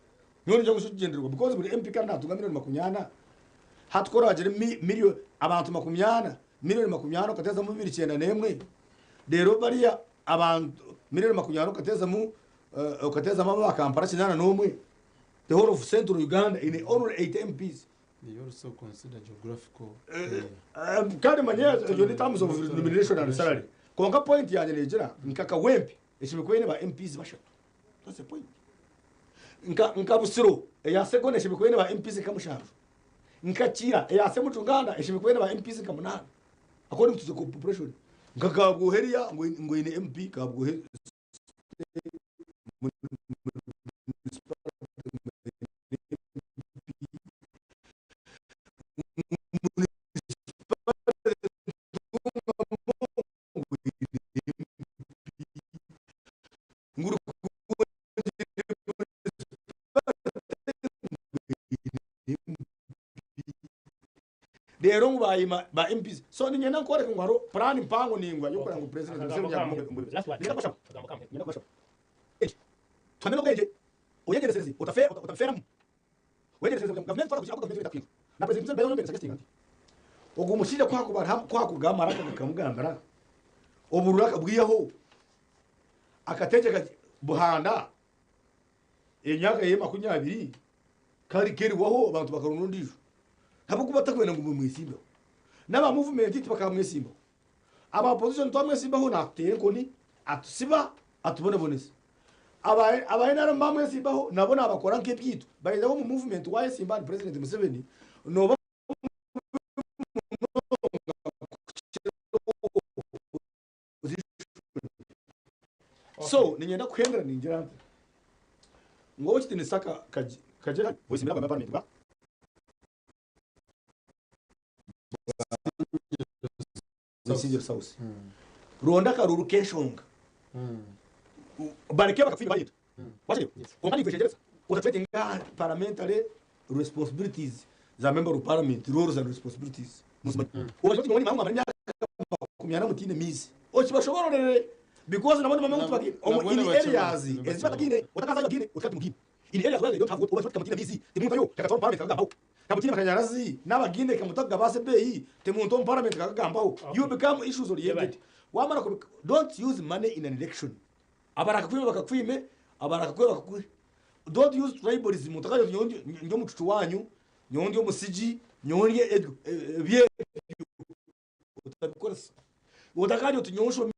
Nyowe nikyo nikyo kigyendererwa because buri MP kandi natunga milioni makumyana. Hati ku oragire milio abantu makumyana, milioni makumyana okateezamu bibiri kyenda n'emwe, reero bariya abantu milioni makumyana okateezamu okateezamu aba Kampala kinaana n'omwe, the whole of Central Uganda eine only 8 MPs. They also consider geographical area. Kandi manya egyo ni terms of remuneration and salary. Kwonka point yangye negira nka Kawempe eshemereire kuba eine ba MPs bashatu. That's the point. Nka nka Busiro eya Segona eshemereire kuba eine ba MPs nka mushanju. Nka Kiira eya Semutuganda eshemereire kuba eine ba MPs nka munaana. According to the population. Nka Kabwohe eriya ngu ngu eine MP Kabwohe Reero ngu bayima ba MPs. So niinyenda nkworeke ngu hariho puraani mpango ndaingwa y'okureba ngu Purezidenti Museveni yaaguma omu butegetsi. Niinyenda kubashaba. Niinyenda kubashaba. Tuhame n'obwengye, oyegyendesereze, otabifeeramu. Oyegyendesereze kugira ngu gavumenti twaaza kugira ahabw'okuba gavumenti eriyo etakuhindura. Na Purezidenti Museveni baitu nyowe ninsugestinga nti ogu mushaija ku hakurugaho amaraka gakamugambira, obururu akabwihaho, akategyeka Buhanda emyaka ye makumyabiri, kari kerihwaho abantu bakaronda ondiijo. Ahabw'okuba takwenda ngu mumwesimbeho. N'aba movement tibakaamwesimbaho. Aba opposition twamwesimbaho naatuteera enkoni, atusiba, atubonabonesa. Aba aba NRM bamwesimbaho nabo naabakora nk'ebyaitu. By the way omu movement waayesimba ahari President Museveni nooba mubi munonga kukira. So niinyenda kuhendera ningira nti ngu ow'ekitiinisa Kagyera Voice Member wa Parliament bwa Isingiro South. Ronda akaruuru k'enshonga. Bareke bakafiirwa barenda. Wakireeba? Kwonka nikweshengyereza otatreatinga parliamentary responsibilities za member of parliament, roles and responsibilities. Muzimanya. Obagira oti nyowe nimara kumara emyaka 40 mutiine miizi. Okibashobororere because nabo nibamanya ngu tibagaine. Omu Nabwo in nibakimanya. areas ezi batagaine, otakazayo bagaine, otikati mugaine. In areas where they don't have water, obagira oti kamutiine miizi, timuntayo, kakatwara omu parliament kakagambaho. Kamutiine mashanyarazi, n'abagaine kamutagabaasa ebeeyi, timuntu omu parliament kakagambaho. You become issues oriented. Wamara kubi don't use money in an election. Abarakakwima bakakwime, abarakakuhe bakakuhe. Don't use tribalism otakagira oti nyowe ndi omucucu wanyu, nyowe ndi omusigi, nyowe ndi ebyo ebyo otabikoresa. Otakagira oti nyowe nshomire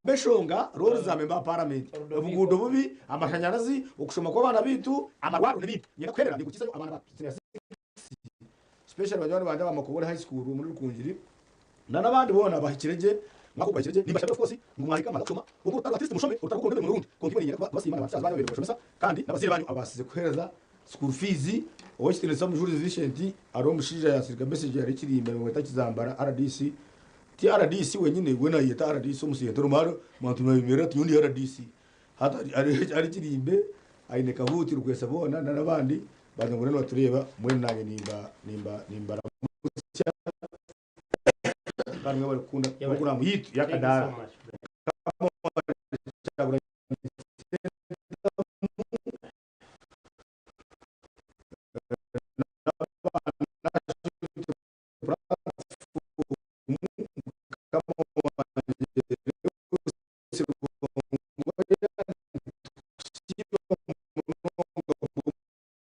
Ogamba enshonga roles za member wa parliament, obuguudo bubi, amashanyarazi, okushoma kw'abaana baitu, amarwariro n'ebindi. Niinyenda kuhendera ninkukizayo abaana ba senior six especially banywani bangye aba Makobore high school omuri Rukungiri na n'abandi boona bahikire gye mwaka ogu bahikire gye. Nimbashabira of course ngu mwahika mwaza kushoma kwonka orutaro at least mushome orutaro rw'okuronda emirimo n'orundi kwonka imwe niinyenda kubasiima na ba teachers banyu ababaire nibabashomesa kandi n'abazaire banyu ababaasize kuheereza School fees, Ow'ekitiinisa Mujurizi Vincent ari omushaija yatsirika message ari ekirimba nibamweta Kizambara rdc ti rdc wenyine we nayeyeta rdc omusente orimu hariya omuntu nayemerera ati nyowe ndi rdc hati ari kirimbe aine kabuuti rukwesa boona n'abandi banza ngu nibatureeba mbwenu nanye nimba nimba nimbaramutsya kandi mwebare kukunda program yitu y'akadaara.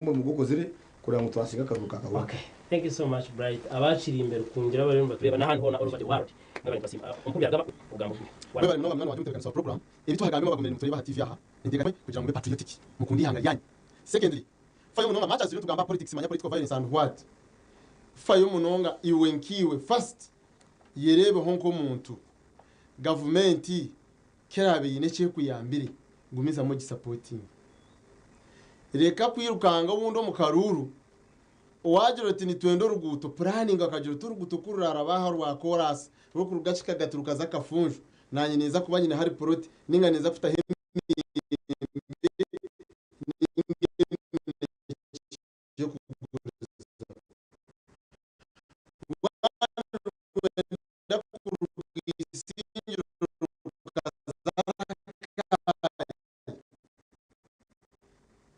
Omurumo kureba ngu twasinga akaruru ka Kabona. Okay, thank you so much Bright. Abakiri imbere kungira abariyo nibatureba n'ahandi hoona all over the world. Mwebale nitubasiima. Omukuru yagaba obugambo bumwe. Mwebale munonga munywani wangye omutebeekanisa wa program. Ebi twagambirwe abagumire nimutureeba aha TV aha, enteekateeka kugira ngu mube patriotic, mukunde eihanga ryanyu. Secondly, fayo munonga much as turiyo nitugamba aha politics manya political violence and what, fayo munonga iwe nk'iwe first yereebeho nk'omuntu. Gavumenti ku eraabe eine eki ekuyambire, gumizamu ogisapotinge. Reka kwirukanga obundi omu karuuru, waagira oti nitwenda oruguuto, puraninga okagira oti oruguuto ku ruraaraba aha rwa koraasi rw'okuruga Kikagati rukaza Kafunjo, naanye ninza kuba nyine hari puroti nainga ninza kutaho emiyembe nainga eminekye y'okugurizaho. Waaba nooyenda kuruga Isingiro rukaza Rakai,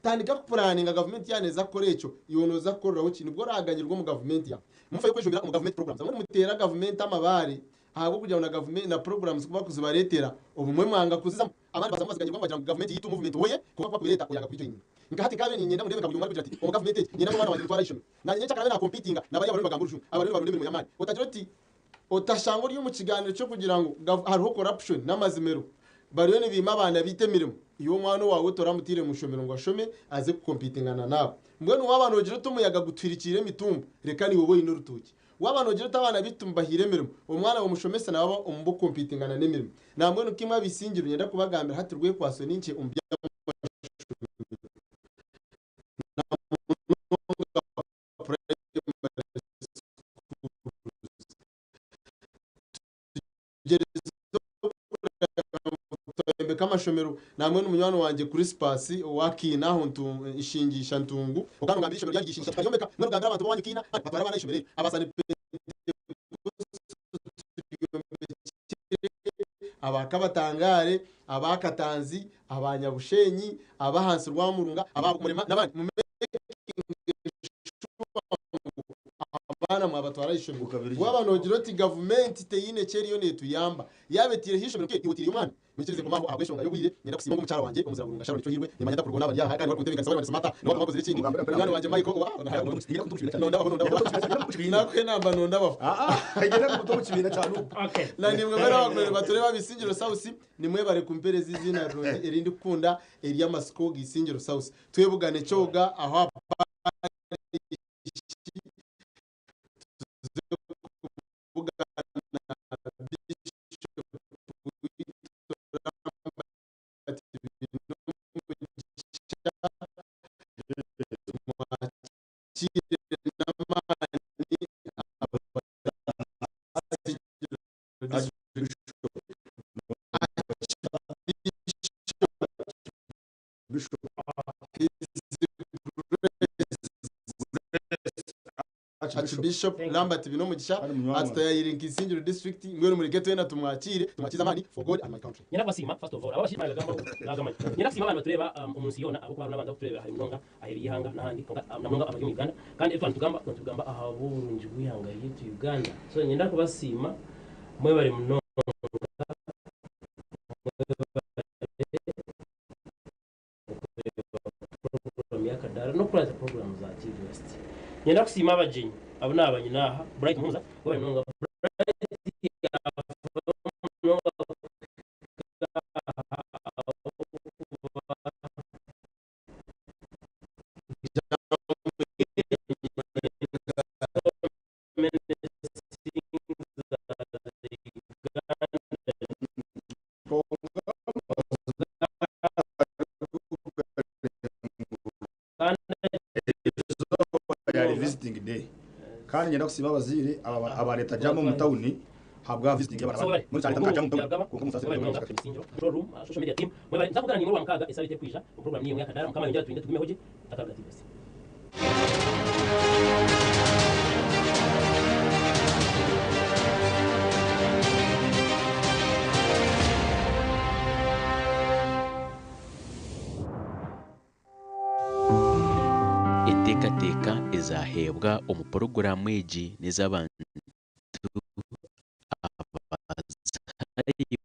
Tandika kupuraninga gavumenti yaaba neeza kukora ekyo, iwe nooza kukoreraho ki? Nibwo oraaganyirwe omu gavumenti yaawe. Mufeyo kwejumbira omu gavumenti programs. Abamwe nimuteera gavumenti amabaare ahabw'okugira ngu na gavumenti na programs ku bakuzibareetera obumwe mwanga kuzizamu. Abandi bazamu baziganyirwamu bagira ngu gavumenti yaitu movement oye kwonka ku bakubireeta oyanga kubijoininga. Nka hati nkaabaire niinyenda ngu ndeebe nka buri omwe arikugira ati omu gavumenti egi niinyenda ngu omwana wangye mutware aha ishomero. Naanye nyenkya karabe naakompitinga na bariya abariyo nibagamba orujungu, abariyo nibaronda emirimo y'amaani. Otagira oti. Otashanga ori omu kigaaniiro ky'okugira ngu hariho corruption n'amazimiro, bariyo nibaima abaana baitu emirimo, iwe omwana owaawe toramutaire mu ishomero ngu ashome aze kukompitingana naabo. Mbwenu waaba noogira oti omuyaga gutuhirikiire emitumba, reka naiwe obe oine orutookye. Waaba noogira oti abaana baitu tumubahaire emirimo, omwana omushomese nawe abe omu b'okukompitingana n'emirimo. Nambwenu nkaimwe abaisingiro niinyenda kubagambira hati rwekwaso ni nkye omu by'amashomero. Namunonga primary schools. Tugyerizeho kureba ngu twayombeka amashomero. Nambwenu munywani wangye Crispus owa Kiina aho Nshingisha Ntungu, okaba nogambira eishomero ryanyu Gishingisha tukaryombeka. Mbwenu gambira abantu b'owanyu Kiina batware abaana aha ishomero eryo. Abasani Pentekosto turyombekire aba Kabatangare, aba Katanzi, aba Nyabushenyi, ab'ahansi Rwamurunga, aba Murema n'abandi. Abaana mwabatwara aha ishomero. Waaba noogira oti gavumenti teine eki eriyo neetuyamba, yaaba etaireho eishomero nke, iwe otaireyo omwana? Mwikirize kumaho ahabw'enshonga y'obwire, niinyenda kusiima ngu omukyara wangye omuzira Burunga Sharon Kyohirwe, niimanya takurwa naaba ari aha kandi warikutebeekanisa wari Samantha, niwe akaba akozire ekindi, munywani wangye Michael owa nondabaho nondabaho nakuha enamba nondabaho. Na nimwe mwena abagumire nibatureba aha Isingiro South, nimwebare kumpereza eiziina rirungi eri ndikukunda ery'amatsiko ga Isingiro South. Twebugane kyoga aho aha parish. kubugana Bishop waitu Lambert Bainomugisha, tumwakiire n'amaani Archbishop Lambert Binomugisha atutayayire nka Isingiro district mbwenu mureke twena tumwakiire tumwakize amaani for God and my country. Nyenda kubasiima first of all abo abashima nagamba nagamanya nyenda kusiima abantu batureeba omu nsi yoona ahabw'okuba hariho n'abantu abakutureebera hare munonga aheeru y'eihanga n'ahandi kwonka na munonga abari omu Uganda kandi ebi twaba nitugamba nitugamba ahabw'oburungi bw'eihanga ryaitu Uganda so niinyenda kubasiima mwebare munonga mwebare okureeba puroguraamu y'akadaara n'okukuratiza puroguraamu za TV West. Niinyenda kusiima abagyenyi abu naaba nyine aha, Bright Muhumuza webare munonga Bright yaafayo munonga kuhika aha ahabw'okuba yari visiting day kandi nyenda kusiima abazaire abareta jam omu tawuni habwa visiting y'abaana babo muri cyane tamka jam mu tawuni konka musase social media team mwebale nzakugana nimwe rwa mukaga esabite kwija mu program niyo yakadara mukama yongera turinde tugumeho gye takaruga tibasi. Enteekateeka ezaaheebwa omu puroguraamu egi n'ez'abantu abazairwe.